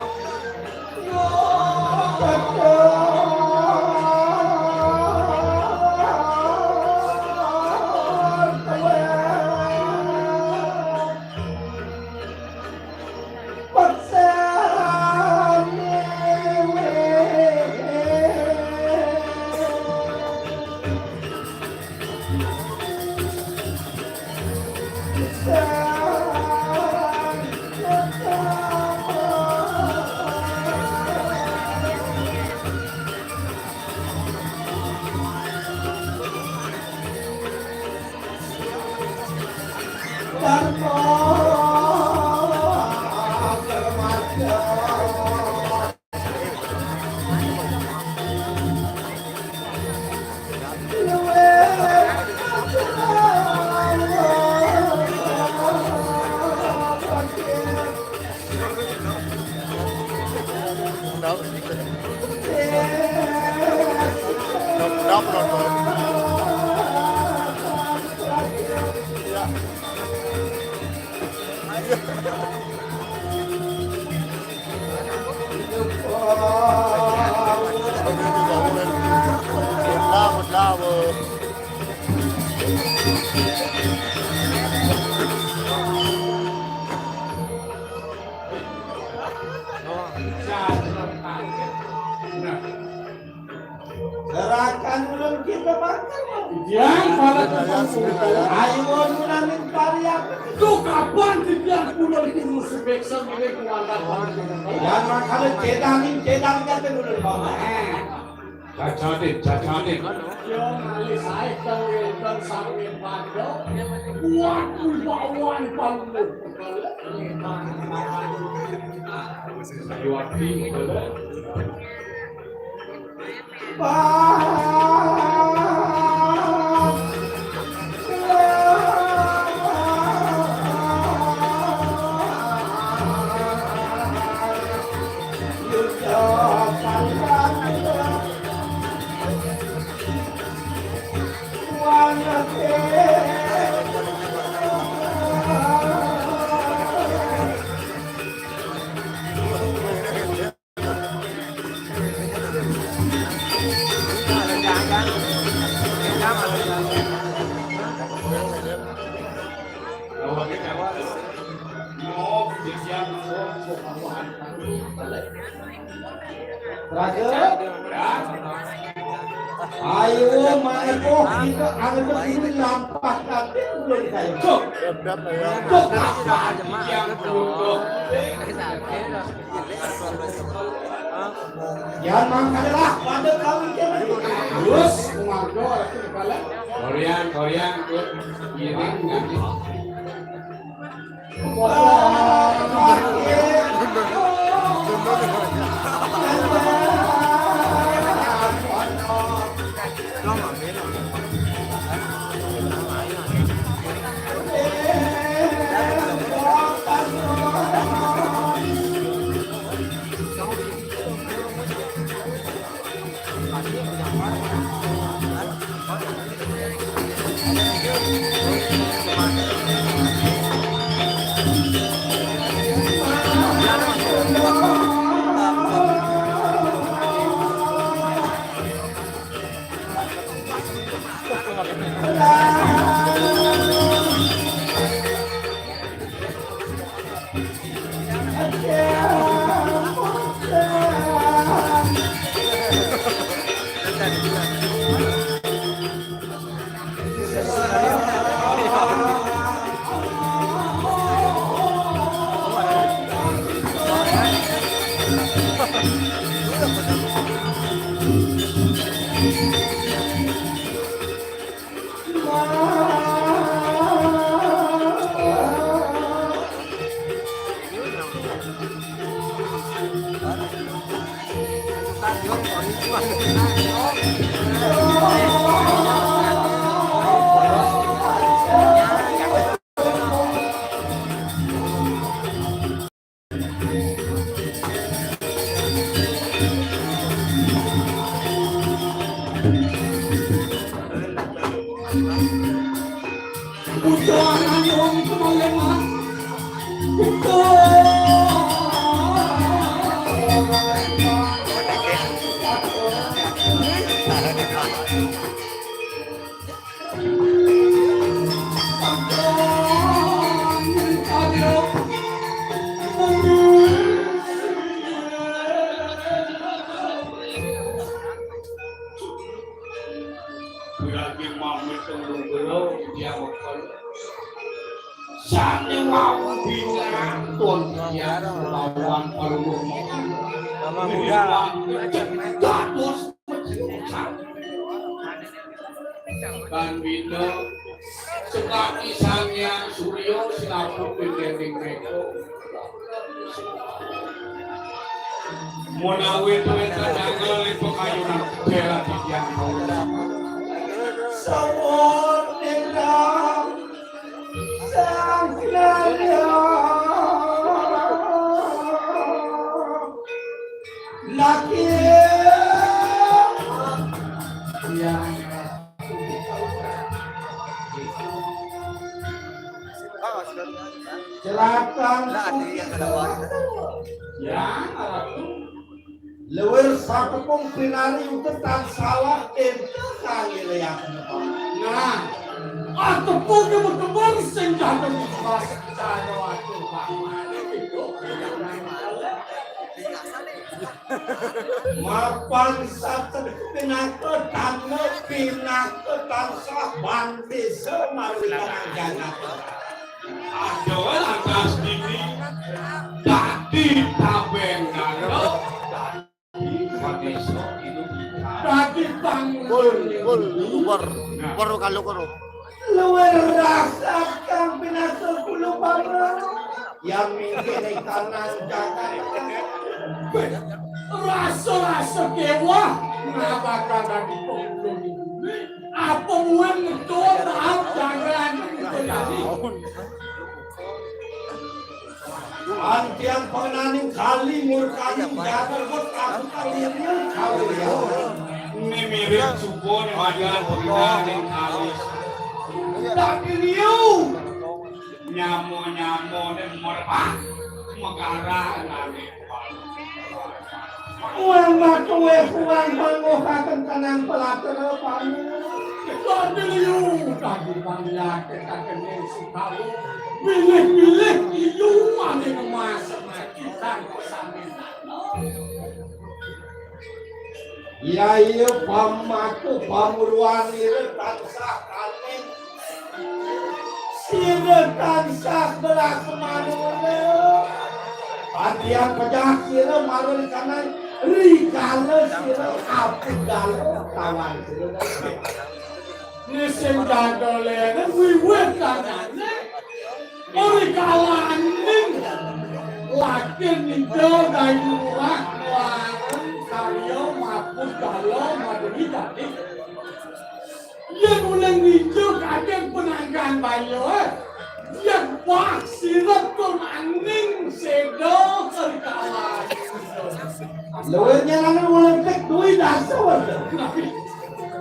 Gerakan ulun kita makan. Yang pada tempat. Ayo, ulun ning pariak. Tuh kapan titiang ulun kudu sepeksa ngene kuandat. Yang makanya cedang ning cedang kate ulun bawa. Cacatin, cacatin. Yo ngalih sae kang wénten sareng pada. Kuat wibawan paluh. Ayo ati, bener. Raja. Ayo, mangko kita anggap ini lampah kabeh ulun kayu. Cuk. Cuk, apa yang beruntung? Yan mangkane lah, pada kami kene. Terus, mangko, aku balik. Korean, Korean, Cuk. Ngiring, nganti. Piragi mamit teng lungguh, dia mekon. Sane wau binatun, dia lawan peluru. Mama muda. Dados. Kan bina sekaki Sang Hyang Surya sinaput dening mriko. Menawi tuwin kadangel ing pekayunan bela titiang kawula. Sampun Sang Hyang. Lagi. Ya. Selatan. Ya. Luwir satepung pinari uga tansah ento kang nilaiaken. Nah, atepung kemekemer sing dados mas cano atuh pamane. Mapan saten pinaka tanda pinaka tansah bantisa mawi jagat. Aduh, lantas dini dadi tabeng ngarep. Dadi panggul. Pul, pul, ubar, ubar karo karo. Luwih rasa kang pinasur kula pamrih. Yang mingkir ing kanan jagat. Rasa-rasa kewah. Ngabakar dadi pengulun. Apa muan ngetua maaf jangan terjadi. Antian pengenaning kali murkani jagat wet aku kali ini kawin. Ini mirip suku nih, wajan pengenaning kali. Tapi liu. Nyamo-nyamo ning merebak megara nane. Wong matuwé kuwang manguhaken tenang pelatra panu. Kadeliu tadi panglihate kakening sikalu. Pilih-pilih ilu ane ngemas mati sang pesamitan. Ya iya, pamatu pamuruan ira tansah kaning. Sira tansah belas manura. Pantian pejah sira marun kanan, rikala sira apik galo lawan sira. Nising dadolene wiwit kanane. Ori kalaning lakin nida dayu murah lawan karya mabur galo madeni dadi. Yen uling nida kadang penanggan bayo, eh. Yen wah sirep tur aning seda ori kalaning. Luwih nyarane Olimpik duwi dasa waduh.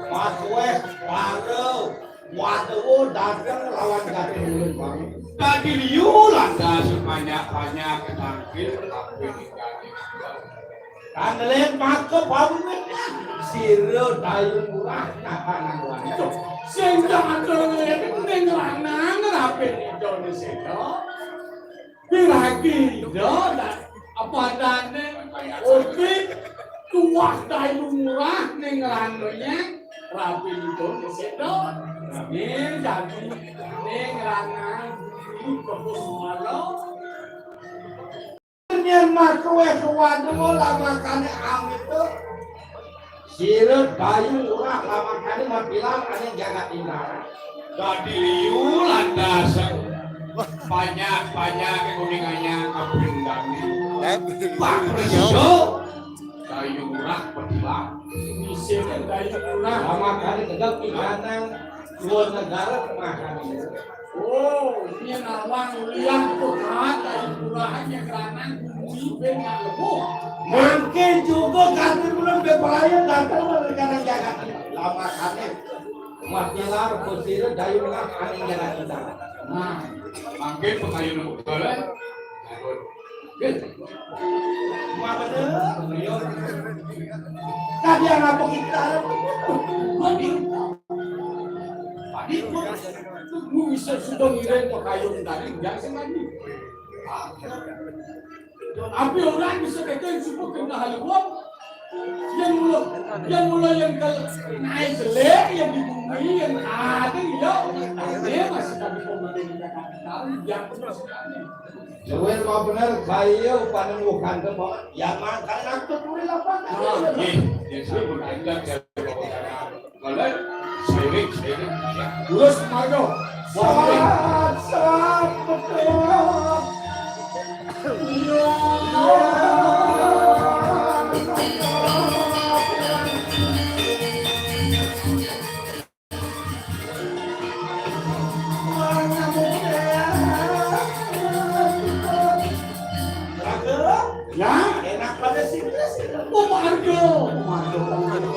Mas weh, baru. Waduh, dateng lawan gati ulun, Bang. Tadi liu lantas banyak-banyak ketangkil, tapi dikali. Kandelet maka pamit. Sira dayu murah, napa nang wani? Sing kandelet ning lanang rapi Indonesia. Piragi ida dak apadane uti tuah dayu murah ning randonya rabi itu sedo. Rabi jadi ning rangan ini kebus malam. Yen makuwe kuwadu lamakane amit tuh. Sira bayu ora lamakane mapilar ane jagat indara. Dadi liu lantas banyak-banyak kuninganya kabrindane. Pak Presiden bayu ora petilar. Sini dari Pura. Sama kali tegak di kanan, dua negara kemakan. Oh, ini nawang ulian tuh kan dari Pura hanya kanan bumi ben nggak lebu. Mungkin juga kami belum berperaya datang dari kanan jagat. Lama kali. Makilar kusir dayung lah aning jalan kita. Nah, mangke pekayu nemu boleh. Mah bener, beliau. Tadi yang apa kita? Tadi, tadi gua, gua bisa sudah ngirim pekayu tadi, jangan sengaja. Tapi orang bisa kata yang suka kena haluan. Yang mula, yang mula yang ke naik jelek, yang di bumi, yang ada, ya, dia masih kami komitmen dengan kami, yang terus kami. Luwih kok bener, kaya panen wuhan ke kok. Ya, makan aku turi lapangan. Ah, iya, iya, saya berkandang, saya berkandang. Mulai, seiring, seiring, ya. Terus, Margo. Selamat, selamat, betul. Ya, enak pada sini. Pemarjo, pemarjo, pemarjo.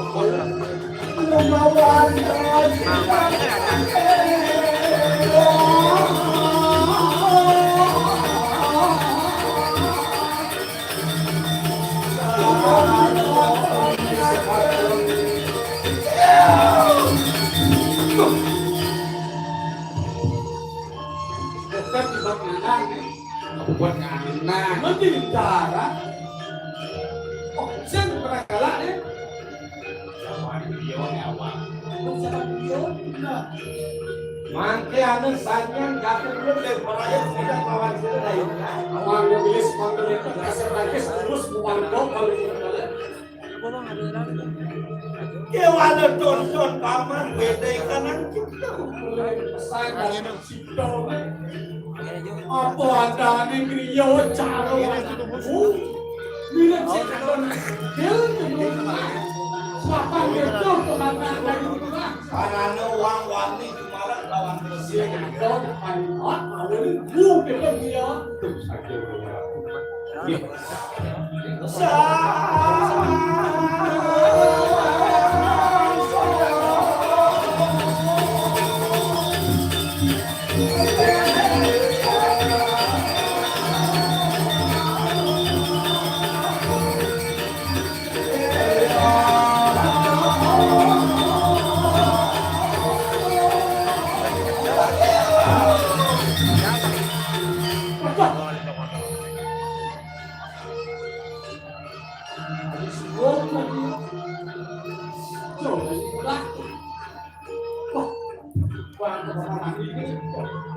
Tetap di bawah tanah, nih. Buat anak. Mending darah. Oh, sing pernah galak, nih. Siapa beliau, nih, awak? Siapa beliau? Nah. Mangke anu sanyan gatel lu deh, perayaan sudah kawan sudah dayung, kan? Awak dia beli sepatu itu, kasih lagi terus, bukan kok, kalau gitu, kan? Kewala tonton paman beda ikan angkit. Apa adane griya cara. Mirip sing katon. Dil. Papan betul pemandangan dari rumah. Karena uang wani kemarin lawan Mesir. Katon paling hot, awalnya bu kita dia.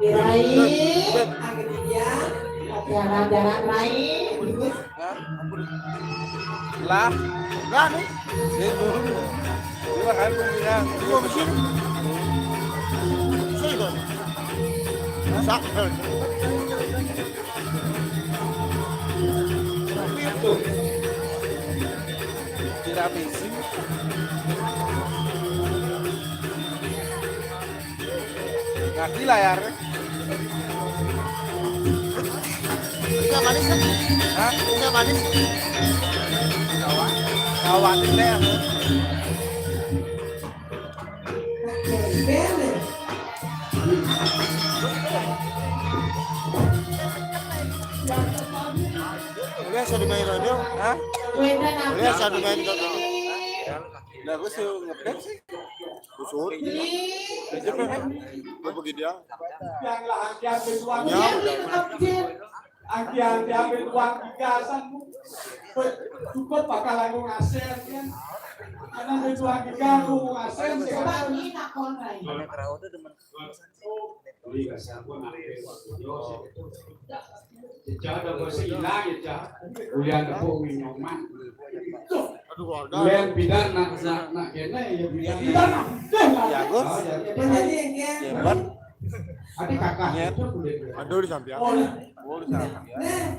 Rai, jalan-jalan Rai. Lah, lah nih. Ini makan kumpirnya. Gua mesin. Sini dong. Masak. Tiramisu. Ngerti lah ya, Rek. Bisa manis kan? Hah? Bisa manis. Kawan. Kawan deh. Biasa dimain radio, hah? Biasa dimain radio. Lah, gue sih ngeband sih. Kusut. Gue pergi dia. Ya, udah. Aki-aki ambil uang tiga san, Bu. Cukup bakal aku ngasih, kan? Karena duit uang tiga aku ngasih, sekarang. Beli kasar pun ada. Cecah ada bos hilang ya, Cah. Kuliah tepuk minyoman. Aduh, keluarga. Kuliah pindah nak, nak, nak kena ya, pindah. Pindah, nah. Ya, Gus. Oh, ya. Pindah lagi, ya. Ya, Bang. Ada kakak. Nyet. Itu kuliah. Aduh, di samping. Oh, iya. Oh, di samping. Nah.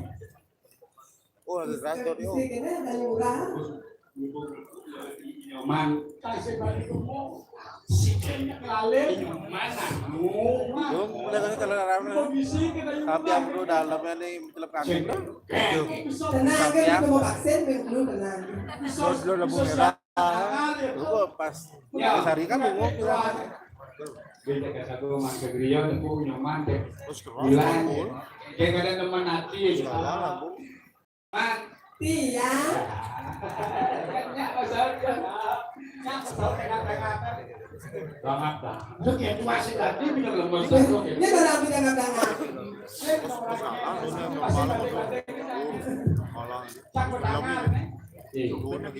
Oh, ada transfer, yo. Di sini ada lurah. Nyoman. Kasih balik ke mau. Sikilnya kelalen. Nyoman, anu. Belum, udah kan, kalau rame. Kondisi kita yang Tapi yang perlu dalamnya nih, celep kaki. Tenang, kan kita mau vaksin, belum, tenang. Terus lu udah merah. Lu kok pas Ya. Hari kan mau ngopi lah. Beda kata gua, Mas Grio, tepuk nyoman, deh. Terus keras, Bilang, Bang. Dia kadang teman hati. Salah lah, Bu. Man. Iya. Banyak masalah, ya. Banyak masalah, tengah-tengah. Banget, Bang. Lu kayak puasin tadi, bilang lemes, Ini, oke. Ini barang bidang agama. Masalah, udah malam, malam. Campur tangan, eh. Eh,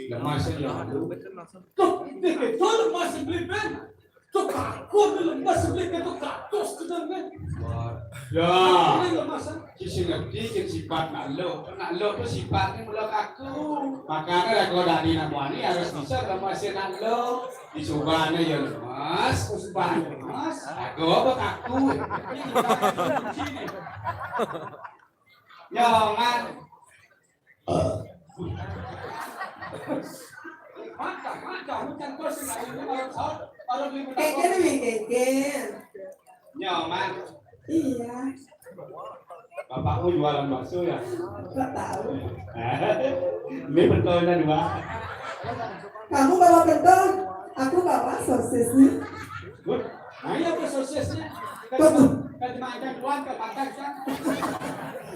lemes, ya, lu. Tuh, dikit, tuh, lemes, beli, Ben. Tuh, kaku, tuh, lemes, beli, tuh, kaku, sudah, Ben. Wah, ya. Ini lemes, ah. Sisi ngerti, kan sifat nak lo. Nak lo tuh sifatnya mula kaku. Makanya, kalau dari nak wani harus bisa lemesin nak lo. Dicobanya ya lemes, usbah lemes, aku apa kaku? Nyoman. Mantap, mantap, hujan bos, nggak ada orang sahur, orang beli Keken, wi, keken. Nyoman. Iya. Bapakmu jualan bakso ya? Kok tahu? Ini betulnya dua. Kamu bawa pentol, aku bawa sosis nih. Good. Nah, iya, apa sosisnya? Kan Bagus. Kan dimakan duluan, kan makan, kan?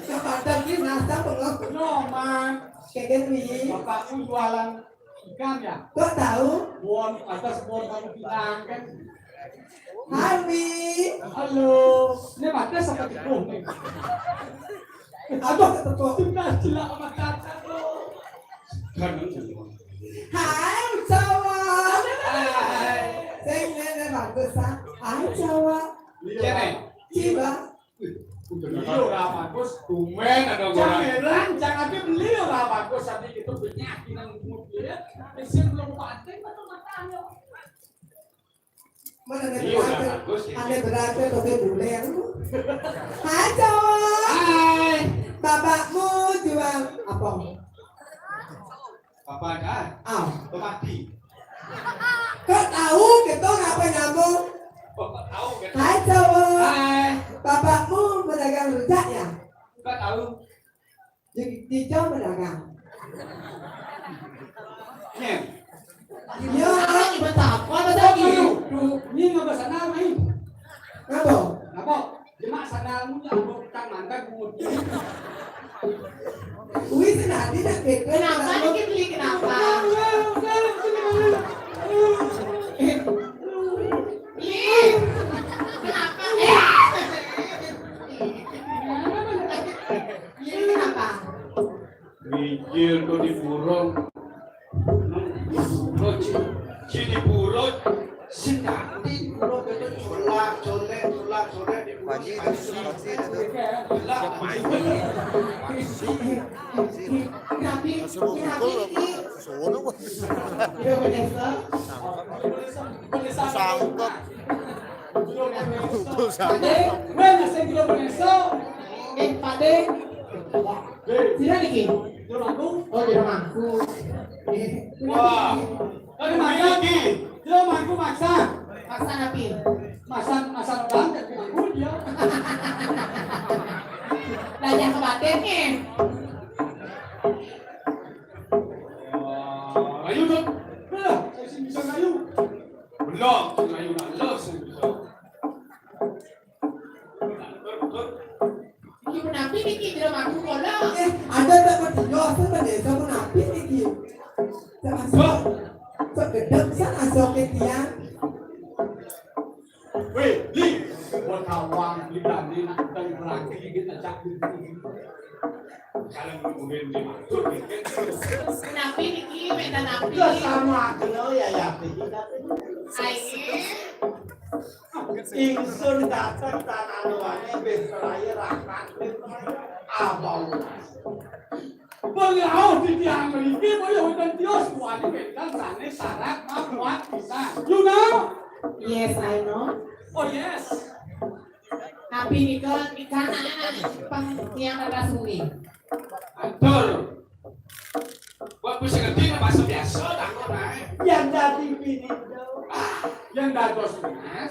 Kan makan nih, nasa, bengong. Nyoman. Keken, wi. Bapakmu jualan ikan ya? Kok tahu? Bon, atas bon kamu bilang kan. Hai, wi. Halo. Ini mata sama gedung nih. Apa ketekuk? Sudah jelek sama tata lo. Kan Hai, Jawa. Hai. Saya ini bagus, ha? Hai, Jawa. Iya. Coba. Wih, udah beliau ora bagus, tumben ada orang. Jangan, jangan dia beliau ora bagus, tapi itu banyak yang ngomong dia. Sing belum paten atau matanya. Mana ada Iya, udah berarti, bagus, ya. Ada berarti atau dia bule yang itu? Hai, Jawa. Hai. Bapakmu jual apa? Apa dah? Ah. Pemati. Kok tahu kita ngapa nyambung? Kok tahu kita? Hai, Jawa. Hai. Bapakmu pedagang rujak ya? Kok tahu? Di, di jam pedagang. Nih. Ya, ini betapa ada lagi. Tuh, ini nggak bahasa nama ini. Apa? Apa? Cuma sandalmu yang bukan mantap, bungut. Wih, senadi nak keke. Kenapa ini beli, kenapa? Ih, kenapa? Eh. Ini kenapa? Mijil tuh di burung. Burung, ci, ci di burung. Sing ganti burung itu colak, colek, colak, colek di burung. Pagi itu, pagi itu. Colak, main. Tapi, tapi ini Sono, wah. Dia menyesal. Menyesal. Sangkep. Belum menyesal. Pade, mana saya belum menyesal? Eh, Pade. Tidak niki. Jero mangku? Oh, jero mangku. Wah. Tadi masak. Jero mangku masak. Masak api. Masak, masak bang, tapi mangku dia. Belajar ke batin nih. Wah, ayo dong. Belum, saya sih bisa ngayu. Belum, ngayu nak les, saya bisa. Iki menapi niki jero mangku kula. Eh, ada tak percaya, saya pada saya menapi niki. Saya masuk, saya gedek, saya masuk ke tiang. Weh, Li, buat kawan, Li tadi nak dari Meraki, kita cak di sini. Kalau kemudian dimaksud, ya, kan? Menapi niki, meta napi. Lah sama aja, ya, ya, kita. Ayo. Ingsun dateng tanah luwane wis raya rapat. Abang. Beliau di tiang mriki kaya wonten tios wani wénten sané syarat makuat pisan. You know? Yes, I know. Oh, yes. Napi nika, nika anak-anak pang tiang rata suwi. Atur. Buat bisa ngerti, Pak. Biasa-biasa takon ae. Yang dadi bini do. Ah, yang dados mas.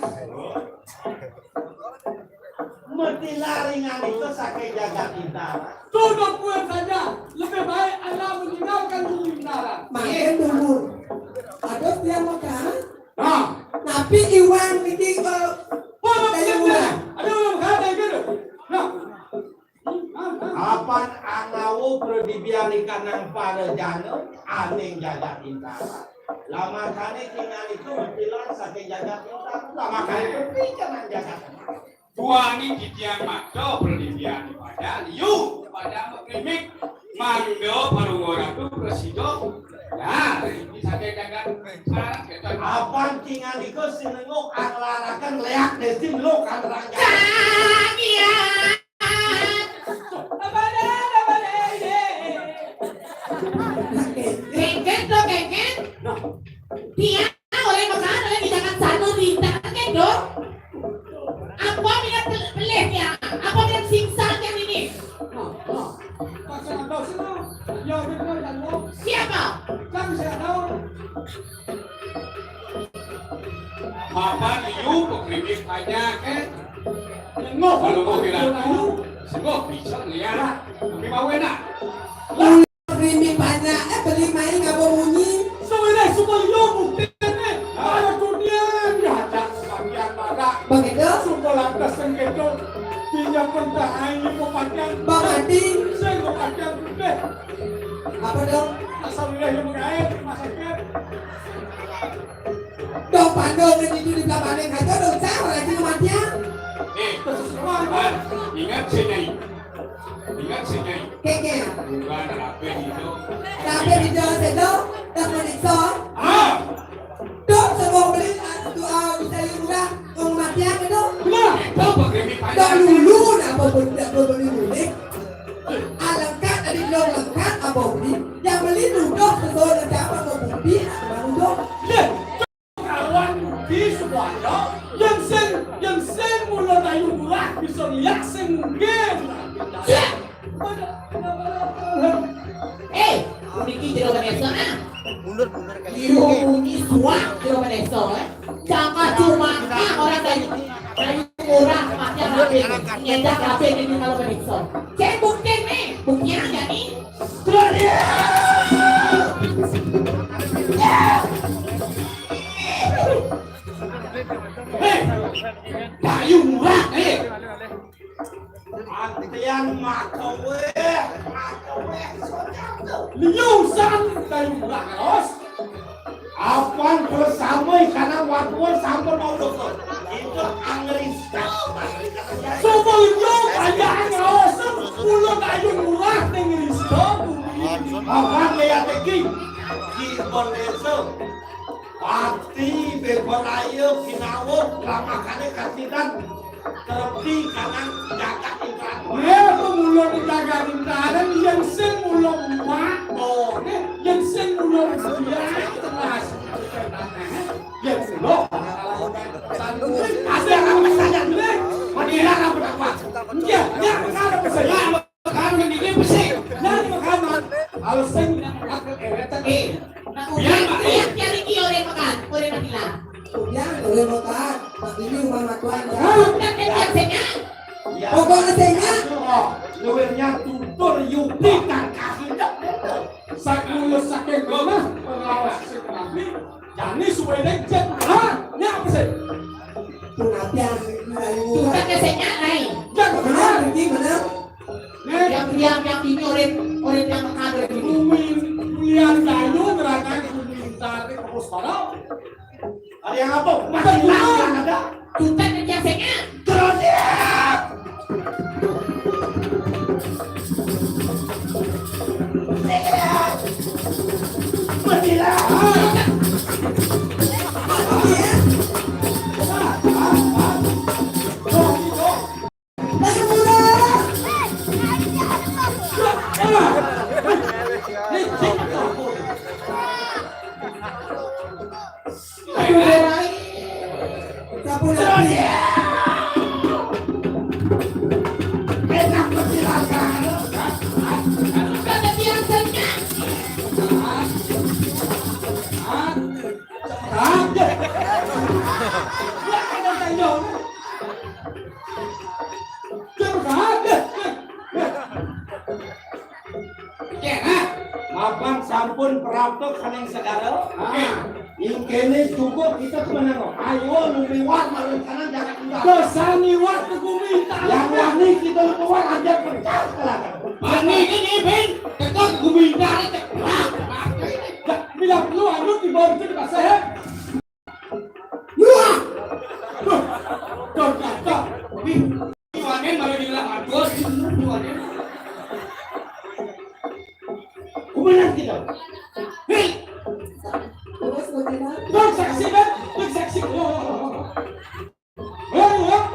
Mesti laringan itu saking jagat Bintara. Cukup buat saja. Lebih baik Anda meninggalkan Bumi Bintara. Makin dulu. Aduh, dia makan. Nah, tapi Iwan niki, eh, oh, ada yang murah. Ada yang murah, ada yang gitu. Nah. Apan angawo pradibian ikanang para jana, aning jagat Bintara. Lamakane kingan itu mutilan saking jagat Bintara. Lamakane kepikiran jagat Bintara. Buani titiang mata pradibian pada liu pada mekrimik mangda palungguh ratu prasida. Nah, iki saking jagat Bintara. Apan kingan iku sinenguk anglaraken leak desti luk anrang. Kengken to, kengken. Tiang oleh makan, oleh tindakan satu, tindakan kendor. Apa minat pel-, pelih tiang? Apa minat singsan tiang ini? Siapa? Bapak liu pekrimis banyak, eh. Nengok. Kalau mau bilang, sungguh bisa ngeliat. Tapi mau enak. Pekrimis banyak, eh, beli main ngapa munyi? Sebenarnya semua liu bukti, eh. Ada dunia diajak sebagian barak. Begitu? Sungguh lantas sengketo. Pinjam pentah air pepakan. Bang Adi. Saya pepakan putih. Apa dong? Asal udah yang mengair, masakan. Dong pandang dan itu di belakang aja dong, saya orang itu mati ya. Eh, ingat sih, Nyai. Ingat sih, Nyai. Keke. Bukan rapi itu. Rapi di jalan sedo, tak meniksa. Ah. Dong semua beli, ah, itu, ah, bisa yang murah, orang mati ya, gitu. Nah, itu pakai mie panjang. Dong dulu, nah, apa pun, apa pun beli mulik. Alengkat tadi belum lengkat, apa beli? Yang beli nuduh sesuai dengan siapa mau bukti, apa nuduh? Ye, kawan bukti semuanya, yang sing, yang sing mula dayu murah bisa lihat sing mungkin. Ye. Eh, puniki jero Vanessa, ah. Mundur, mundur, Kak. Iyo, puniki suak jero Vanessa, eh. Jangan cuma, ah, orang dari, dari murah, mati apa? Nyedak apa ini kalau Vanessa? Cek bukti nih, buktinya ada nih. Hei, kayu murah, eh. Antian makaweh, makaweh, liu san kayu murah, kaos. Apan bersama ikanang watuan sampun mau dokter. Itu angris. Coba liu panjang kaos, pulau kayu murah ning Risto. Apan lihat iki. Ki Bonesa. Pati beberaya ginawa lamakane kasidan. Terlebih kanang jagat Indrana. Nggih, pemulung jagat Indrana, yen sing mula mak, oh, nggih, yen sing mula dia, jelas. Yen mula, ada apa saja, nggih. Mati lah, apa, apa? Nggih, ya, ada apa saja? Makan niki pesik. Nah, makan, Mak. Kalau sing nak makan eretan. Eh, nak uyang, uyang tiang iki oleh makan, oleh makan. Uyang oleh makan. Mak ini rumah matuan, ya. Bukan tiang sing. Pokoknya sing. Oh, luwirnya tutur yudi kang kahidup. Sakula saking mana pengawas sing nabi. Jani suwene jet. Ha, nyak apa sih? Pengapian. Bukan sing nyak, Rai. Jangan benar, ini benar. Yang, yang, yang ini oleh, oleh yang mengandung ini. Bumi, bumi yang kayu, gerakan bumi tarik ke Pusara. Ada yang apa? Masih hilang, ada. Tutan yang sengak. Terus ya. Masih hilang. Ampun prapta kaning segara. Ah, ing kene cukup kita tuh menang. Ayo lu liwat malu kanan jangan enggak. Kesan liwat ke bumi tak. Yang wani kita lu keluar aja pecah kelakar. Wani ini, Ben, tekor bumi tak ada cepat. Bila perlu anu di bawah itu dipasang, ya. Wah! Tuh, tuh, tuh, tuh. Nih, Waden malah dibilang aduh, Waden. Kumaha kita? Hei! Terus bagaimana? Bang saksi, Bang. Bang saksi. Oh, oh, oh, oh. Oh, oh.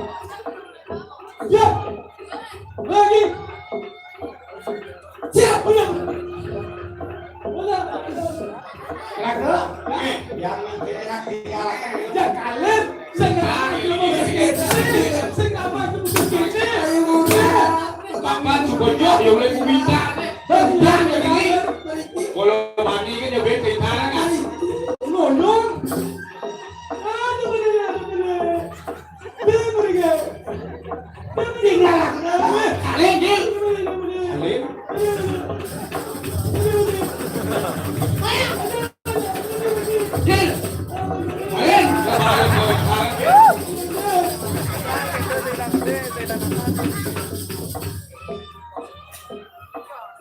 Ya. Lagi. Siap, benar. Benar. Raga, eh, yang enak dikalahkan. Ya, kalian. Sing apa itu musuh kita? Sing apa itu musuh kita? Ayo, udah. Bapak Sukojo, ya mulai kuminta. Benar, ya, kalian. Kalau mandi kan ya bete, kan? Ngomong. Aduh, benar, benar.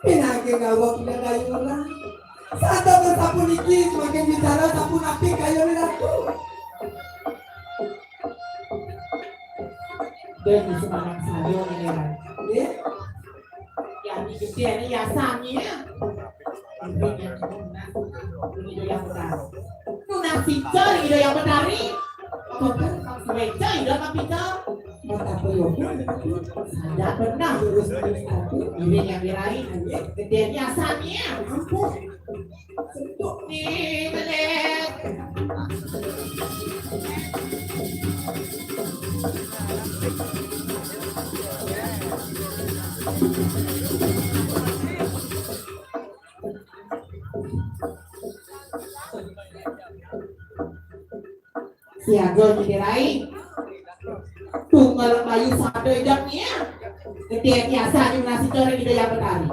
Pinake gawa pindah dayunan. Sato sapuniki semakin bicara sapunapi kayane ratu. Dan di semangat saya ini, ya. Yang digede ini ya sami ya. Ini yang tunas, ini yang benar. Tunas sicor, ini yang benar. Tunas sicor, ini yang benar. Tidak pernah. Ini yang diraih. Gedenya sami ya. Ampun. Siaga nyindirai. Tunggal bayu sada idapnya. Gedenya sami nasi goreng ida yang betari.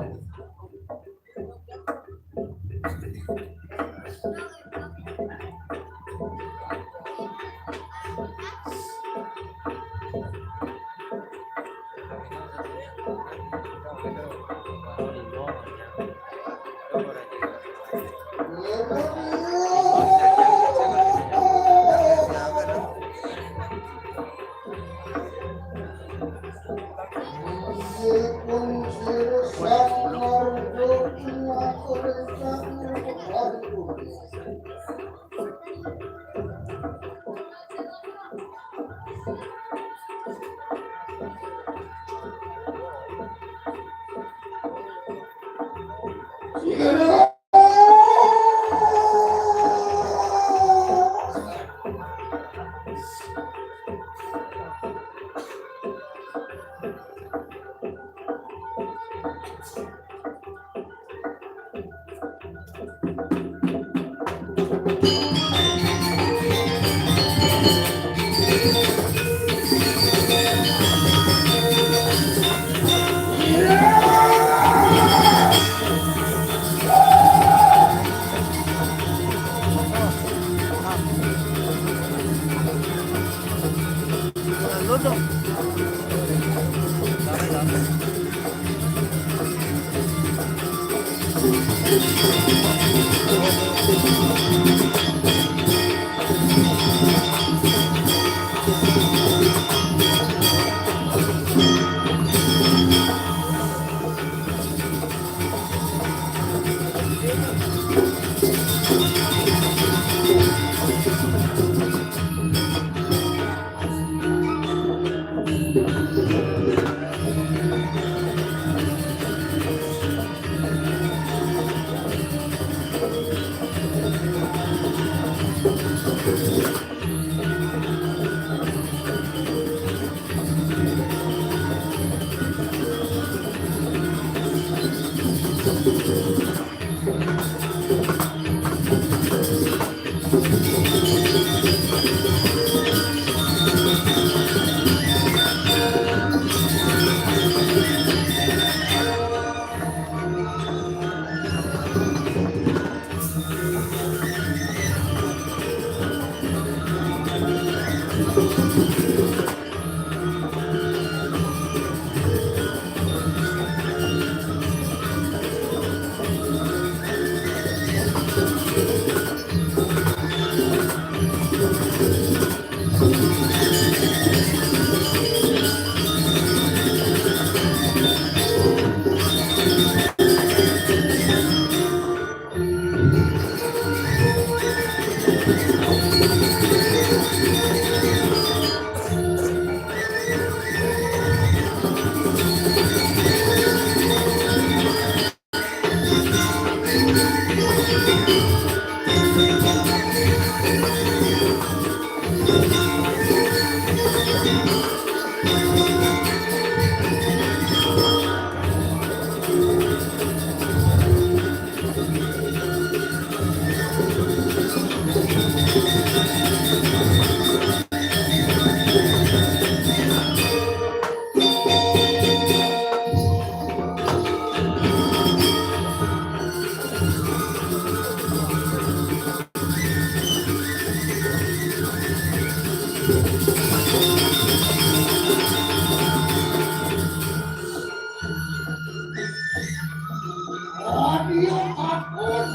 Iya, ampun.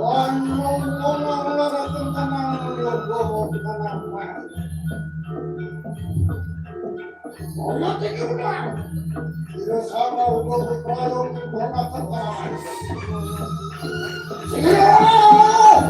Anu ngomong lara tentang ngomong ngomong. Ora tinggi benar. Tidak sama untuk bertarung di tengah pertarungan. Siap!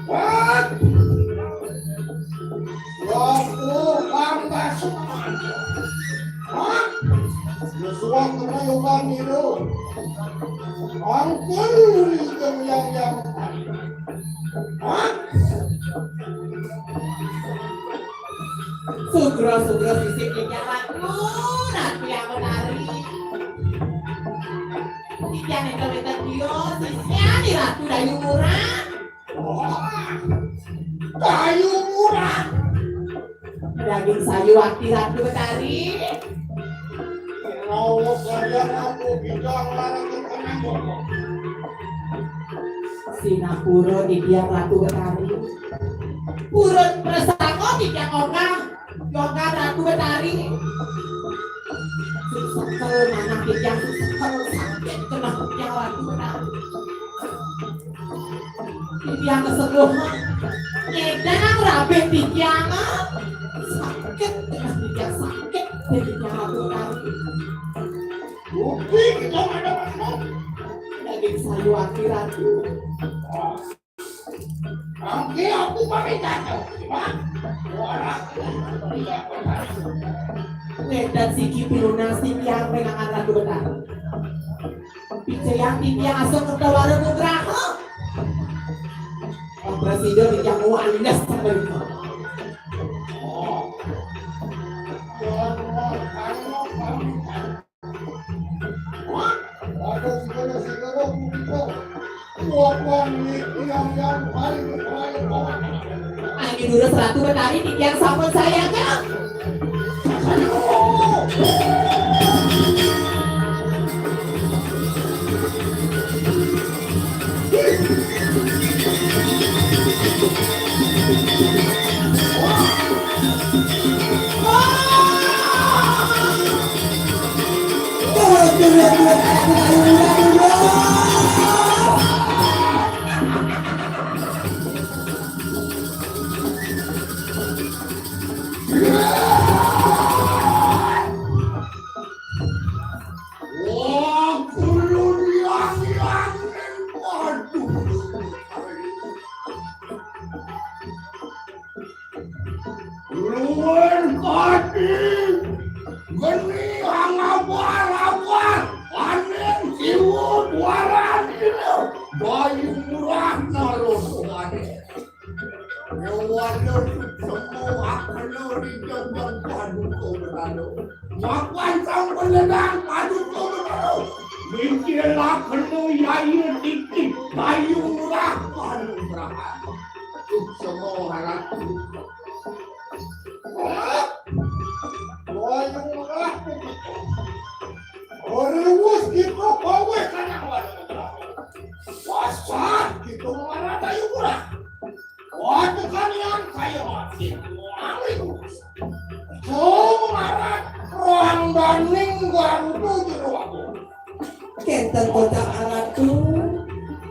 Wah! Laku pambasukan. Hah? Yosua kena yokan niru. Angkul uri kemyang yang. Hah? Sugra-sugra sisik ikan ratu, ratu yang menari. Ikan itu kita dia, sisik ratu dayu murah. Wah, kayu murah. Daging sayu ati Ratu Betari. Kalau kalian aku bidang larang terkenang. Sinapura titiang Ratu Betari. Purun prasangka titiang ongkah, ongkah Ratu Betari. Sekel manah titiang, sekel sakit kenah titiang Ratu Betari. Titiang keseluh. Nyedang rabih titiang. Sakit tengah titiang, sakit titiang Ratu Betari. Bukti kita ada masuk. Daging sayu ati Ratu. Angke aku pamit aja. Wah. Ora. Iya, benar. Wedan siki pinunas titiang penangan Ratu Betari. Picayang titiang asa ngetawara nugraha. Oh, presiden yang wanes sampai itu. Oh. Ada segala-segala begitu. Wapan yang yang paling paling. Ayo dulu Ratu Betari titiang sampun sayangan. Wah, kulun yang yang. Waduh. Luwih kati geni angabal-abal, aning siwu buaran ila, bayu murah narusuhane. Nyawada suksema akena ring jajang paduka berhala. Mapan sang penyedang paduka berhala. Mingkil akena yaya titi bayu murah panugrahan. Suksema harap. Wayang murah begitu. Rewus kita bawa kanak wayang murah. Wasat kita mengarah kayu murah. Waktu kanian kayu mati. Wali murah. Jauh mengarah rohang daning garudu jero aku. Kenten kocak aratu.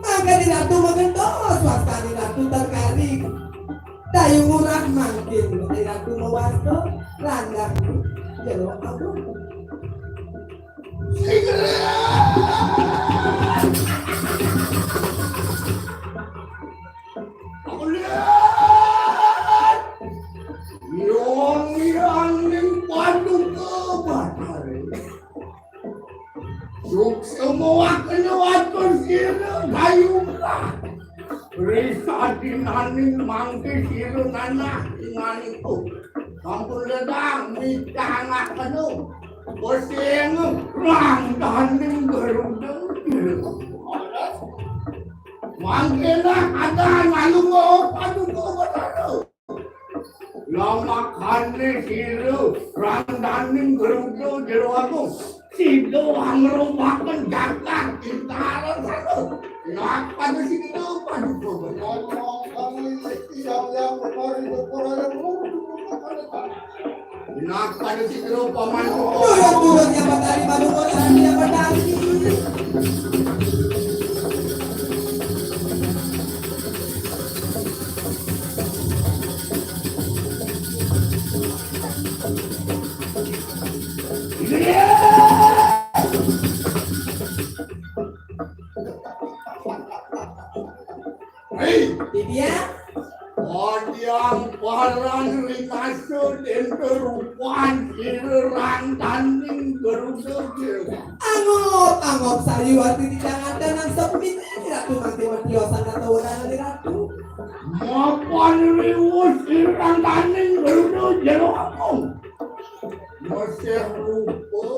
Maka di ratu magentos, wastani ratu terkari. Dayu murah mangkin Gusti Ratu mawasta, randang jero agung. Nyong iraning Paduka Batara. Suksma wakana watur sira dayuka. Risadinaning mangke sira nanah ingaliku. Sampun ledang mitangakana. Pesing rangdaning Garuda. Mangkena ada ngalungguh Paduka Batara. Lamakane sira rangdaning Garuda jero agung. Sida angrupaken jagat Bintara sana. Napa sida Paduka Batara? Napa sida paman? Turun-turun yang Batari Paduka Sari yang Batari. Hei! Didian? Odiang paran rinasa denta rupan sira rangdaning Garuda Dewa. Anggok, anggok sayu ati didangadan nang sepit, Ratu mati mati osan kata wadana di Ratu. Mapan riwus sira rangdaning Garuda Dewa. Masih rupa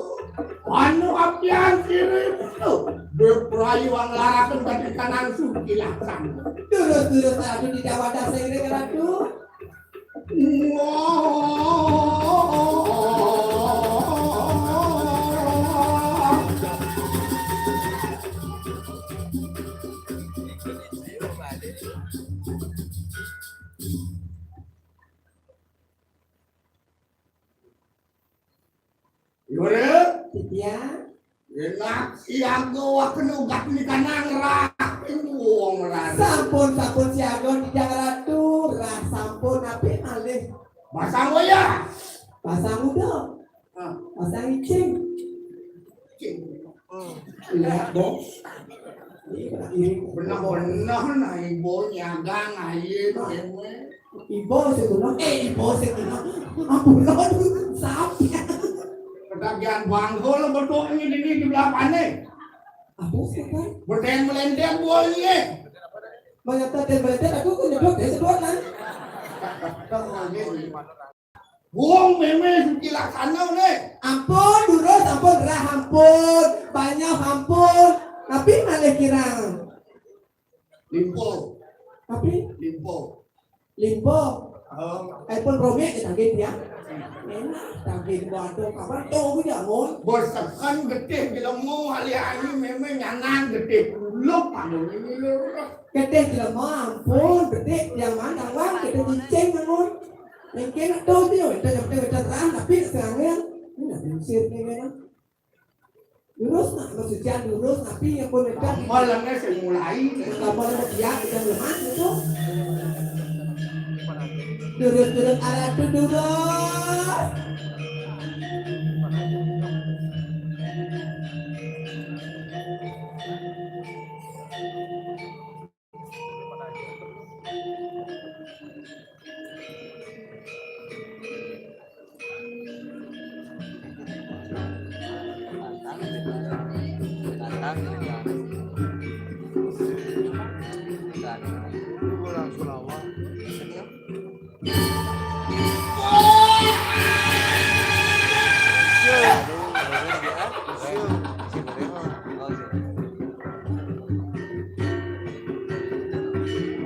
anu apian sira itu. Beprayu anglaraken batikanang suci laksana. Durus-durus Ratu tidak wadah sairing Ratu. Yura? Iya. Enak siaga waktu ugat ni kanang rah. Wong rah. Sampun, sampun siaga tidak Ratu, rah sampun api malih. Pasang wayah. Pasang uda. Hah? Pasang icing. Icing. Iya, Bos. Iya, benar-benar nah ibu nyagang aye. Ibu sing kena, eh, ibu sing kena. Ampun, aduh, sampai. Ketagihan bangkul betul ini di, di belah pane. Apa sih, Pak? Berdeng melenteng boleh. Mengapa dia melenteng? Aku kena dua, dia sebuah kan? Wong meme suci laksana ne. Ampun, durus, ampun, rah, ampun, banyak, ampun. Tapi malih kirang. Limpo. Tapi? Limpo. Limpo. Oh. Ampun, Romi, ya, tagih ya. Enak, tagih, waduh, kapan tahu ya, mon. Bos tekan getih jelema, alih-alih meme nyanan getih. Lu panggung ini lu. Getih jelema, ampun, getih, yang mana, wah, getih cicing, mon. Mungkin tuh dia, udah nyampe, udah terang, tapi sekarang ini nggak diusir nih, memang. Lurus, nah, maksudnya lurus, tapi yang boleh kan. Malamnya saya mulai. Kalau mau dia, kita lemah, gitu. Lurus, lurus, arah tuh, lurus.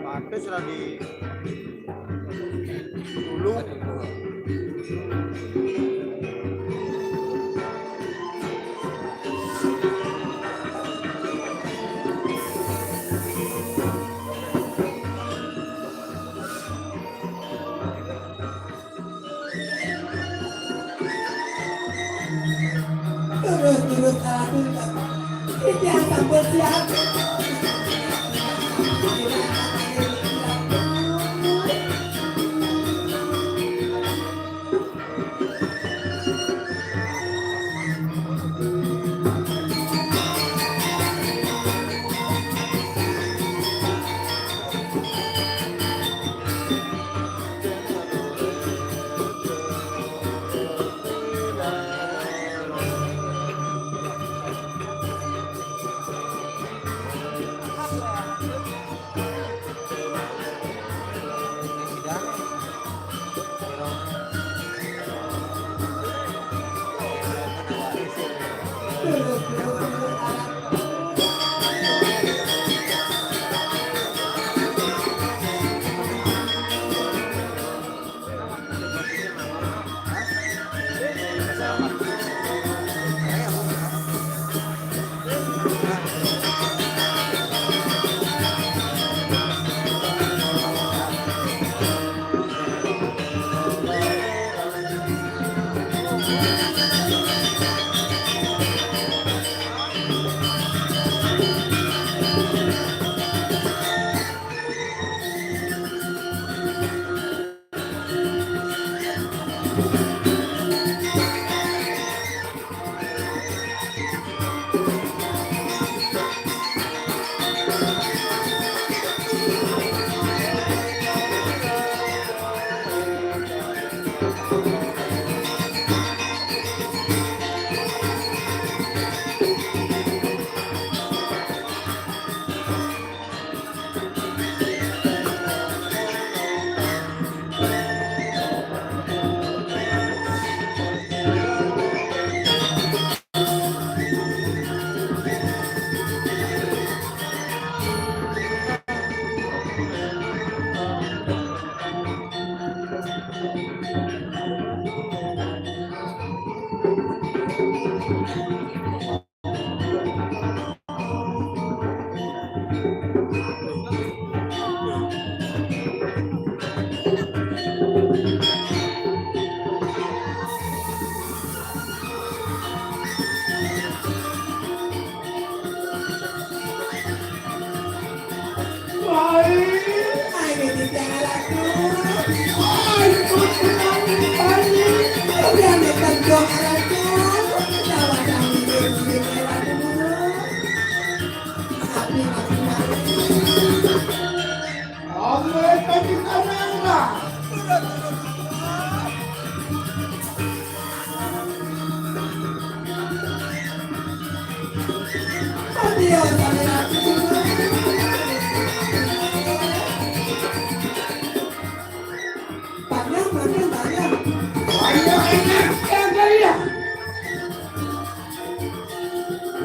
Pantes lagi dulu. Terus, terus, salah tunjuk. Iki yang sampun siap.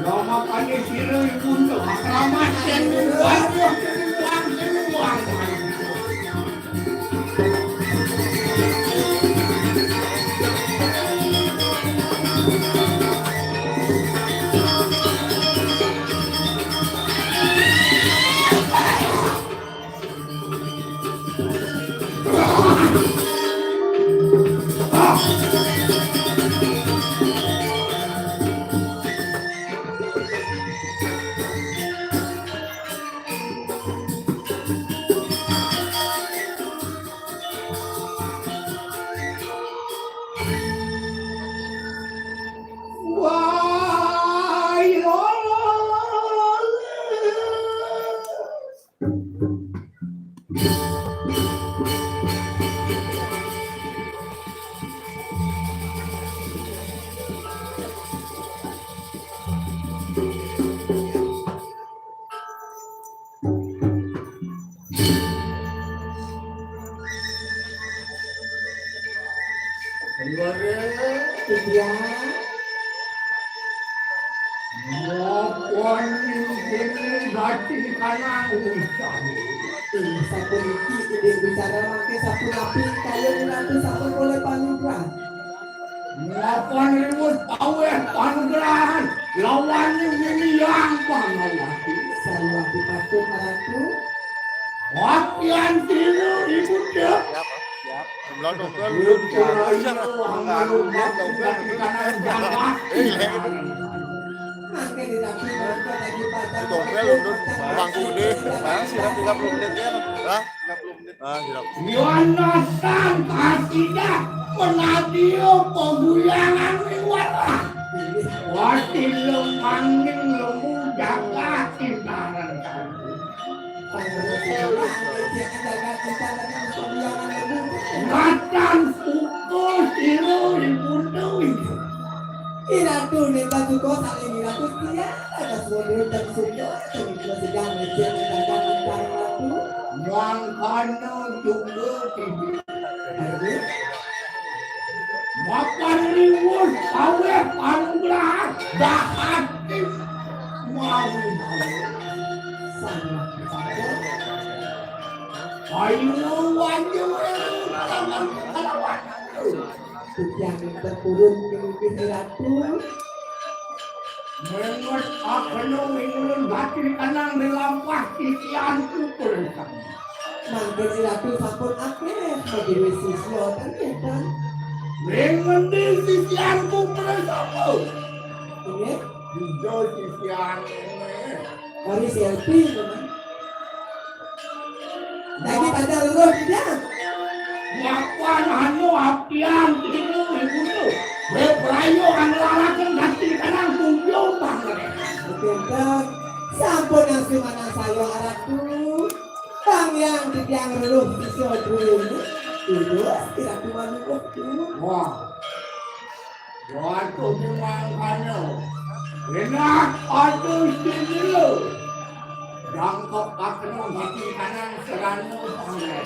Lama kali sira ibunda akraman sing uang, sing uang, sing uang. Iya. Mapan ning kene gati kana urusan. Ih, sapuniki ide bicara mangke sapunapi kaya minantu sampun oleh panugrahan. Mapan riwus paweh panugrahan lawan ning yang pangalati. Saluwati patut, Ratu. Wapian tilu ibu dia. Siap, siap. Jumlah dobel. Dobel. Dobel untuk mangku gede. Nah, sirap tiga puluh menit ya. Hah? Tiga puluh menit. Ah, sirap. Yono sang kasidah menadio peguyangan liwat. Wati lemanging lemu jagat intaran. Matan putus iru ibu dewi. Iratu neta duko saling iratu setia. Ada suara dan suka. Sedang sedang ngecek dagang antara ratu. Mangkana juga tidur. Makan riwus kaweh panugrahan dahati. Mau mau. Sama. Ayo, ayo, ayo, ayo, ayo. Titiang berturun mimpi Ratu. Mengot akeno ingulun batin kanang rilampah titiang kupul. Mangke Ratu sampun akeh madhewe sisya, kan, nggih, Kang? Ring ngendi sisyanku, Presapa? Inggih. Dija sisyan. Hari selfie, teman. Lagi pada lurus, ya? Mapan anu apian, Sisya duwene, terus kira-kira niku. Wah. Waduh, mangkane. Enak aduh sini lho. Jangkep akan mati kanan serana pangan.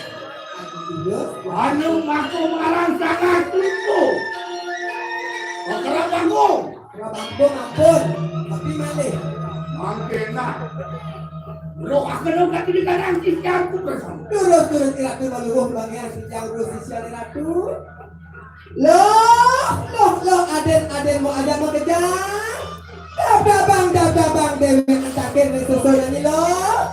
Terus, anu mako marang sangat lucu. Kira bangkung. Kira bangkung ampun. Tapi malih. Mangkena. Lo akan lo kaki di kanan kiri aku bersama. Terus, terus kira-kira luruh bangnya sejauh terus sisya ratu. Loh, loh, loh, aden, aden mau ajak mau kejar. Dabdabang, dabdabang, dewe antakin ning susunan iki, loh.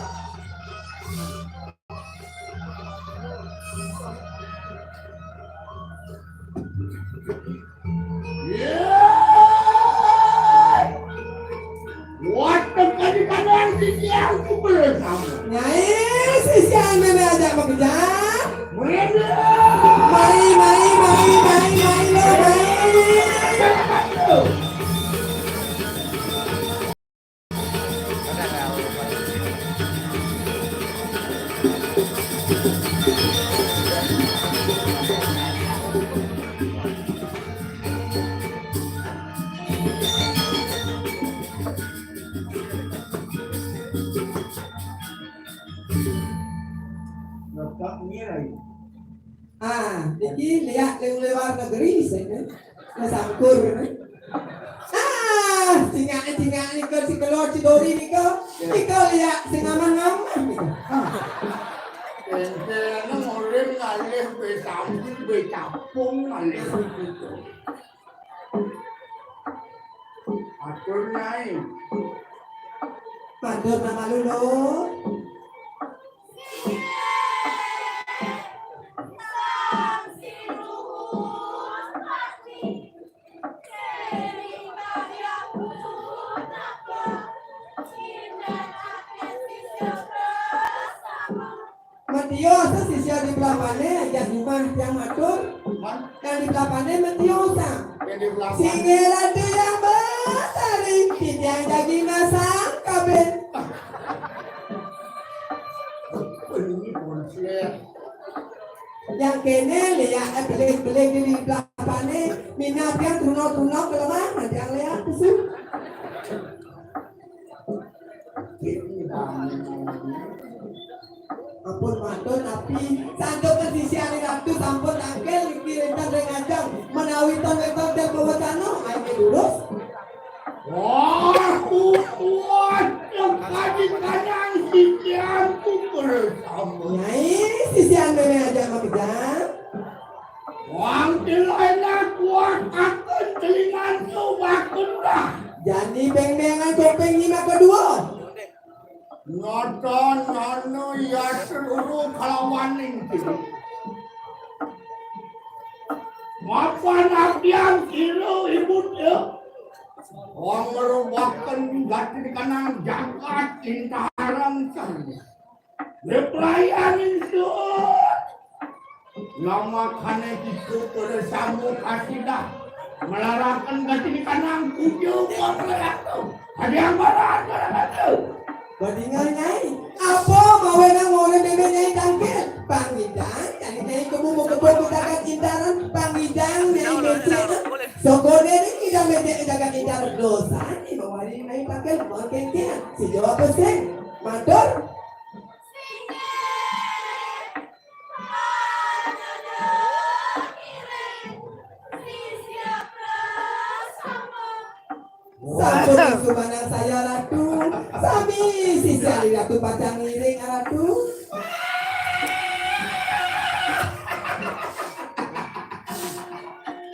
Wah, tekan di kanan sisi aku belum sama. Nyai, sisi anu ajak mau kejar. Mari, mari, mari, mari, mari, lo, mari. Ah, niki lihat lewat luar negeri sini. Wis angkur. Ah, cingak-cingak nika si kelor si dori nika. Nika lihat sing aman-aman nika. Entene murid ngalih be samping be capung ngalih. Atur nae. Matur nama lulu. Metio sesisia di pelapane, jas rumah yang matur. Kan di pelapane metio sang. Yang di pelapane. Singgih ratu yang besari, titiang jagi masang kabeh. Ini konslet. Yang kene lihat eh, belik-belik di pelapane, minat yang truna-truna kelemahan yang lihat kesu. Ampun matur, tapi santukan sisi ari ratu sampun tangkil iki wénten ring ajeng menawi ten wénten ten pawacana ayo lurus. Wah, kuat yang kaji kanyang sisi aku bersama. Nyai, sisian mene aja makejang. Wong tilaina kuat akan telingan tu bakun dah. Jani beng-bengan kopeng lima kedua. Nonton nono ya seluruh kalawaning kini. Mapan apian kilo ibu dia. Wong merupakan gati kanang jagat intaran sana. Leplayan insut. Namakane kita pada samu kasidah. Melarakan gati kanang kujo kau melarakan. Ada yang barat melarakan. Badingan nyai, apa mawenang ngoleh bebe nyai tangkil? Pangidang, kali nyai kemu mau kebun butakan intaran, pangidang nyai becek. Sokone ni kita becek butakan intaran dosa ni mawari nyai tangkil, mau kengkeng. Si jawab pesen, matur. Sampun sumanang saya ratu, sami sisi ali ratu pacang ngiring ratu.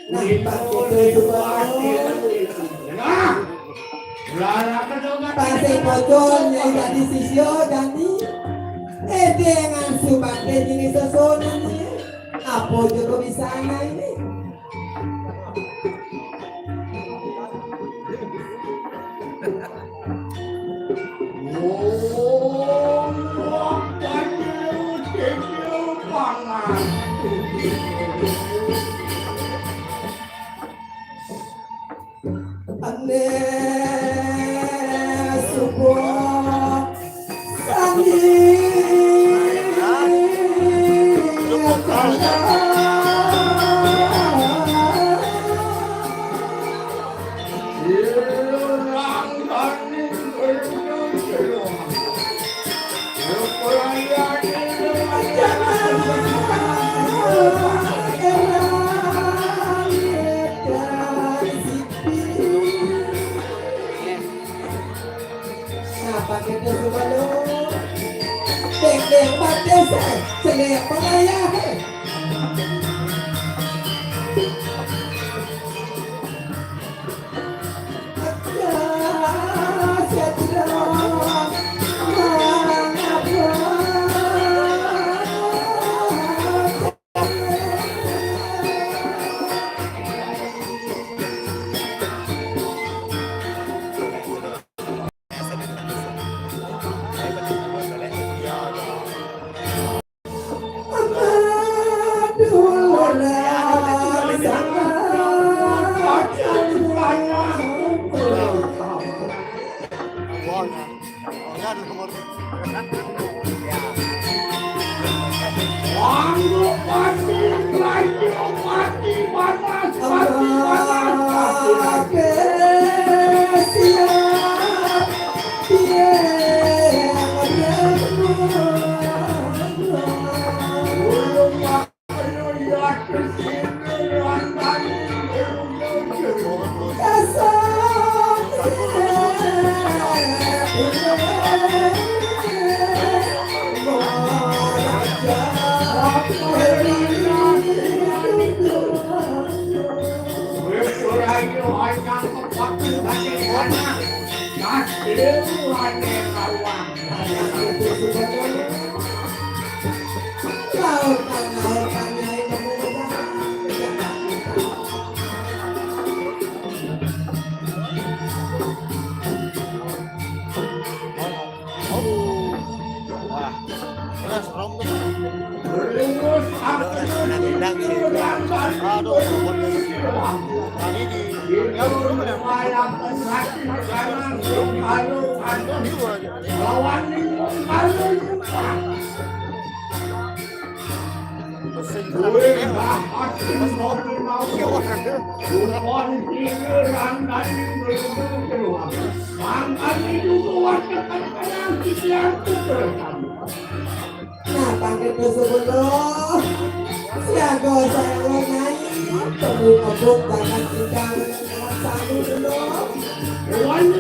Nah, pas itu sumanang. Nah, Pasih pocol nyai dadi sisya jani. Eh, dengan subakti jenis sesonan ini. Apa juga bisa ini? Oh, panggil, panggil, pangan. Ane supo sami. Wah, terus rom tuh. Aduh, anak endang sih. Aduh, ampun. Tadi di, ya, belum ada. Aduh, aduh, aduh. Mesin. Nah, panggil ke sepuluh. Siaga saya naik. Temu kebuk tangan kita. Satu dulu. One.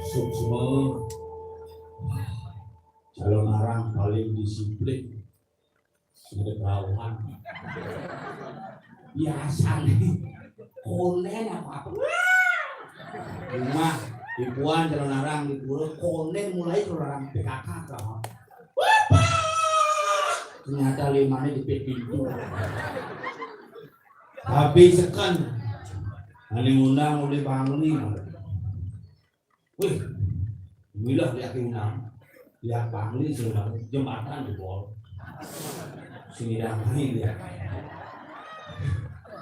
Suksma. Calonarang paling disiplin. Sudah ketahuan. Biasa nih. Konden apa-apa. Cuma dipuan Calonarang di pura konden mulai Calonarang P K K kan. Ternyata limane di pintu. Habis seken. Ane ngundang oleh Bangli. Wih, milah lihat undang. Lihat Bangli sing undang jembatan jebol. Sing undang dia.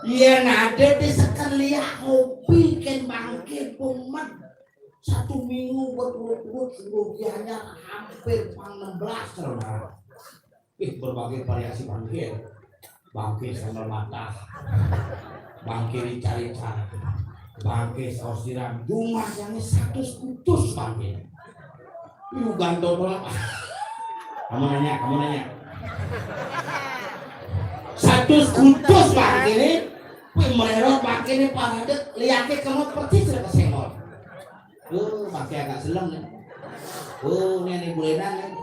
Iya, nade di seken lihat hobi ken bangke pemet. Satu minggu berturut-turut rupiahnya hampir pang enam belas, Saudara. Ih, berbagai variasi bangke. Bangke sambal matah. Bangke rica-rica. Bangke saus tiram. Jumlah yang satu kutus bangke. Ih, ganto tolak. Kamu nanya, kamu nanya. Satu kutus bangke ini. Wih, mererot bangke ini parade. Lihatnya kamu persis sudah kesenggol. Oh, bangke agak selem nih. Oh, ini nih bulenan nih.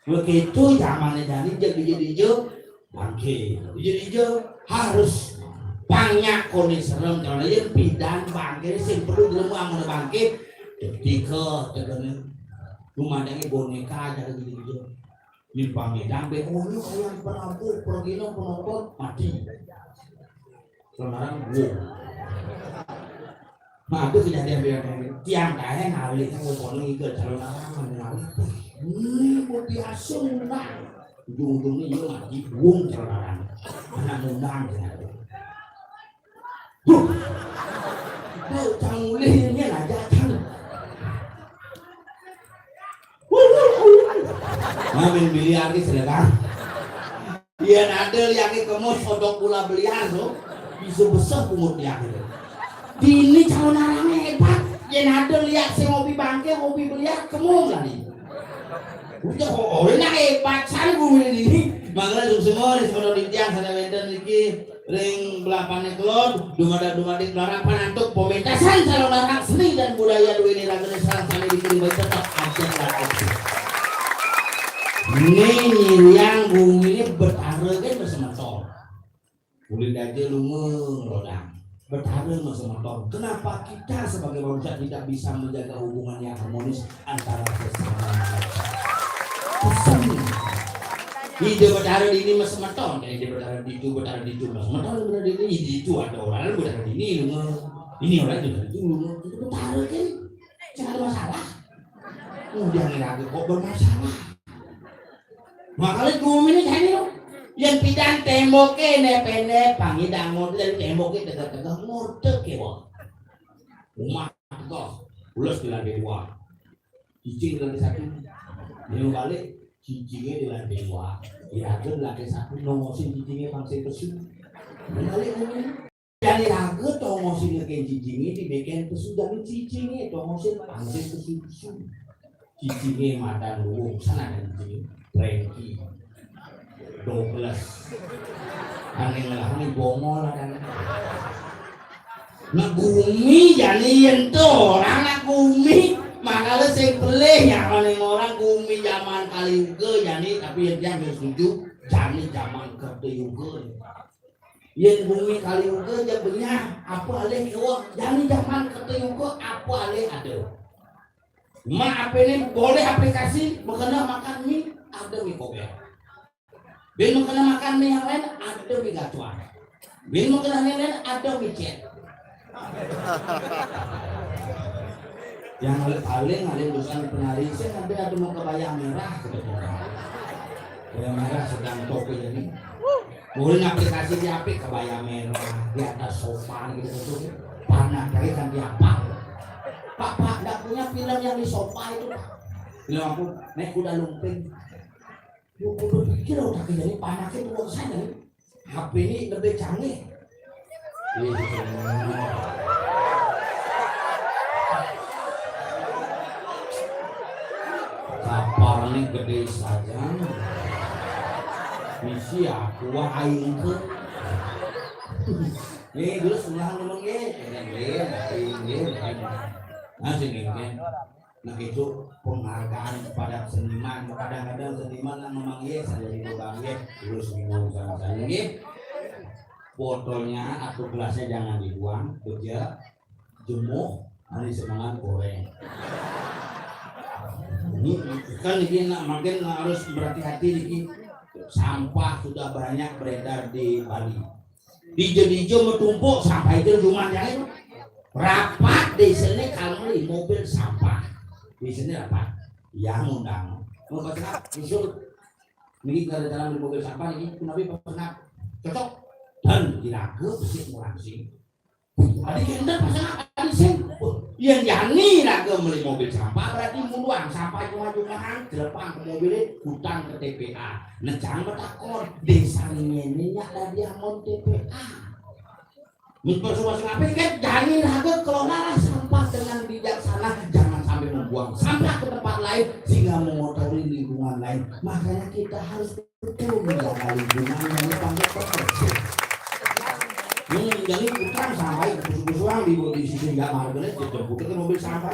Begitu zamannya Dani, jek ijo-ijo, bangke. Ijo-ijo harus banyak kone serem, kalau yang pidan bangke, sing perlu dulu mau bangke, ketika tegene, rumah boneka aja gitu-gitu. Ini bangke, sampai kono kayak penampung, pergino, penonton, mati. Semarang, wow. Nah, itu kejadian-kejadian. Tiang kae ngalih, kan kono ngikel Calonarang, ngalih. Ini mau diasung, nah. Ujung-ujungnya, iya, ngaji, wong Calonarang. Anak ngundang, ya. Huh. Tuh, cang ulih, ini aja, cang. Main biliar ki, silakan. Yen ada liake kemo sodok bola biliar to, bisa beseh pungut liake to. Dini Calonarang hebat. Yen ada liak sing hobi bangke, hobi biliar. kemung tadi. Udah, oh, oh, enak, eh, pacan gue ini. Mangga sukses semua di semua di tiang sana wenten iki ring belapane kelon, dumadak dumadik pelarapan antuk pementasan calon anak seni dan budaya duweni ragane sareng sami dikirim baik tetep adat lan etis. Ini nyiriang bumi ini betara kan semeton. Ulin aja lu ngelodang. Betara mah semeton. Kenapa kita sebagai manusia tidak bisa menjaga hubungan yang harmonis antara sesama manusia? Kesel. Ide betara di ini mah semeton, ide betara di itu, betara di itu mah semeton, betara di ini, ide itu ada orang lain betara di ini, lu nge-, ini orang betara di itu, lu nge-, itu betara kan, jangan ada masalah. Udah ngira kok bermasalah. Makanya gumi ini jadi lo. Yang pidan temboknya nepene, pangidang model temboknya tegak-tegak, ngortek ya, Bang. Rumah tegak, ulas di lantai dua. Cicing di lantai satu. Dia balik, cicingnya di lantai dua. Dia di lantai satu, nongosin cicingnya, pangsit pesu. Balik gumi. Jani raga tongosin ngeken cicingé, dibeken pesu jani cicingé, tongosin pangsit pesu-pesu. Cicingé madan luwung, sana ada cicingé. Prengki. Dobles. Ané ngelahane bongol ada. Nak gumi jani yen to, orang nak gumi. Makanya sing pelih ya, orang gumi zaman Kali Yuga jani, tapi yang dia nggak setuju, jani zaman Kerta Yuga. Yen gumi Kali Yuga ya benyah, apa alih kewa, jani zaman Kerta Yuga, apa alih ada. Mak apa ini boleh aplikasi, makena makan mie, ada mie kober. Bin makena makan mie yang lain, ada mie gacuan. Bin makena yang lain, ada mie cen. Yang paling paling dosa penari, saya nanti ada mau kebaya merah, kebetulan. Kebaya merah sedang toko ini. Ulin aplikasi di H P, kebaya merah, di atas sofa gitu, gitu. Panak dari kan dia apa? Pak, Pak, nggak punya film yang di sofa itu, Pak. Film apa? Naik kuda lumping. Lu kudu pikir otak jadi panaknya tuh sana. H P ini lebih canggih. Iya, gitu. Kapal ini gede saja. Misi aku wah aing ke. Nih, dulu sebelah ngomong, ye. Nah, sini, kan. Nah, itu penghargaan kepada seniman. Kadang-kadang seniman yang ngomong, ye, saya juga bang, ye. Dulu seminggu sama saya, ye. Botolnya atau gelasnya jangan dibuang, beja, jemuh, hari semangat goreng. Ini kan ini nak, makin harus berhati-hati nih. Sampah sudah banyak beredar di Bali. Dijo-dijo metumpuk, sampah itu cuma yang rapat di sini, kalau di mobil sampah. Di sini rapat. Ya, ngundang. Mau pesan apa? Usul. Ini gara-gara di mobil sampah ini, kenapa pesan apa? Cocok. Dan diraga besi murah sih. Adi kendar pasang apa di sini? Yang jani raga beli mobil sampah berarti muluan sampah cuma-cumaan, telepang ke mobilnya, hutang ke T P A. Necang betakon, desa ini nyak tadi amon T P A. Mun persuasi apa kan jani raga, kelolalah sampah dengan bijaksana, jangan sampai membuang sampah ke tempat lain sehingga mengotori lingkungan lain. Makanya kita harus betul menjaga lingkungan yang dipakai bersih. Ini jadi utang sampai busu-busuan di, di sisi nggak mau bener, jemput ke mobil sampah.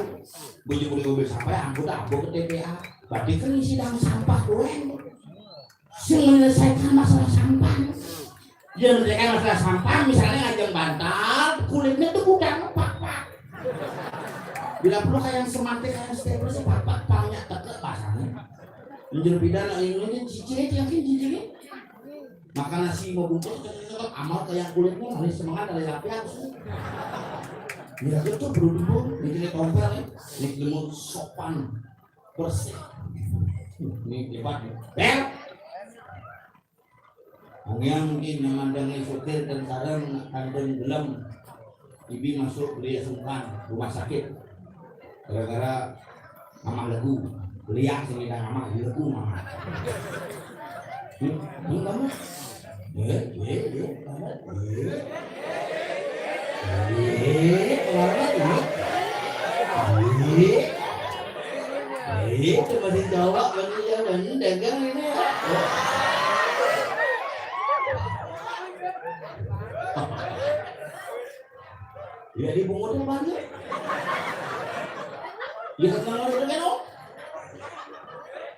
Bujuk mobil sampah, angkut aku ke T P A. Berarti kan isi dalam sampah, gue. Sing menyelesaikan masalah sampah. Dia menyelesaikan masalah sampah, misalnya ngajeng bantal, kulitnya tuh udah pak-pak. Bila perlu kayak yang semantik, kayak stapler, sih pak-pak, pangnya tekek bahasanya. Menjadi pidana ini, ini cicing itu, yakin cicing ini. Makan nasi mau bungkus, cocok-cocok, amal kayak kulitnya, hari semangat, hari rapi, harus. Ya, itu tuh berhubung, ini tompel, ya. Ini ilmu sopan, bersih. Ini hebat, ya. Bel! Angiang mungkin yang mandangi supir dan sarang kandung gelem. Ibi masuk beli sungkan rumah sakit. Gara-gara mamah legu. Liak sing ngidang mamah, legu mamah. Hmm, hmm, kamu? Eh, eh, eh, kamu? Eh. Eh, kamu, eh. Eh. Itu masih Jawa, kan iya, kan dagang ini. Ya, di pungut apa dia? Ya, kan, kan, kan, kan, oh.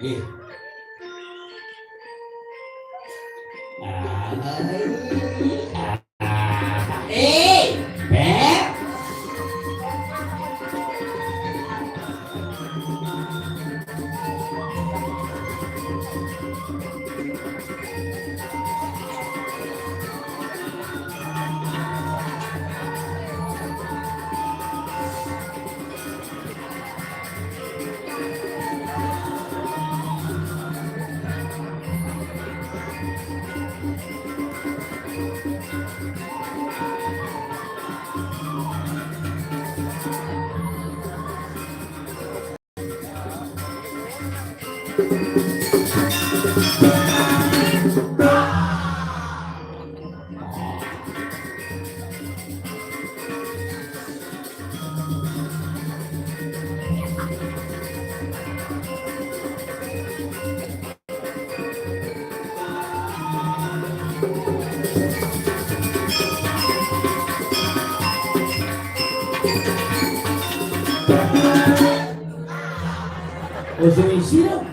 Iya. Ah, ah, eh, Beb. Ujung isi dong.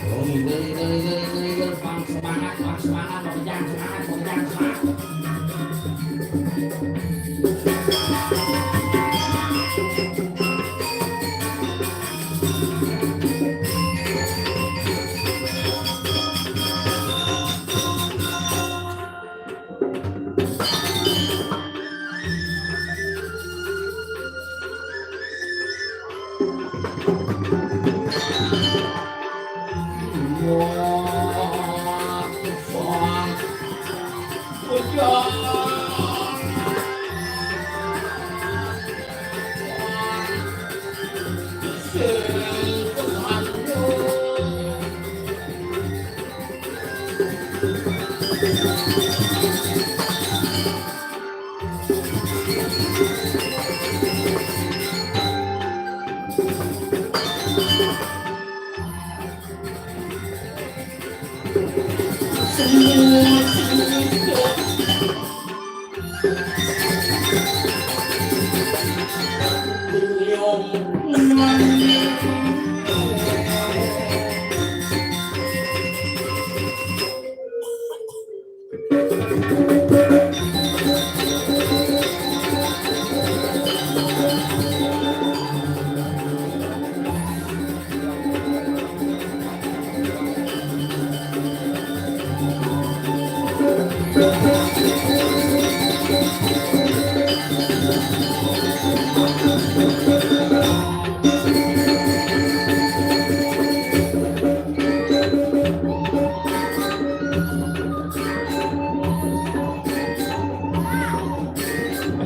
Oh, ngigel, ngigel, ngigel, ngigel, ngigel. Pang semangat, pang semangat, mau kejar semangat, mau kejar semangat.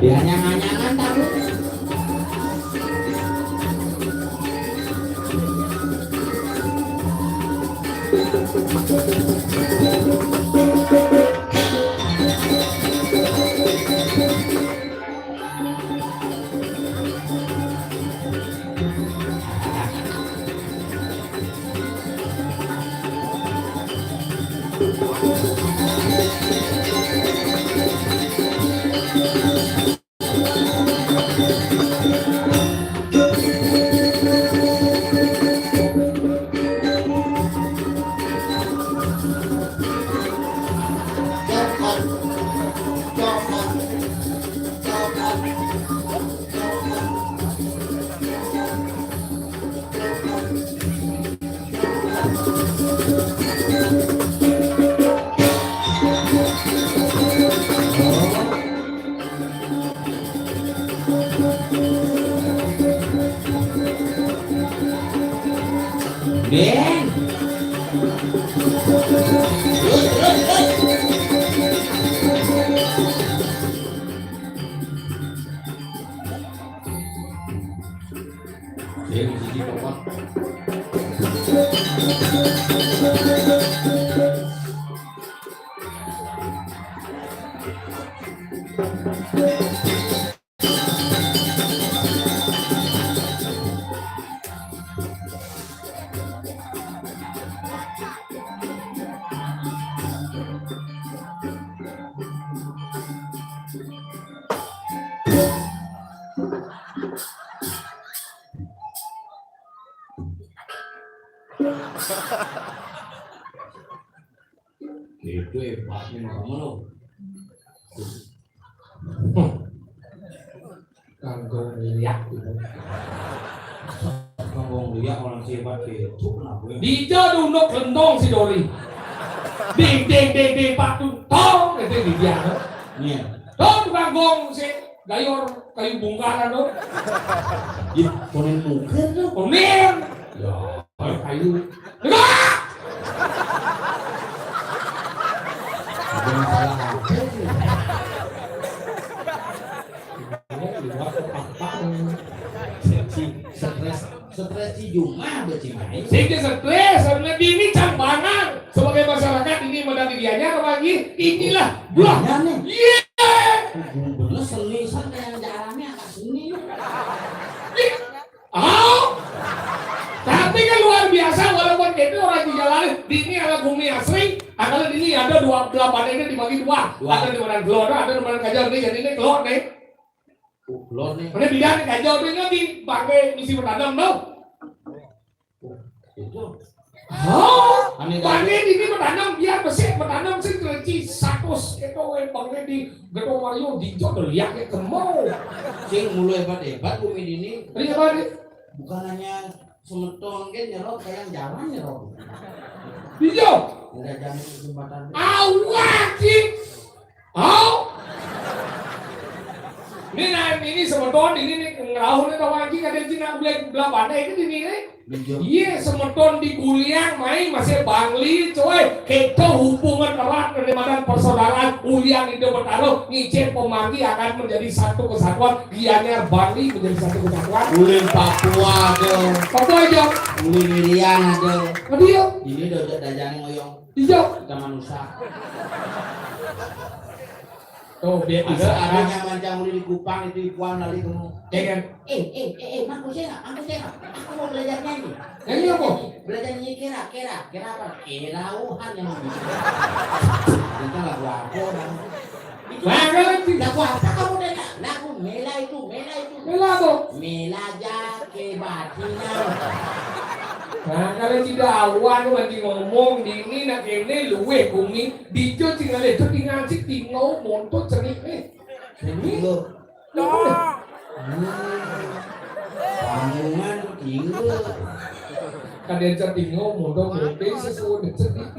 Dianyang-anyangan tahu. Ben. Ini kamu lo. Kanggo liak gitu. Kanggo liak orang sifat gitu kenapa ya? Dija dunduk lendong si Dori. Ding ding ding ding, pak, tong, itu di dia. Iya. Tong tukang gong si gayor kayu bongkaran tuh. Iya, konen mukir tuh. Konen. Ya, kayu. Enggak. Ada masalah apa sih? Ini di luar kotak-kotak. Stres, stres di rumah berarti main. Sing stres, karena ini cambangan sebagai masyarakat ini modal di dianya apa lagi? Inilah buah. Iya nih. Iya. Bener seni sana yang jalannya agak seni. Iya. Oh, tapi kan luar biasa, walaupun itu orang di jalan, di ini ada bumi asli, kalau di ini ada dua belah badannya dibagi dua. Dua. Ada di mana gelora, ada di mana kajar nih, jadi ini gelor nih. Oh, gelor nih. Mana bidan kajar nih, nggak di pakai misi bertanam dong. Itu. Oh, aneh banget ini bertanam biar besik bertanam sih kelinci satus itu, eh, banget di Gedung Mario di jok liaknya kemau. Sing mulu hebat-hebat bumi ini. Iya, Pak. Bukan hanya semeton kan nyerok, kayak jalan nyerok. Iya. Udah jamin kesempatan. Awak sih. Oh. Ini nah ini semeton ini nih ngerauh nih tahu lagi kada Cina beli belah pandai itu di ini. Iya, semeton di Guliang main masih Bangli, coy. Kita hubungan erat dari mana persaudaraan Uliang itu bertaruh ngicip pemangi akan menjadi satu kesatuan. Gianyar Bangli menjadi satu kesatuan. Ulin Papua ada. Papua aja. Ulin Irian ada. Apa dia? Ini udah udah dajang ngoyong. Iya. Kita manusia. Oh, biar ada ada nyaman cangkul di Kupang itu ipuan lari kamu. Jangan. Eh, eh, eh, eh, Mak Kusena, Mak Kusena. Aku mau belajar nyanyi. Nyanyi apa? Belajar nyanyi kera, kera, kera apa? Kera Wuhan yang mau. Kita lagu apa orang? Itu lagu apa kamu dengar? Lagu Mela itu, Mela itu. Mela apa? Mela aja kebatinan. Nah, kalau tidak awal lagi ngomong di ini nak ini luwe kumi. Dijo tinggal itu tinggal si tinggal monto cenik nih. Tinggal. Tinggal. Bangunan tinggal. Kadang tinggal monto berarti sesuatu cenik.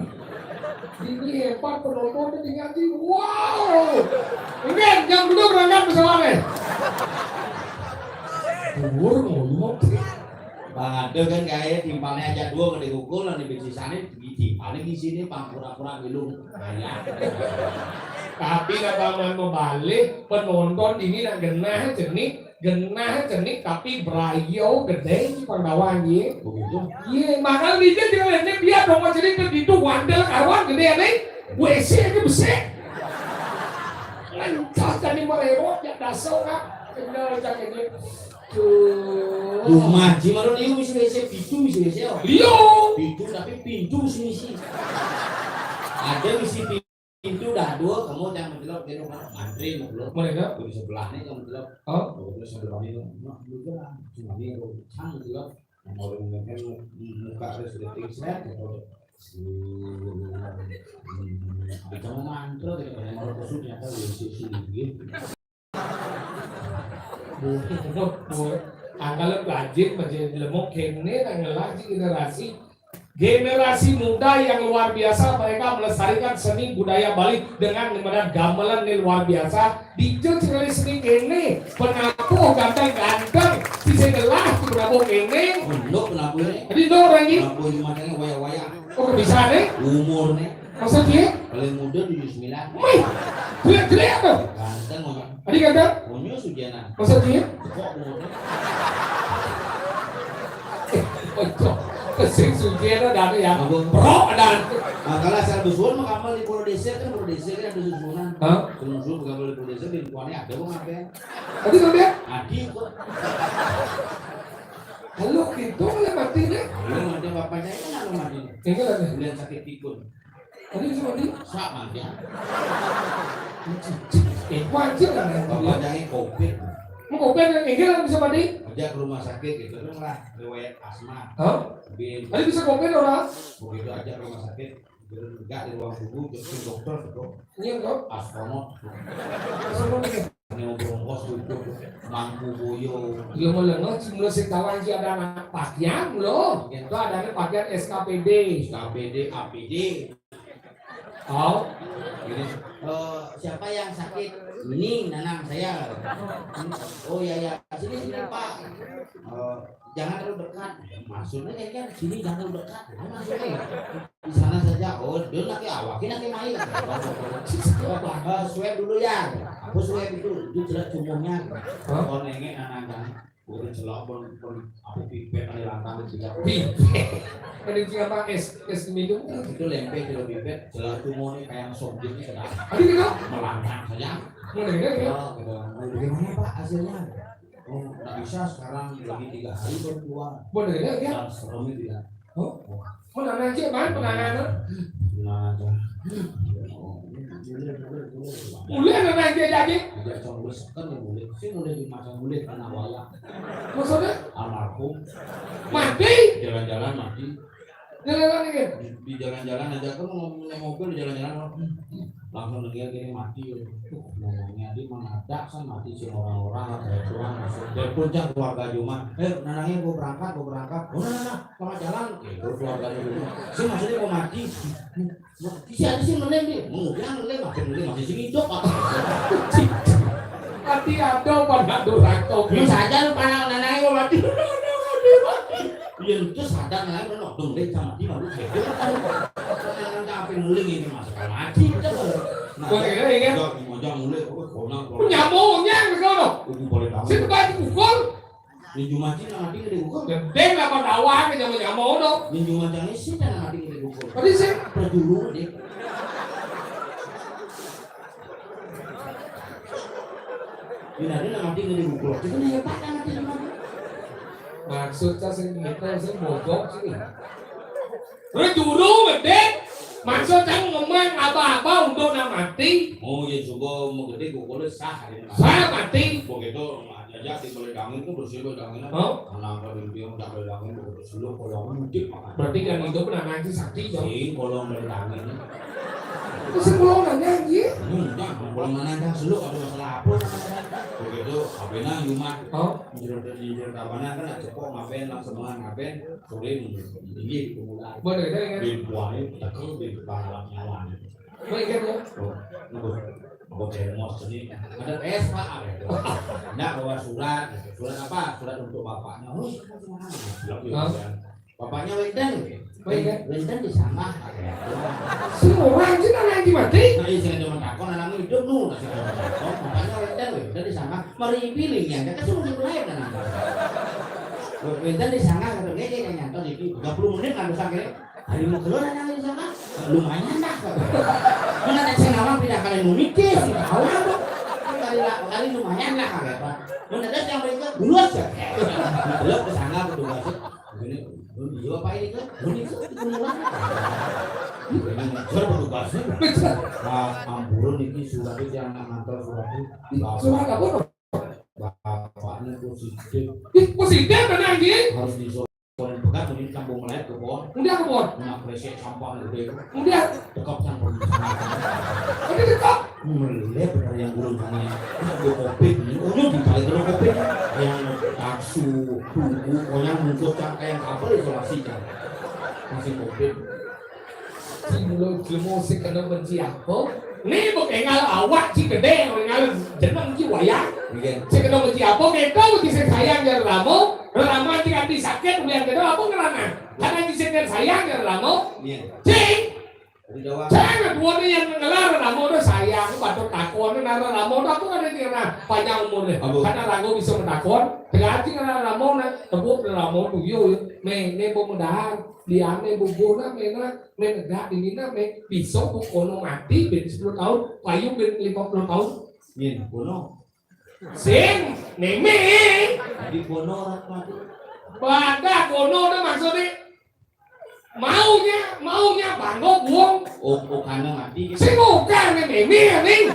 Ini hebat penonton tinggal di wow. Enggak, jam dulu berangkat pesawat nih. Umur ngomong. Bang ada kan kayak timpalnya aja dua gede gugul nanti biji sana. Di paling di sini pang pura-pura ngilu. Tapi lah paman membalik penonton ini nak genah cenik, genah cenik tapi berayo gede di Pandawan ye. Begitu. Iya, makanya dia tinggal ini dia dong cenik itu wandel karuan gede nih. W C aja besar. Lencah jadi merewot ya dasar kak. Kenal cak ini. Tuh. Rumah Ji Marun itu misi W C, pintu misi W C, oh. Iya. Pintu tapi pintu misi misi. Ada misi pintu dah dua, kamu jangan mencelok jadi mana? Mantri mencelok. Mana itu? Di sebelah nih kamu mencelok. Oh. Kamu mencelok sebelah ini. Nah, itu lah. Cuma ini aku sang mencelok. Mau ngomongin muka harus detik set. Bisa mantra gitu. Kalau kusut nyata W C sini gitu. Angkal rajin macam lemok kene nang ngelah si generasi generasi muda yang luar biasa, mereka melestarikan seni budaya Bali dengan medan gamelan ini luar biasa. Dijo sekali seni kene penabuh ganteng-ganteng si segelah si penabuh kene. Unduk penabuh ini. Jadi unduk lagi. Penabuh ini matanya waya-waya. Oh bisa nih? Umur nih. Masa dia? Paling muda tujuh sembilan. Wih, jelek-jelek apa? Ganteng orang. Tadi kata? Punya Sujana. Masa dia? Kok umurnya? Eh, ojo. Sing Sujana dan ya. Apa? Bro dan. Nah, kalau asal besuan mah kamu di Pura Desa kan, Pura Desa kan ada susunan. Hah? Kalau susun kamu di Pura Desa di lingkungannya ada kok ngapain? Tadi kau lihat? Adi kok. Halo gitu lah mati deh. Belum ada bapaknya itu nggak mati. Enggak ada. Bulan sakit pikun. Tadi bisa mati? Sak mati ya. Eh, wajar lah. Bapaknya covid. Mau covid yang enggak bisa mati? Aja ke rumah sakit gitu kan lah riwayat asma. Hah? Tadi bisa covid orang? Begitu aja ke rumah sakit. Enggak di ruang tunggu, jadi dokter gitu. Iya, Dok. Astronot. Astronot, ya. Neo Broncos gitu. Mangku Boyo. Iya, mau lengah, sing mulai sing kawan sih ada anak pakaian, loh. Itu ada anak pakaian S K P D. S K P D, A P D. Oh. Ini, eh, siapa yang sakit? Ini, Nanang, saya. Oh, ya, ya. Sini, sini, Pak. Eh, jangan terlalu dekat. Maksudnya kayak kan, "Sini jangan terlalu dekat." Apa maksudnya? "Di sana saja." Oh, dia lagi awak, ini lagi main. Eh, swab dulu ya. Apa swab itu? Itu jelas cumuhnya. Hah? Oh, nengek, Nanang, kan. Udah celok pun, pun apa, pipet ada lantang juga. Pipet. Ada juga apa, es, es minum? Itu lempe, kalau pipet, celok cumuhnya kayak sobjeknya sedang. Aduh, gitu? Melantang saja. Mau dengar, ya? Oh, gitu. Bagaimana, Pak, hasilnya? Oh, nggak bisa sekarang, lagi tiga hari baru keluar. Mau dengar, ya? Dan seremnya tidak. Oh, mana aja, man? Penanganan? Nah, aja. Mulai anak aja jadi? Tidak, cuma mulai sekan ya, mulai. Saya mulai di masa mulai karena wayang. Maksudnya? Almarhum. Mati? Jalan-jalan mati. Jalan-jalan ini? Di, di jalan-jalan aja, kan mau naik mobil, di jalan-jalan, langsung dengar gini, "Mati." Ngomongnya, "Di mana ada, kan mati si orang-orang, ada orang masuk." Dan puncak keluarga Juma, "Eh, Nanangnya, gua berangkat, gua berangkat." "Oh, nah, nah, nah, selamat jalan." Itu keluarganya Juma. "Si maksudnya mau mati." "Mati si ada sih ngelem, di." "Mau bilang ngelem, makin ngelem, masih sini hidup, apa?" Mati ada, pada durhaka. Lu saja lu, Pak, Nanangnya mau mati. Iya, itu sadar, Nanangnya udah nodong deh, sama dia, lu kayak gitu. Nanang apa yang nguling ini, masalah mati, udah. Nah, gua kira, ya, kan? Udah, mau aja nguling, oh, konang, konang. Nyamuknya, gitu, loh. Udah boleh tahu. Situ banyak pukul. Ninju mancing nang ati gede gugur. Gedeng apa dawan, nyamuk-nyamuk, no. Ninju mancing sih, nang ati gede gugur. Tadi sih. Perjulu, deh. Ini ada nang ati gede gugur. Itu nih hebat, nang ati gede gugur. Maksud saya sing nyetel, sing mogok sih. Terus juru gede, maksud saya ngomong apa-apa untuk nang mati. Oh, ya, coba mau gede, gugur sah, hari ini. Sah mati. Begitu, aja di boleh dangin tuh, bersih boleh dangin. Oh. Anak apa di dia udah boleh dangin, begitu seluk, kalau mudik, makan. Berarti kan itu pernah ngaji sakti, dong? Sing, kalau boleh dangin. Itu sing kalau nggak ngaji? Hmm, enggak, kalau mana ada seluk, ada masalah apa? Begitu, apa nang, Jumat? Oh. Jero, jero kabanan kan nak cepok ngaben, langsung mangan ngaben, sore minggu. Tinggi di pemula. Boleh, boleh, kan? Di buahnya, tekel di kepala nyawa. Boleh, kan, ya? Oh, nunggu. Nunggu cemos ini. Ada tes, Pak, ada itu. Ndak bawa surat, gitu. Surat apa? Surat untuk bapaknya. Oh, surat mana? Bilang, hah? Bapaknya wénten. Wénten. Wénten di sana. Sing ora, sing ana iki mati. Nah, iya, sing cuma takon, anakmu hidup, nu. Nah, sing cuma takon, bapaknya wénten, wénten di sana. Mari pilih ya, kita suruh mulai kan. Wénten di sana, kata dia, dia nyantos iki tiga puluh menit kan, bisa kira. Hari mau keluar, anak di sana. Lumayan dah, kata. Mana tak sing awak pindah kali mau mikir, sih, tahu apa. Kali lah, kali lumayan lah, kata. Mana ada yang mereka, dulu aja. Belum ke sana, betul aja. Ini, oh, iya, Pak, ini kan? Oh, ini kan, ini kan? Ini ngejar petugasnya. Nah, ampun, ini surat itu yang nak ngantar surat itu. Ih, surat apa, Pak? Bapaknya positif. Ih, positif, mana, anjing? Harus diisolasi. Pegat, ini kampung melihat ke pohon. Udah ke pohon? Nak kresek sampah gitu ya. Udah. Tekap sang pembicaraan. Udah tekap? Melihat benar yang guru tanya. Udah covid ini. Ujung di paling dulu covid. Yang taksu, tunggu, pokoknya muncul cak kayak kapal isolasi kan. Masih covid. Sing mulo jlemo sing kena benci apa? Né mbok énggal awak sing gedé, énggal jeneng sing wayang. Nggih. Sing kena benci apa? Kéto sing sayang ya Rama. Rama sing ati sakit, ulian kéto apa ngerana? Karena sing sayang ya Rama. Nggih. Sing Jadi jawab. Jangan buatnya yang ngelar Rama udah sayang, patut takon, nara Rama udah aku ada kira panjang umurnya. Aduh. Karena Rama bisa menakon, berarti nara Rama nak tebuk Rama tuh yo, mé, mé mbok medar, liane mbok bona, mé nak, mé negak dingin nak, mé bisa mbok kono mati ben sepuluh tahun, payu ben lima puluh tahun. Nggih, kono. Sing, mémé. Di kono orang mati. Badah kono udah maksudnya. Maunya, maunya bangga wong. Oh, oh, karena mati gitu. Sing bukan, mémé, ya, Ning.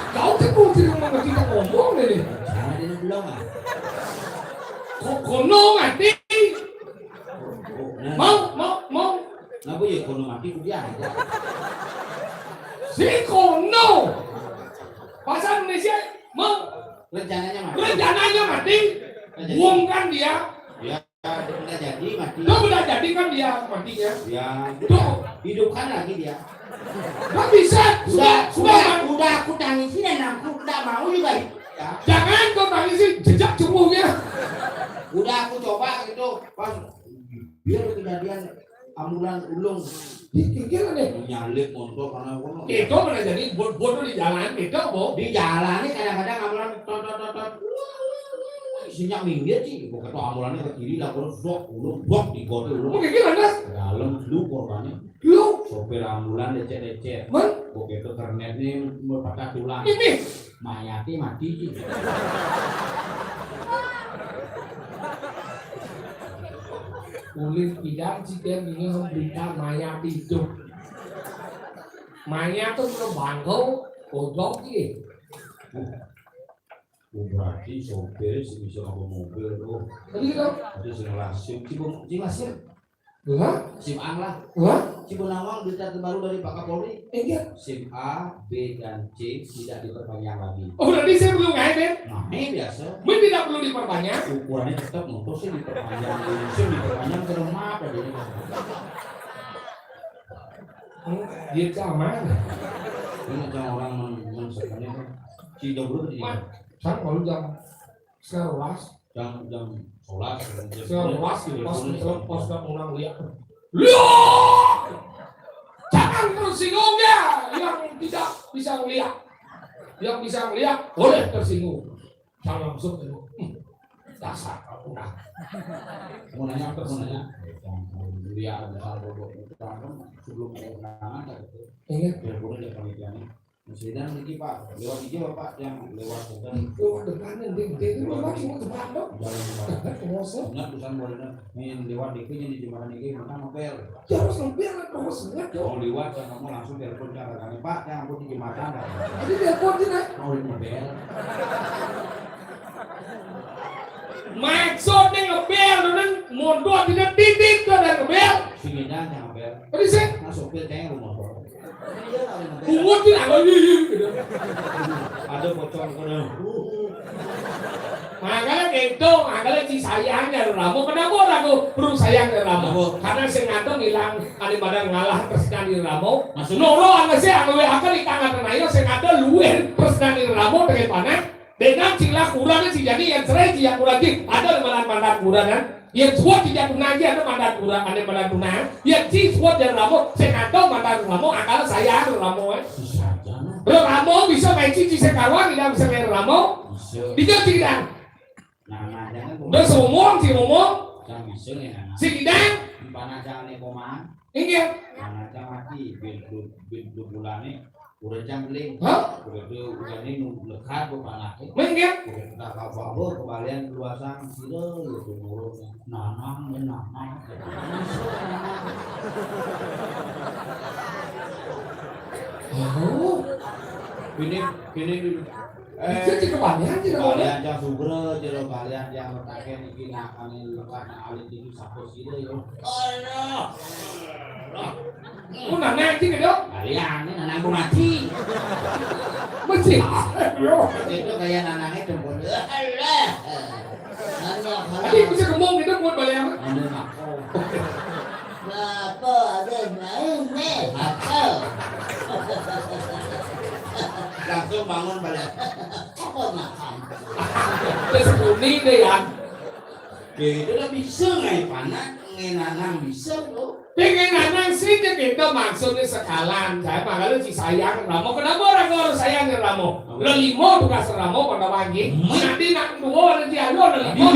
Kau tuh mau di rumah kita ngomong ini. Jangan dia belum, ah. Kok kono mati? Oh, nah. Mau, mau, mau. Ngapa ya? Kono mati ku dia aja. Si kono. Bahasa Indonesia mau rencananya mati. Rencananya mati. Rencananya. Buangkan dia. Ya, udah jadi mati. Tuh udah jadi kan dia matinya. Ya, tuh. Hidupkan lagi dia. Nggak bisa. Udah, sudah, udah, sudah. Udah aku tangisin dan aku nggak mau juga. Ya. Jangan kau tangisi jejak cumbuhnya. Udah aku coba gitu. Pas biar kejadian ambulan ulung. Ih, gila nih. Nyalip montor karena kono. Itu mana jadi buat buat di jalan itu, Bu. Di jalan nih kadang-kadang ambulan tot tot tot tot. Isinya minggir sih. Bukan tuh ambulannya ke kiri lah, terus blok ulung, blok di kota ulung. Oke, gila, Nas. Dalam lu korbannya. Lu? Sopir ambulan lecet-lecet. Man? Oke, ke kernet nih mau patah tulang. Ini. Mayatnya mati. Ulin pidang si dia ini berita mayat hidup. Mayat tuh belum bangkau, kodok iya. Oh, berarti sopir sih bisa ngapa mobil tuh. Tadi gitu. Tadi sih ngelasip, sih sih ngelasip. Lah? Sim A lah. Lah? Cibu nawang berita terbaru dari Pak Kapolri. Iya. Sim A, B, dan C tidak diperpanjang lagi. Oh, berarti saya perlu ngain, ya? Nah, ini biasa. Mungkin tidak perlu diperpanjang. Ukurannya tetap motor sih diperpanjang. Sim diperpanjang ke rumah apa dia? Hmm, dia sama. Ini macam orang men- men- sebenarnya kan. Si Joglo tadi. Mat, sang baru jam sebelas. Jam, jam sebelas, jam sebelas, pas telepon, pas orang lihat. Lihat! Jangan tersinggung ya, yang tidak bisa melihat. Yang bisa melihat boleh tersinggung. Jangan langsung tengok. Hmm, dasar kau kurang. Mau nanya apa? Mau nanya? Dia ada bodoh. Sebelum ada undangan, tak gitu. Iya. Teleponnya dia panitianya. Masih dan niki, Pak, lewat I G, Bapak, yang lewat hutan. Lewat depan, yang di, di, di rumah cuma depan, dong. Jalan Bapak. Masa? Ingat pesan boleh, nah. Yang lewat D P yang di jembatan ini, maka ngepel. Ya, harus ngepel, kan, harus ingat, dong. Mau lewat, yang kamu langsung telepon ke rekannya, "Pak, yang aku di jembatan, Pak." Jadi telepon sih, nah. Mau ngepel. Maksudnya ngepel, nang mondok tidak titik tuh ada ngepel. Sini dah, yang ngepel. Tadi sih. Nah, sopir kayaknya rumah, Pak. Bungut tuh, "Apa ini?" Gitu. Ada pocong, ada. Makanya gitu, makanya si sayang nyari ramo. Kenapa orang tuh perlu sayang nyari ramo? Kenapa? Karena sing ada ngilang, ada pada ngalah terus nyari ramo. Maksudnya? Noro anu sih, anu we akan di tangan tenayo, sing ada luwih terus nyari ramo dengan panah. Dengan sila kurang sih, jadi yang cerai sih yang kurang sih. Ada malah mantan kurang kan? Yang suat sih jatuh nanti ada mantan kurang, ada mantan kurang. Yang si suat dan ramo, sing ada mantan ramo, akal saya anu ramo, eh. Bisa aja, nah. Lo ramo bisa main cici sekarang, tidak bisa main ramo. Bisa. Bisa tidak? Nah, nah, jangan. Udah ngomong, sih ngomong. Jangan bisa nih, nah. Si tidak? Gimana jangan nih, Koman? Inggih. Nah, nah, jangan mati. Bil, bil, bil, bil bulan nih. Udah jam beling. Hah? Udah tuh, udah ini nu-, lekat tuh panah, eh. Mungkin. Udah kita kabur, kembalian keluasan, sila, ya, tuh, nurun. Nanang, ya, nanang. Oh. Ini, ini, ini. Eh, bisa dikembalian, tidak boleh. Kembalian jam sugra, jero kembalian jam bertaken, iki nak kami lekat, nak alit, iki sapu sila, ya. Allah. Allah. Ku nanang iki, Dok? Kalian ini nanang ku mati. Mesti. Itu kayak nanangnya dempul. Allah. Allah. Tadi bisa kembung gitu, buat balik apa? Anu, aku. Bapak ada main nih, apa? Langsung bangun balik. Apa makan? Terus kuning deh, ya. Gitu lah bisa ngai panak, ngai nanang bisa, loh. Pengen anak sih, dia gitu maksudnya sekalan. Saya mah kalau si sayang ramo, kenapa orang harus sayang ramo? Lo limo tugas ramo pada pagi. Hmm. Nanti nak dua nanti anu ada limo.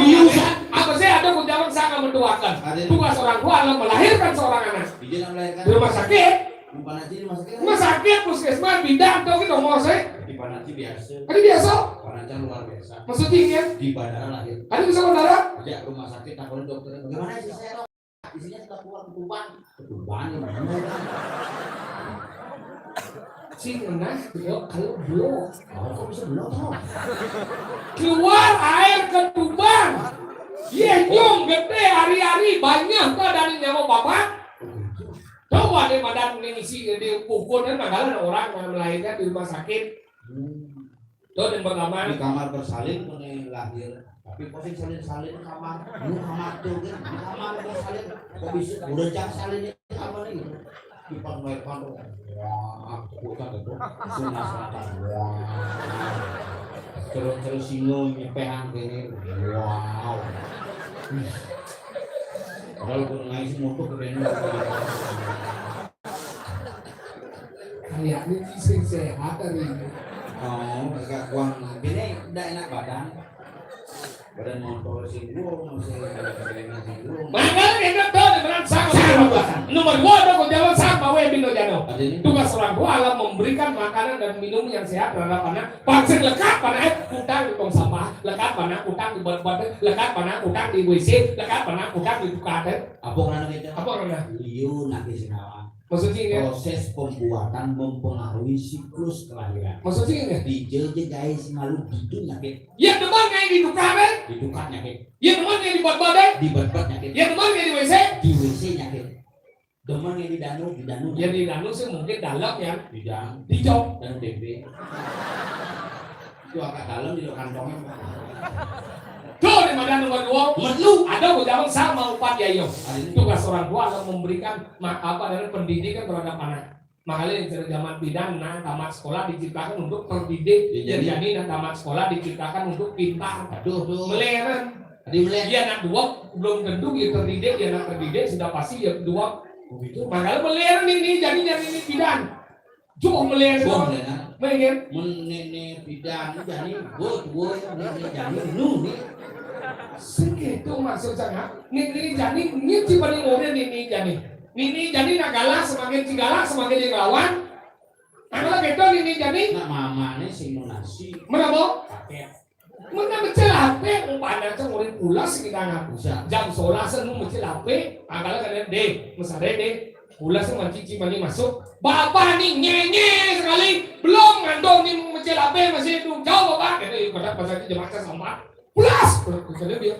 Apa sih ada ku jawab sangat mendoakan. Ada. Tugas orang tua adalah melahirkan seorang anak. Izin melahirkan. Di rumah sakit. Bukan aja di rumah sakit. Rumah sakit, puskesmas, bidan, tau gitu mau saya. Di Panaji biasa. Tadi biasa. Panacan luar biasa. Maksudnya ya? Di bandara lahir. Tadi bisa bandara? Ya, rumah sakit, takutnya dokter. Bagaimana sih saya? Isinya sudah keluar ketuban. Ketuban yang mana? Sing menang, beliau kalau belum. Oh, kok bisa belum? Keluar air ketuban. Iya, nyong gede hari-hari banyak tuh dari nyawa bapak. Tahu ada madan ini isi di pukul kan, mangkana orang melahirkan di rumah sakit. Hmm. Tuh, yang pertama. Di kamar bersalin, mana lahir. Tapi posisi salin-salin kamar. Lu kamar tuh kan, di kamar bersalin. Kok bisa? Udah jangan salin di kamar nih. Di depan wifi tuh. Wah, aku kan itu. Sungai Selatan. Wah. Terus-terus singgung, nyepehan kayak ini. Wow. Padahal gue nangis mutuk keren. Kayaknya sih sehat hari ini. Oh, agak kuang. Ini udah enak badan. Badan motor singgung, masih ada kerengan singgung. Mangga enak tuh, beneran sama. Sama, Pak. Nomor dua, ada kok jalan sama, we, Bino Jano. Ada ini. Tugas orang tua adalah memberikan makanan dan minum yang sehat terhadap anak. Pangsit lekat, mana, eh, utang di tong sampah, lekat, mana, utang di buat-buat, lekat, mana, utang di W C, lekat, mana, utang di tukang, eh. Apa ngaranna itu? Apa ngaranna? Liu nanti sinawa. Maksudnya ini? Proses pembuatan mempengaruhi siklus kelahiran. Maksudnya ini? Di je je guys, malu gitu nyakit. Iya, teman kayak di tukang, eh? Di tukang nyakit. Iya, teman kayak di buat-buat, eh? Di buat-buat nyakit. Iya, teman kayak di W C. Di W C nyakit. Demen yang di danu, di danu. Ya, di danu sih mungkin dalam ya. Di danu. Di jok. Dan tempe. Itu agak dalam di kantongnya. Tuh, di mana nomor dua? Menu. Ada gua jawab sama empat ya, yo. Ada ini. Tugas orang tua adalah memberikan ma-, apa namanya, pendidikan terhadap anak. Makanya dari zaman bidan, nah, tamat sekolah diciptakan untuk pendidik. Ya, jadi, jadi, nah, tamat sekolah diciptakan untuk pintar. Aduh, tuh. Meleran. Tadi melihat. Iya, anak dua belum tentu dia terdidik, dia anak terdidik sudah pasti ya dua. Begitu. Makanya melihat nih, nih, jadi nyari ini bidan. Jauh melihat. Jauh melihat. Melihat. Mun ne, ne bidan jadi, gua, gua, ne, ne jadi, nu, nih. Segitu maksud saya. Nih, nih, jadi, nih, si paling muda nih, nih, jadi. Nih, nih, jadi, nak galak, semakin si galak, semakin dia lawan. Kalau gitu, nih, nih, jadi. Nak mama nih, sing nasi. Mana, Bu? Pakai. Mun mecel H P, umpama aja murid pulas kita ngaku. Bisa. Jam sebelas nu mecel H P, tanggal kan deh, mesare deh. Pulas nu manci cimani masuk. Bapak nih nyenye sekali, belum ngandung nih mecel H P masih itu jauh, Bapak. Kata pada pada jemaah sampah. Pulas. Kata dia.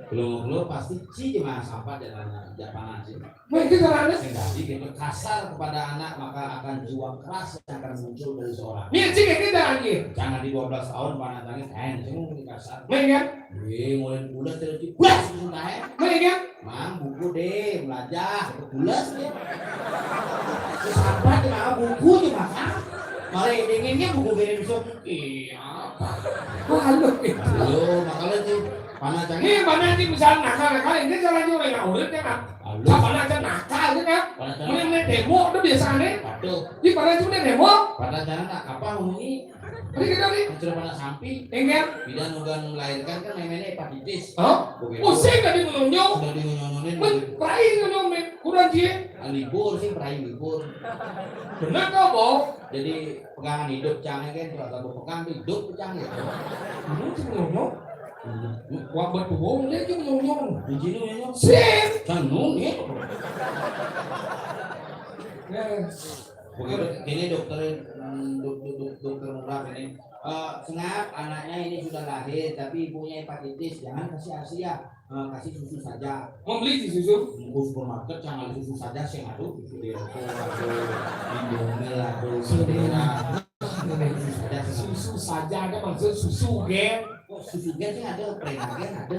Belum belum pasti ci jemaah sampah jalan jalan aja. Mungkin caranya. Sing dadi gitu, kasar kepada anak, maka akan jiwa keras yang akan muncul dari seorang. Iya, cik, ini caranya. Jangan di dua belas tahun, panak tangis, eh, sing ngomong kasar. Mungkin kan? Wih, mulai bulan terus di bulan, susah, eh. Mungkin kan? Mang, buku deh, belajar, bulan deh. Terus apa tuh, Mang? Buku tuh, Mang. Malah denginnya buku gini bisa. Iya, apa? Wah, lu gitu. Lo, makanya tuh, panak tangis. Ini mana sih, misalnya nakal-nakal, ini caranya orang yang urut ya, Mang. Halus. Kapan aja nakal, ya kan? Pada cara. Mending, mending demo, udah biasa aneh. Waduh. Di pada aja mending demo. Pada cara nak apa ngomongin? Tadi kita nih. Sudah pada sampi. Enggak. Bidan udah melahirkan kan namanya hepatitis. Hah? Begitu. Pusing tadi menunjuk. Sudah dinyonyonin. Men, peraih nunjuk, men. Kurang dia. Ah, libur sih, peraih libur. Benar kau, Bo? Jadi, pegangan hidup, cang, kan, kalau satu pegang, hidup, cang, gitu. Ini sih, nunjuk. Wah, betul, dia aja nunjuk. Di sini, nunjuk. Sip. Cang, nunjuk. Ya. Begitu, ini dokter, hmm, dok-, dok-, dok-, dokter murah ini. Eh, Sengap, anaknya ini sudah lahir, tapi ibunya hepatitis. Jangan kasih ASI ya. Eh, kasih susu saja. Mau beli si susu? Ke supermarket, jangan susu saja, sing aduh, susu di Indomil, aduh, Sendera. Susu saja, sing aduh. Susu saja ada maksud susu gen. Oh, susu gen sih ada, Prenagen ada.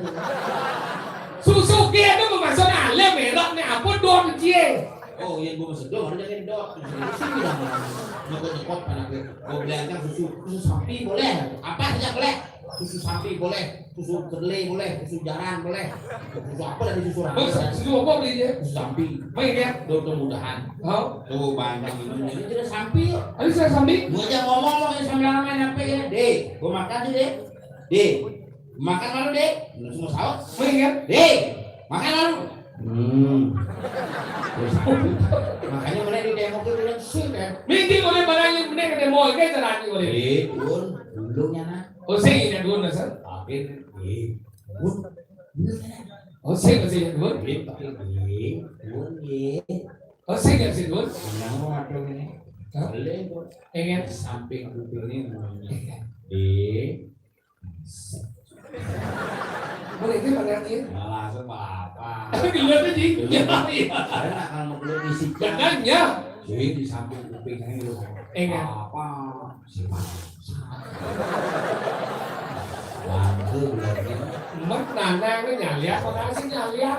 Susu gen itu maksudnya alim, ya, nih, apa dot cie. Oh, yang gua maksud dot, ada yang dot. Susu sih tidak mau. Nyokot-nyokot, anak gue. Gua beli aja susu, susu sapi boleh. Apa saja boleh. Susu sapi boleh, susu kedelai boleh, susu jaran boleh. Susu apa lagi susu orang? Bang, susu apa beli dia? Susu sapi. Baik ya? Mudah-mudahan. Hah? Tuh, banyak minum. Ini tidak samping. Ada susu samping? Mau aja ngomong, mau aja sambil lama nyampe ya. Deh, gua makan sih, Deh. Deh, makan lalu, Deh. Lu semua sahur. Baik ya? Deh, makan lalu. Hmm. Terus, makanya mulai di demo tuh bilang sih, kan? Minggu mulai barangnya, mulai ke demo, kayak caranya mulai. Eh, turun, dulunya, nah. Oh, sing ingat dulu, Mas. Oke, eh, pun. Oh, sing masih ingat dulu. Eh, pakai eh, pun, eh. Oh, sing ingat sih dulu. Menang mau ngatur ini. Hah? Boleh, pun. Ingat. Samping kupingnya mau ini. Eh. Boleh itu mana dia? Malah langsung apa? Bener, Ji. Iya. Iya, iya. Saya nggak akan mau keluar isi. Makanya. Jadi di samping kupingnya itu. Enggak. Apa? Si Mas. Bangke, bener. Mat nanang ini nyaliak, makanya sih nyaliak.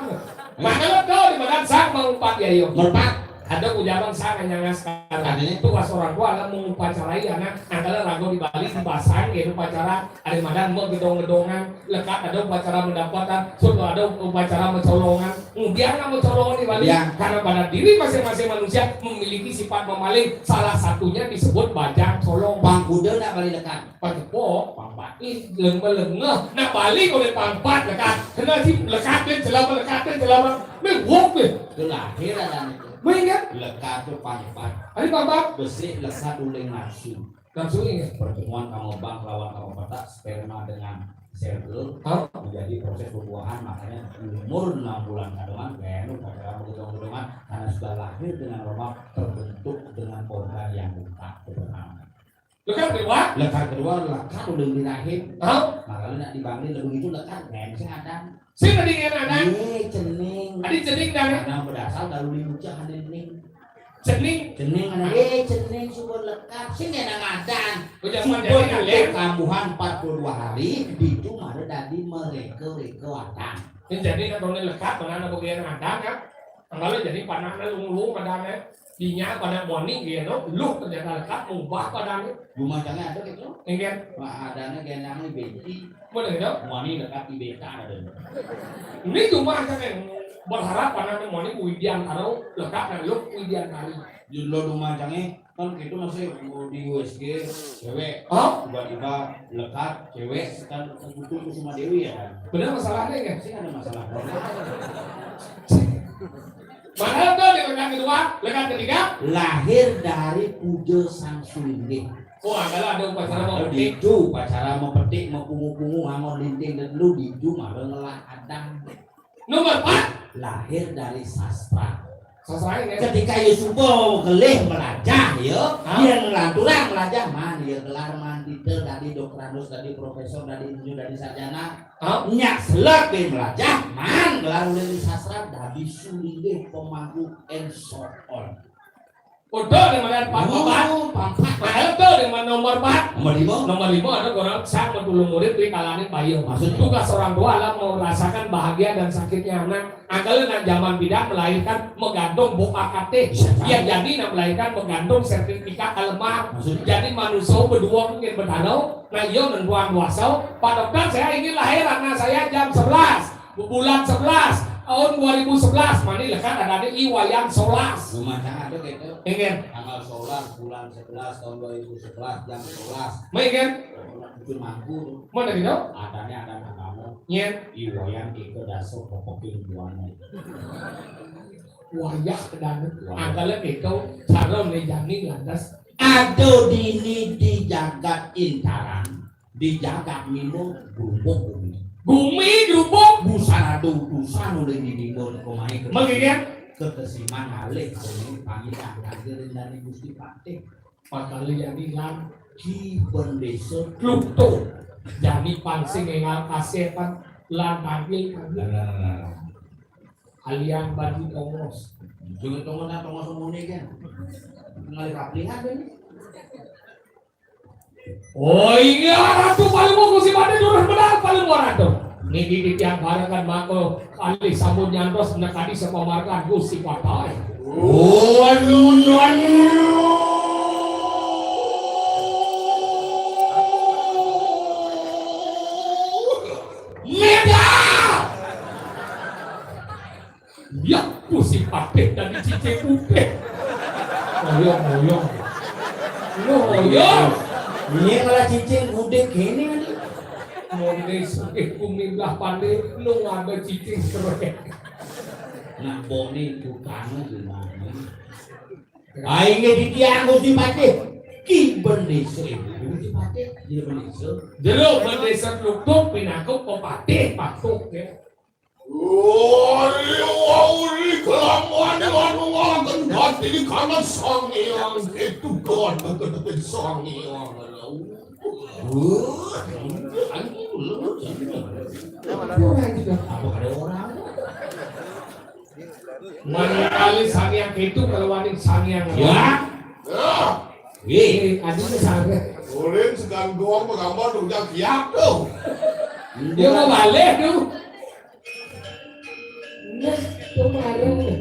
Mana lo tuh di mana sang mau empat ya, yuk? Merpat. Ada ujaran sang hanya ngaskar. Artinya? Tugas orang tua adalah mengupacarai anak. Angkala rago di Bali, di Basang, gitu, upacara. Ada madan mau gedong-gedongan, lekat ada upacara mendapatan, sudah ada upacara mencolongan. Kemudian nggak mencolongan di Bali, ya, karena pada diri masing-masing manusia memiliki sifat memaling. Salah satunya disebut bajang colong. Pangkuda nggak balik lekat? Pajepo, pangpat. Ih, lengeh-lengeh. Nah, balik oleh pangpat lekat. Kena si lekat deh, jelama lekat deh, jelama. Mewok deh. Itu lahir ada itu. Meingat? Lekat tuh pangpat. Ada pangpat? Besi lekat uling nafsu. Langsung ingat. Pertemuan kamu bang lawan kamu petak sperma dengan sel telur. Hah? Menjadi proses pembuahan, makanya umur enam bulan kandungan, kayak nu pacaran gedong-gedongan, karena sudah lahir dengan normal, terbentuk dengan organ yang lengkap. Itu pertama. Lekat kedua? Lekat kedua, lekat udah di rahim. Hah? Makanya nak dibangun lebih itu lekat, nggak bisa ada. Sing tadi nggak ada? Iya, cening. Tadi cening dah, ya? Karena berasal dari lucu ada cening. Cening. Cening anak, eh, cening subur lekat. Sing enak ngadan. Oh, jangan subur jadi ngalir. Kambuhan empat puluh dua hari, ditu mara dadi mereka-reka watang. Yang jadi nak boleh lekat, mana nak boleh ngadan, ya? Kalau jadi panaknya lung-lung, adannya. Dinya pada moni, gitu. Lu ternyata lekat, mubah adannya. Rumah tangga ada gitu? Enggak. Wah, adannya genangnya benti. Mana gitu? Moni lekat di beta ada. Ini cuma aja kan berharap anak moni Widiantara lekat dan lu Widiantari. Judul rumah cangnya kan gitu masih di U S G cewek. Hah? Tiba-tiba lekat cewek kan butuh Kusuma Dewi ya kan? Bener masalahnya kan? Sih ada masalah. Mana tuh di lekat kedua, lekat ketiga? Lahir dari puja sang sulinggih. Oh, adalah ada upacara mau petik. Itu upacara mau petik, mau pungu-pungu, ngamor linting dan lu ditu malah ngelah adang. Nomor empat, lahir dari sastra. Sastra ini. Ketika Yusuf gelih melajah, ya, hah? Dia ngelanturang melajah, man, ya gelar man, titel, tadi doktorandus, tadi profesor, tadi insinyur, tadi sarjana. Hah? Nyak selek dia melajah, man, gelar udah di sastra, tadi sulinggih pemangku and so on. Udah di mana empat, oh, empat? Empat. Nah, itu di mana nomor empat? Nomor lima. Nomor lima ada orang sang bertulung murid di kalaning bayi. Maksudnya? Tugas orang tua adalah merasakan bahagia dan sakitnya anak. Angkala nak zaman bidan melahirkan menggantung buku A K T. Bisa. Ya jadi nak melahirkan menggantung sertifikat L M R. Maksudnya? Jadi manusia berdua mungkin bertaruh. Nah, iya nentuan puasa. Pak dokter, saya ingin lahir anak saya jam sebelas. Bulan sebelas tahun dua ribu sebelas, mani lekat ada di Iwayan Solas. Rumah tangga tuh gitu. Ingin. Tanggal sebelas bulan sebelas tahun dua ribu sebelas jam sebelas. Mungkin. Itu mampu tuh. Mana gitu? Adanya ada nakamu. Nyen. Iwayan kita dasar kepeking buana. Wayah kedana. Wayah. Angkala kita cara mejani lantas. Ada dini di jagat intaran. Di jagat mimbo grubuk gumi. Gumi grubuk. Busana tutusan udah di mimbo komai ke. Mengirian. Ketesiman alih kami pamitan kagering dari Gusti Patih. Pakali jadi lan Ki Bendesa Klutuk. Jadi pangsing engal kasetan lan tampil kami. Nah, nah, nah, nah. Alian bagi tongos. Jangan tongos, nah, tongos ngomongnya kan. Ngalih kaplihan kan. Oh iya, Ratu paling mau musim ada durus benar paling mau Ratu. Niki titiang barengan mako alih sambut nyantos nekadi sepamargan Gusti Patai. Oh, aduh, aduh. Meda! Ya, Gusti Patih tadi cicing putih. Oyong, oyong. Lu oyong. Ini malah cicing gudeg gini kan. Mode sugih bumi belah pandai, lu ngada cicing kerek. Nah, boni tukangnya gimana? Aing di tiang Gusti Patih. Ki Bendesa ibu Gusti Patih, Ki Bendesa. Jero Bendesa Klutuk pinangkuk pepatih patuk ya. Uri, uri, kelamuan anu ngalaken gati di kana Sang Hyang itu kuat kekedekin Sang Hyang. Wah, anjing, lu, anjing. Apa ada orang? Mangkali sangyang itu kalau waning sangyang. Ya. Nggih. Aduh sana. Ulin segan gong pengambang udah kiak tuh. Dia mau balik tuh. Nah, kemarin.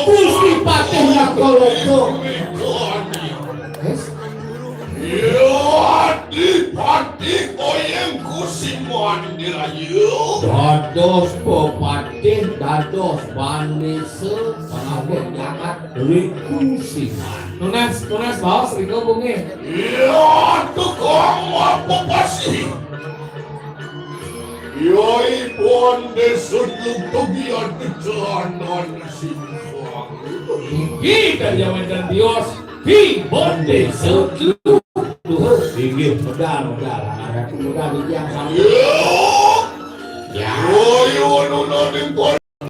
Gusti Patih Nagaloka. Wis. Ya, Dipati Oyeng Kusiman Dirayu. Dados pepatih, dados bandisa, pangawit jagat Kusiman. Tunas, tunas, baos, riko bungi. Ya, tukang apa pasti? Yoi pon desut lutug ya decanan simpang. Inggih, kan jaman dan bios. Hi, pon desut lutug. Inggih, medal, medal. Anak muda di tiang satu. Ya. Ya. Yoi, anu nading pon